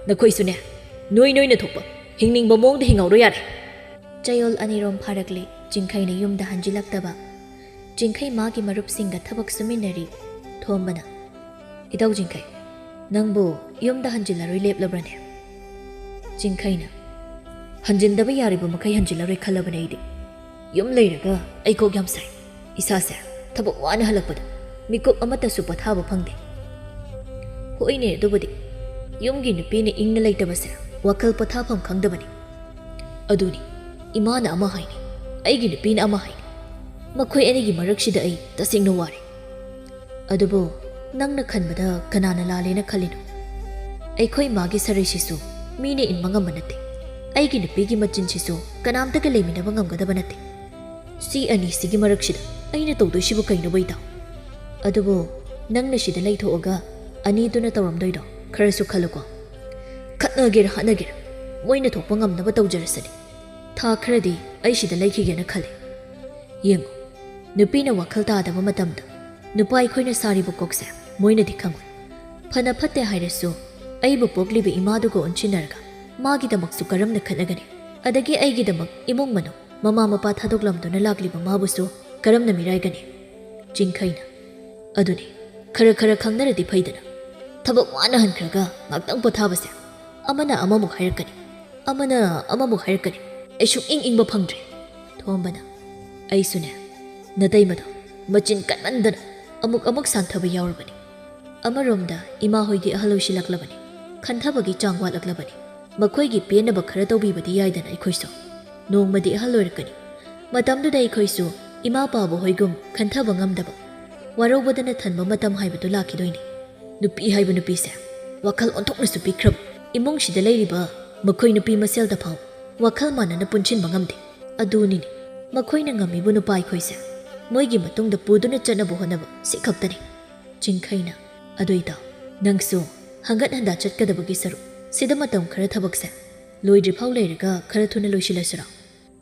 ꯅꯈꯣꯏꯁꯨꯅꯦ, ꯅꯣꯏ ꯅꯣꯏꯅ ꯊꯣꯛꯄ ꯍꯤꯡꯅꯤꯡꯕ ꯃꯑꯣꯡꯗ ꯍꯤꯡꯍꯧꯔꯣ ꯌꯥꯔꯦ꯫" ꯆꯌꯣꯜ ꯑꯅꯤꯔꯣꯝ ꯐꯥꯔꯛꯂꯦ ꯆꯤꯡꯈꯩꯅ ꯌꯨꯝꯗ ꯍꯟꯖꯤꯜꯂꯛꯇꯕ꯫ ꯆꯤꯡꯈꯩ ꯃꯥꯒꯤ ꯃꯔꯨꯞꯁꯤꯡꯒ ꯊꯕꯛ ꯁꯨꯃꯤꯟꯅꯔꯤ꯫ ꯊꯣꯝꯕꯅ, "ꯏꯇꯧ ꯆꯤꯡꯈꯩ, ꯅꯪꯕꯨ ꯌꯨꯝꯗ ꯍꯟꯖꯤꯜꯂꯔꯣꯏ ꯂꯦꯞꯂꯕ꯭ꯔꯅꯦ?" ꯆꯤꯡꯈꯩꯅ, "ꯍꯟꯖꯤꯟꯗꯕ ꯌꯥꯔꯤꯕ ꯃꯈꯩ ꯍꯟꯖꯤꯜꯂꯔꯣꯏ ꯈꯜꯂꯕꯅꯦ ꯑꯩꯗꯤ꯫ ꯌꯨꯝ ꯂꯩꯔꯒ ꯑꯩ ꯀꯣꯛ ꯌꯥꯝ ꯁꯥꯏ꯫ ꯏꯁꯥꯁꯦ ꯊꯕꯛ ꯋꯥꯅ ꯍꯜꯂꯛꯄꯗ ꯃꯤꯀꯨꯞ ꯑꯃꯠꯇꯁꯨ ꯄꯣꯊꯥꯕ ꯐꯪꯗꯦ꯫" "ꯍꯣꯏꯅꯦ, ꯑꯗꯨꯕꯨꯗꯤ ꯌꯨꯝꯒꯤ ꯅꯨꯄꯤꯅ ꯏꯪꯅ ꯂꯩꯇꯕꯁꯦ ꯋꯥꯈꯜ ꯄꯣꯊꯥꯐꯝ ꯈꯪꯗꯕꯅꯤ꯫ ꯑꯗꯨꯅꯤ, ꯏꯃꯥꯅ ꯑꯃ ꯍꯥꯏꯅꯤ, ꯑꯩꯒꯤ ꯅꯨꯄꯤꯅ ꯑꯃ ꯍꯥꯏꯅꯤ꯫ ꯃꯈꯣꯏ ꯑꯅꯤꯒꯤ ꯃꯔꯛꯁꯤꯗ ꯑꯩ ꯇꯁꯦꯡꯅ ꯋꯥꯔꯦ꯫ ꯑꯗꯨꯕꯨ ꯅꯪꯅ ꯈꯟꯕꯗ ꯀꯅꯥꯅ ꯂꯥꯜꯂꯦꯅ ꯈꯜꯂꯤꯅꯣ? ꯑꯩꯈꯣꯏ ꯏꯃꯥꯒꯤ ꯁꯔꯩꯁꯤꯁꯨ ꯃꯤꯅ ꯏꯟꯕ ꯉꯝꯕ ꯅꯠꯇꯦ꯫ ꯑꯩꯒꯤ ꯅꯨꯄꯤꯒꯤ ꯃꯆꯤꯟꯁꯤꯁꯨ ꯀꯅꯥꯝꯇꯒ ꯂꯩꯃꯤꯟꯅꯕ ꯉꯝꯒꯗꯕ ꯅꯠꯇꯦ꯫ ꯁꯤ ꯑꯅꯤꯁꯤꯒꯤ ꯃꯔꯛꯁꯤꯗ ꯑꯩꯅ ꯇꯧꯗꯣꯏꯁꯤꯕꯨ ꯀꯩꯅꯣꯕ, ꯏꯇꯥꯎ? ꯑꯗꯨꯕꯨ ꯅꯪꯅ ꯁꯤꯗ ꯂꯩꯊꯣꯛꯑꯒ ꯑꯅꯤꯗꯨꯅ ꯇꯧꯔꯝꯗꯣꯏꯗꯣ ꯈꯔꯁꯨ ꯈꯜꯂꯨꯀꯣ꯫ ꯈꯠꯅꯒꯦꯔ ꯍꯠꯅꯒꯦꯔ ꯃꯣꯏꯅ ꯊꯣꯛꯄ ꯉꯝꯅꯕ ꯇꯧꯖꯔꯁꯅꯤ꯫ ꯊꯥ ꯈꯔꯗꯤ ꯑꯩ ꯁꯤꯗ ꯂꯩꯈꯤꯒꯦꯅ ꯈꯜꯂꯤ꯫ ꯌꯦꯡꯉꯨ, ꯅꯨꯄꯤꯅ ꯋꯥꯈꯜ ꯇꯥꯗꯕ ꯃꯇꯝꯗ ꯅꯨꯄꯥ ꯑꯩꯈꯣꯏꯅ ꯁꯥꯔꯤꯕ ꯀꯣꯛꯁꯦ ꯃꯣꯏꯅꯗꯤ ꯈꯪꯉꯣꯏ꯫ ꯐꯅ ꯐꯠꯇꯦ ꯍꯥꯏꯔꯁꯨ ꯑꯩꯕꯨ ꯄꯣꯛꯂꯤꯕ ꯏꯃꯥꯗꯨꯒ ꯑꯣꯟꯁꯤꯟꯅꯔꯒ ꯃꯥꯒꯤꯗꯃꯛꯁꯨ ꯀꯔꯝꯅ ꯈꯠꯅꯒꯅꯤ? ꯑꯗꯒꯤ ꯑꯩꯒꯤꯗꯃꯛ ꯏꯃꯨꯡ ꯃꯅꯨꯡ, ꯃꯃꯥ ꯃꯄꯥ ꯊꯥꯗꯣꯛꯂꯝꯗꯨꯅ ꯂꯥꯛꯂꯤꯕ ꯃꯥꯕꯨꯁꯨ ꯀꯔꯝꯅ ꯃꯤꯔꯥꯏꯒꯅꯤ? ꯆꯤꯡꯈꯩꯅ, ꯑꯗꯨꯅꯤ, ꯈꯔ ꯈꯔ ꯈꯪꯅꯔꯗꯤ ꯐꯩꯗꯅ꯫ ꯊꯕꯛ ꯋꯥꯅ ꯍꯟꯈ꯭ꯔꯒ ꯉꯥꯛꯇꯪ ꯄꯣꯊꯥꯕꯁꯦ ꯑꯃꯅ ꯑꯃꯃꯨꯛ ꯍꯥꯏꯔꯛꯀꯅꯤ, ꯑꯃꯅ ꯑꯃꯃꯨꯛ ꯍꯥꯏꯔꯛꯀꯅꯤ꯫ ꯑꯩ ꯁꯨꯛꯏꯪ ꯏꯪꯕ ꯐꯪꯗ꯭ꯔꯦ꯫ ꯊꯣꯝꯕꯅ, ꯑꯩꯁꯨꯅꯦ, ꯅꯇꯩꯃꯗꯣ ꯃꯆꯤꯟ ꯀꯟꯃꯟꯗꯅ ꯑꯃꯨꯛ ꯑꯃꯨꯛ ꯁꯥꯟꯊꯕ ꯌꯥꯎꯔꯕꯅꯤ꯫ ꯑꯃꯔꯣꯝꯗ ꯏꯃꯥ ꯍꯣꯏꯗꯤ ꯑꯍꯜ ꯑꯣꯏꯁꯤꯜꯂꯛꯂꯕꯅꯤ, ꯈꯟꯊꯕꯒꯤ ꯆꯥꯡ ꯋꯥꯠꯂꯛꯂꯕꯅꯤ꯫ ꯃꯈꯣꯏꯒꯤ ꯄꯦꯟꯅꯕ ꯈꯔ ꯇꯧꯕꯤꯕꯗꯤ ꯌꯥꯏꯗꯅ ꯑꯩꯈꯣꯏꯁꯨ꯫ ꯅꯣꯡꯃꯗꯤ ꯑꯍꯜ ꯑꯣꯏꯔꯛꯀꯅꯤ꯫ ꯃꯇꯝꯗꯨꯗ ꯑꯩꯈꯣꯏꯁꯨ ꯏꯃꯥ ꯄꯥꯕ ꯍꯣꯏꯒꯨꯝ ꯈꯟꯊꯕ ꯉꯝꯗꯕ, ꯋꯥꯔꯧꯕꯗꯅ ꯊꯟꯕ ꯃꯇꯝ ꯍꯥꯏꯕꯗꯨ ꯂꯥꯛꯈꯤꯗꯣꯏꯅꯤ꯫ ꯅꯨꯄꯤ ꯍꯥꯏꯕ ꯅꯨꯄꯤꯁꯦ ꯋꯥꯈꯜ ꯑꯣꯟꯊꯣꯛꯅꯁꯨ ꯄꯤꯛꯈ꯭ꯔꯕ꯫ ꯏꯃꯨꯡꯁꯤꯗ ꯂꯩꯔꯤꯕ ꯃꯈꯣꯏ ꯅꯨꯄꯤ ꯃꯁꯦꯜꯗ ꯐꯥꯎ ꯋꯥꯈꯜ ꯃꯥꯟꯅꯅ ꯄꯨꯟꯁꯤꯟꯕ ꯉꯝꯗꯦ꯫ ꯑꯗꯨꯅꯤꯅꯦ ꯃꯈꯣꯏꯅ ꯉꯝꯃꯤꯕ ꯅꯨꯄꯥ ꯑꯩꯈꯣꯏꯁꯦ꯫ ꯃꯣꯏꯒꯤ ꯃꯇꯨꯡꯗ ꯄꯨꯗꯨꯅ ꯆꯠꯅꯕ ꯍꯣꯠꯅꯕ ꯁꯤ ꯈꯛꯇꯅꯤ꯫ ꯆꯤꯡꯈꯩꯅ, ꯑꯗꯨ ꯏꯇꯥꯎ, ꯅꯪꯁꯨ ꯍꯪꯒꯠ ꯍꯟꯗꯥ ꯆꯠꯀꯗꯕꯒꯤ ꯁꯔꯨꯛ ꯁꯤꯗ ꯃꯇꯝ ꯈꯔ ꯊꯕꯛꯁꯦ ꯂꯣꯏꯗ꯭ꯔꯤꯐꯥꯎ ꯂꯩꯔꯒ ꯈꯔ ꯊꯨꯅ ꯂꯣꯏꯁꯤꯜꯂꯁꯤꯔꯣ?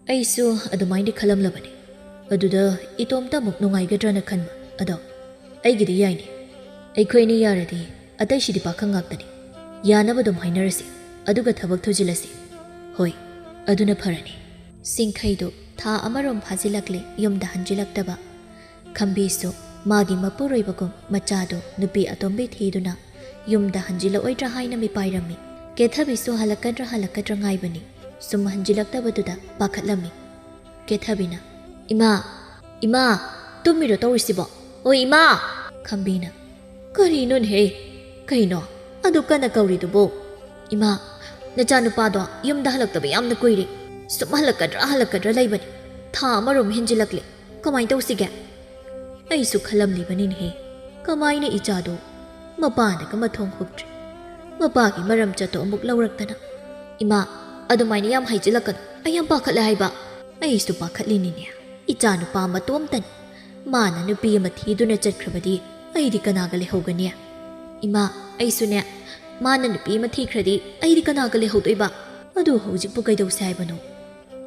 ꯑꯩꯁꯨ ꯑꯗꯨꯃꯥꯏꯅꯗꯤ ꯈꯜꯂꯝꯂꯕꯅꯤ꯫ ꯑꯗꯨꯗ ꯏꯇꯣꯝꯇ ꯑꯃꯨꯛ ꯅꯨꯡꯉꯥꯏꯒꯗ꯭ꯔꯅ ꯈꯟꯕ꯫ ꯑꯗꯣ ꯑꯩꯒꯤꯗꯤ ꯌꯥꯏꯅꯦ꯫ ꯑꯩꯈꯣꯏ ꯑꯅꯤ ꯌꯥꯔꯗꯤ ꯑꯇꯩꯁꯤꯗꯤ ꯄꯥꯈꯪ ꯉꯥꯛꯇꯅꯤ꯫ ꯌꯥꯅꯕ ꯑꯗꯨꯝ ꯍꯥꯏꯅꯔꯁꯤ, ꯑꯗꯨꯒ ꯊꯕꯛ ꯊꯨꯖꯤꯜꯂꯁꯤ꯫ ꯍꯣꯏ, ꯑꯗꯨꯅ ꯐꯔꯅꯤ꯫ ꯆꯤꯡꯈꯩꯗꯨ ꯊꯥ ꯑꯃꯔꯣꯝ ꯐꯥꯖꯤꯜꯂꯛꯂꯦ ꯌꯨꯝꯗ ꯍꯟꯖꯤꯜꯂꯛꯇꯕ꯫ ꯈꯝꯕꯤꯁꯨ ꯃꯥꯒꯤ ꯃꯄꯨꯔꯣꯏꯕꯒꯨꯝ ꯃꯆꯥꯗꯨ ꯅꯨꯄꯤ ꯑꯇꯣꯝꯕꯤ ꯊꯤꯗꯨꯅ ꯌꯨꯝꯗ ꯍꯟꯖꯤꯜꯂꯛꯑꯣꯏꯗ꯭ꯔꯥ ꯍꯥꯏꯅ ꯃꯤꯄꯥꯏꯔꯝꯃꯤ꯫ ꯀꯦꯊꯕꯤꯁꯨ ꯍꯜꯂꯛꯀꯗ꯭ꯔꯥ ꯍꯜꯂꯛꯀꯗ꯭ꯔꯥ ꯉꯥꯏꯕꯅꯤ꯫ ꯁꯨꯝ ꯍꯟꯖꯤꯜꯂꯛꯇꯕꯗꯨꯗ ꯄꯥꯈꯠꯂꯝꯃꯤ꯫ ꯀꯦꯊꯕꯤꯅ, "ꯏꯃꯥ, ꯏꯃꯥ, ꯇꯨꯝꯃꯤꯔꯣ ꯇꯧꯔꯤꯁꯤꯕꯣ? ꯑꯣ ꯏꯃꯥ!" ꯈꯝꯕꯤꯅ, "ꯀꯔꯤꯅꯣꯅꯦꯍꯦ? ꯀꯩꯅꯣ ꯑꯗꯨ ꯀꯟꯅ ꯀꯧꯔꯤꯗꯨꯕꯣ?" "ꯏꯃꯥ, ꯅꯆꯥꯅꯨꯄꯥꯗꯣ ꯌꯨꯝꯗ ꯍꯜꯂꯛꯇꯕ ꯌꯥꯝꯅ ꯀꯨꯏꯔꯦ꯫ ꯁꯨꯝ ꯍꯜꯂꯛꯀꯗ꯭ꯔꯥ ꯍꯜꯂꯛꯀꯗ꯭ꯔꯥ ꯂꯩꯕꯅꯤ꯫ ꯊꯥ ꯑꯃꯔꯣꯝ ꯍꯦꯟꯖꯤꯜꯂꯛꯂꯦ꯫ ꯀꯃꯥꯏꯅ ꯇꯧꯁꯤꯒꯦ? ꯑꯩꯁꯨ ꯈꯜꯂꯝꯂꯤꯕꯅꯤꯅꯦꯍꯦ, ꯀꯃꯥꯏꯅ ꯏꯆꯥꯗꯨ ꯃꯄꯥꯟꯗꯒ ꯃꯊꯣꯡ ꯍꯨꯛꯇ꯭ꯔꯤ꯫ ꯃꯄꯥꯒꯤ ꯃꯔꯝ ꯆꯠꯇꯣ ꯑꯃꯨꯛ ꯂꯧꯔꯛꯇꯅ꯫ "ꯏꯃꯥ, ꯑꯗꯨꯃꯥꯏꯅ ꯌꯥꯝ ꯍꯥꯏꯖꯤꯜꯂꯛꯀꯅꯨ, ꯑꯩ ꯌꯥꯝ ꯄꯥꯈꯠꯂꯦ ꯍꯥꯏꯕ꯫" "ꯑꯩꯁꯨ ꯄꯥꯈꯠꯂꯤꯅꯤꯅꯦ, ꯏꯆꯥ ꯅꯨꯄꯥ ꯃꯇꯣꯝꯇꯅꯤ꯫ ꯃꯥꯅ ꯅꯨꯄꯤ ꯑꯃ ꯊꯤꯗꯨꯅ ꯆꯠꯈ꯭ꯔꯕꯗꯤ ꯑꯩꯗꯤ ꯀꯅꯥꯒ ꯂꯩꯍꯧꯒꯅꯤ?" "ꯏꯃꯥ, ꯑꯩꯁꯨꯅꯦ, ꯃꯥꯅ ꯅꯨꯄꯤ ꯑꯃ ꯊꯤꯈ꯭ꯔꯗꯤ ꯑꯩꯗꯤ ꯀꯅꯥꯒ ꯂꯩꯍꯧꯗꯣꯏꯕ? ꯑꯗꯨ ꯍꯧꯖꯤꯛꯄꯨ ꯀꯩꯗꯧꯁꯦ ꯍꯥꯏꯕꯅꯣ?"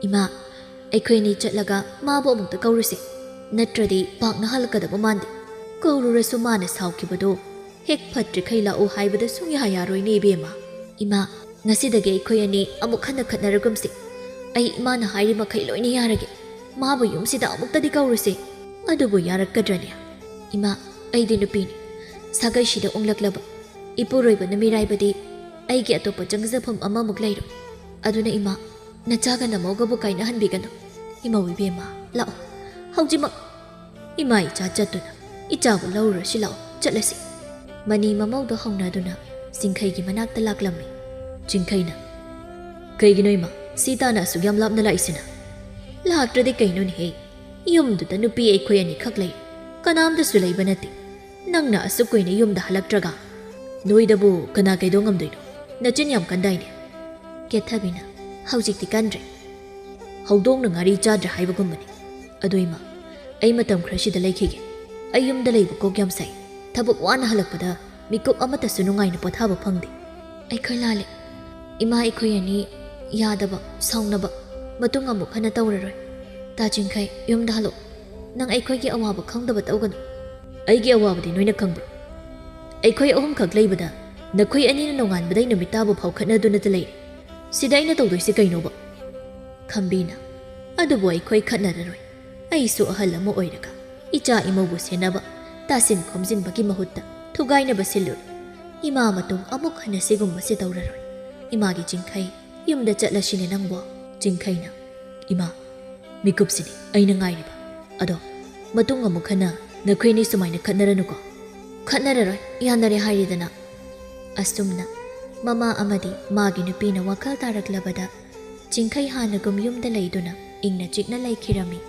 "ꯏꯃꯥ, ꯑꯩꯈꯣꯏꯅꯤ ꯆꯠꯂꯒ ꯃꯥꯕꯨ ꯑꯃꯨꯛꯇ ꯀꯧꯔꯨꯁꯦ, ꯅꯠꯇ꯭ꯔꯗꯤ ꯄꯥꯛꯅ ꯍꯜꯂꯛꯀꯗꯕ ꯃꯥꯟꯗꯦ꯫ ꯀꯧꯔꯨꯔꯁꯨ ꯃꯥꯅ ꯁꯥꯎꯈꯤꯕꯗꯣ ꯍꯦꯛ ꯐꯠꯇ꯭ꯔꯤꯈꯩ ꯂꯥꯛꯎ ꯍꯥꯏꯕꯗ ꯁꯨꯡꯌꯥ ꯌꯥꯔꯣꯏꯅꯦ ꯏꯕꯦꯝꯃ꯫" "ꯏꯃꯥ, ꯉꯁꯤꯗꯒꯤ ꯑꯩꯈꯣꯏ ꯑꯅꯤ ꯑꯃꯨꯛ ꯍꯟꯅ ꯈꯠꯅꯔꯒꯨꯝꯁꯤ꯫ ꯑꯩ ꯏꯃꯥꯅ ꯍꯥꯏꯔꯤ ꯃꯈꯩ ꯂꯣꯏꯅ ꯌꯥꯔꯒꯦ꯫ ꯃꯥꯕꯨ ꯌꯨꯝꯁꯤꯗ ꯑꯃꯨꯛꯇꯗꯤ ꯀꯧꯔꯨꯁꯦ꯫ ꯑꯗꯨꯕꯨ ꯌꯥꯔꯛꯀꯗ꯭ꯔꯅꯦ? ꯏꯃꯥ, ꯑꯩꯗꯤ ꯅꯨꯄꯤꯅꯤ꯫ ꯁꯥꯒꯩꯁꯤꯗ ꯑꯣꯡꯂꯛꯂꯕ ꯏꯄꯨꯔꯣꯏꯕꯅ ꯃꯤꯔꯥꯏꯕꯗꯤ ꯑꯩꯒꯤ ꯑꯇꯣꯞꯄ ꯆꯪꯖꯐꯝ ꯑꯃꯃꯨꯛ ꯂꯩꯔꯣꯏ꯫ ꯑꯗꯨꯅ ꯏꯃꯥ, ꯅꯆꯥꯒ ꯅꯃꯧꯒꯕꯨ ꯀꯥꯏꯅꯍꯟꯕꯤꯒꯅꯨ꯫" "ꯏꯃꯧ ꯏꯕꯦꯝꯃ, ꯂꯥꯛꯑꯣ, ꯍꯧꯖꯤꯛꯃꯛ ꯏꯃꯥ ꯏꯆꯥ ꯆꯠꯇꯨꯅ ꯏꯆꯥꯕꯨ ꯂꯧꯔꯨꯔꯁꯤ, ꯂꯥꯛꯑꯣ, ꯆꯠꯂꯁꯤ꯫" ꯃꯅꯤ ꯃꯃꯧꯗꯣ ꯍꯧꯅꯗꯨꯅ ꯆꯤꯡꯈꯩꯒꯤ ꯃꯅꯥꯛꯇ ꯂꯥꯛꯂꯝꯃꯤ꯫ ꯆꯤꯡꯈꯩꯅ, "ꯀꯩꯒꯤꯅꯣ ꯏꯃꯥ, ꯁꯤ ꯇꯥꯅ ꯑꯁꯨꯛ ꯌꯥꯝ ꯂꯥꯞꯅ ꯂꯥꯛꯏꯁꯤꯅ?" "ꯂꯥꯛꯇ꯭ꯔꯗꯤ ꯀꯩꯅꯣꯅꯦꯍꯦ? ꯌꯨꯝꯗꯨꯗ ꯅꯨꯄꯤ ꯑꯩꯈꯣꯏ ꯑꯅꯤꯈꯛ ꯂꯩ, ꯀꯅꯥꯝꯇꯁꯨ ꯂꯩꯕ ꯅꯠꯇꯦ꯫ ꯅꯪꯅ ꯑꯁꯨꯛ ꯀꯨꯏꯅ ꯌꯨꯝꯗ ꯍꯜꯂꯛꯇ꯭ꯔꯒ ꯅꯣꯏꯗꯕꯨ ꯀꯅꯥ ꯀꯩꯗꯧ ꯉꯝꯗꯣꯏꯅꯣ? ꯅꯆꯤꯟ ꯌꯥꯝ ꯀꯟꯗꯥꯏꯅꯦ?" ꯀꯦꯊꯕꯤꯅ, "ꯍꯧꯖꯤꯛꯇꯤ ꯀꯟꯗ꯭ꯔꯦ꯫ ꯍꯧꯗꯣꯡꯅ ꯉꯥꯔꯤ ꯆꯥꯗ꯭ꯔꯦ ꯍꯥꯏꯕꯒꯨꯝꯕꯅꯤ꯫ ꯑꯗꯨ ꯏꯃꯥ, ꯑꯩ ꯃꯇꯝ ꯈꯔꯁꯤꯗ ꯂꯩꯈꯤꯒꯦ꯫ ꯑꯩ ꯌꯨꯝꯗ ꯂꯩꯕ ꯀꯣꯛ ꯌꯥꯝ ꯁꯥꯏ꯫ ꯊꯕꯛ ꯋꯥꯅ ꯍꯜꯂꯛꯄꯗ ꯃꯤꯀꯨꯞ ꯑꯃꯠꯇꯁꯨ ꯅꯨꯡꯉꯥꯏꯅ ꯄꯣꯊꯥꯕ ꯐꯪꯗꯦ꯫" "ꯑꯩꯈꯣꯏ ꯂꯥꯜꯂꯦ꯫ ꯏꯃꯥ, ꯑꯩꯈꯣꯏ ꯑꯅꯤ ꯌꯥꯗꯕ, ꯁꯥꯎꯅꯕ ꯃꯇꯨꯡ ꯑꯃꯨꯛ ꯍꯟꯅ ꯇꯧꯔꯔꯣꯏ꯫ ꯇꯥ ꯆꯤꯡꯈꯩ, ꯌꯨꯝꯗ ꯍꯜꯂꯛꯑꯣ꯫ ꯅꯪ ꯑꯩꯈꯣꯏꯒꯤ ꯑꯋꯥꯕ ꯈꯪꯗꯕ ꯇꯧꯒꯅꯨ꯫" "ꯑꯩꯒꯤ ꯑꯋꯥꯕꯗꯤ ꯅꯣꯏꯅ ꯈꯪꯕ꯭ꯔꯣ? ꯑꯩꯈꯣꯏ ꯑꯍꯨꯝꯈꯛ ꯂꯩꯕꯗ ꯅꯈꯣꯏ ꯑꯅꯤꯅ ꯅꯣꯡꯉꯥꯟꯕꯗꯩ ꯅꯨꯃꯤꯠ ꯇꯥꯕ ꯐꯥꯎ ꯈꯠꯅꯗꯨꯅꯇ ꯂꯩꯔꯦ꯫ ꯁꯤꯗ ꯑꯩꯅ ꯇꯧꯗꯣꯏꯁꯤ ꯀꯩꯅꯣꯕ?" ꯈꯝꯕꯤꯅ, "ꯑꯗꯨꯕꯨ ꯑꯩꯈꯣꯏ ꯈꯠꯅꯔꯔꯣꯏ꯫ ꯑꯩꯁꯨ ꯑꯍꯜ ꯑꯃ ꯑꯣꯏꯔꯒ ꯏꯆꯥ ꯏꯃꯧꯕꯨ ꯁꯦꯟꯅꯕ, ꯇꯥꯁꯤꯟ ꯈꯣꯝꯖꯤꯟꯕꯒꯤ ꯃꯍꯨꯠꯇ ꯊꯨꯒꯥꯏꯅꯕ ꯁꯤꯜꯂꯨꯔꯦ꯫ ꯏꯃꯥ ꯃꯇꯨꯡ ꯑꯃꯨꯛ ꯍꯟꯅ ꯁꯤꯒꯨꯝꯕꯁꯦ ꯇꯧꯔꯔꯣꯏ꯫ ꯏꯃꯥꯒꯤ ꯆꯤꯡꯈꯩ, ꯌꯨꯝꯗ ꯆꯠꯂꯁꯤꯅꯦ ꯅꯪꯕꯣ꯫" ꯆꯤꯡꯈꯩꯅ, "ꯏꯃꯥ, ꯃꯤꯀꯨꯞꯁꯤꯅꯤ ꯑꯩꯅ ꯉꯥꯏꯔꯤꯕ꯫ ꯑꯗꯣ ꯃꯇꯨꯡ ꯑꯃꯨꯛ ꯍꯟꯅ ꯅꯈꯣꯏ ꯑꯅꯤ ꯁꯨꯃꯥꯏꯅ ꯈꯠꯅꯔꯅꯨꯀꯣ꯫" "ꯈꯠꯅꯔꯔꯣꯏ, ꯌꯥꯅꯔꯦ ꯍꯥꯏꯔꯦꯗꯅ꯫" ꯑꯁꯨꯝꯅ ꯃꯃꯥ ꯑꯃꯗꯤ ꯃꯥꯒꯤ ꯅꯨꯄꯤꯅ ꯋꯥꯈꯜ ꯇꯥꯔꯛꯂꯕꯗ ꯆꯤꯡꯈꯩ ꯍꯥꯟꯅꯒꯨꯝ ꯌꯨꯝꯗ ꯂꯩꯗꯨꯅ ꯏꯪꯅ ꯆꯤꯛꯅ ꯂꯩꯈꯤꯔꯝꯃꯤ꯫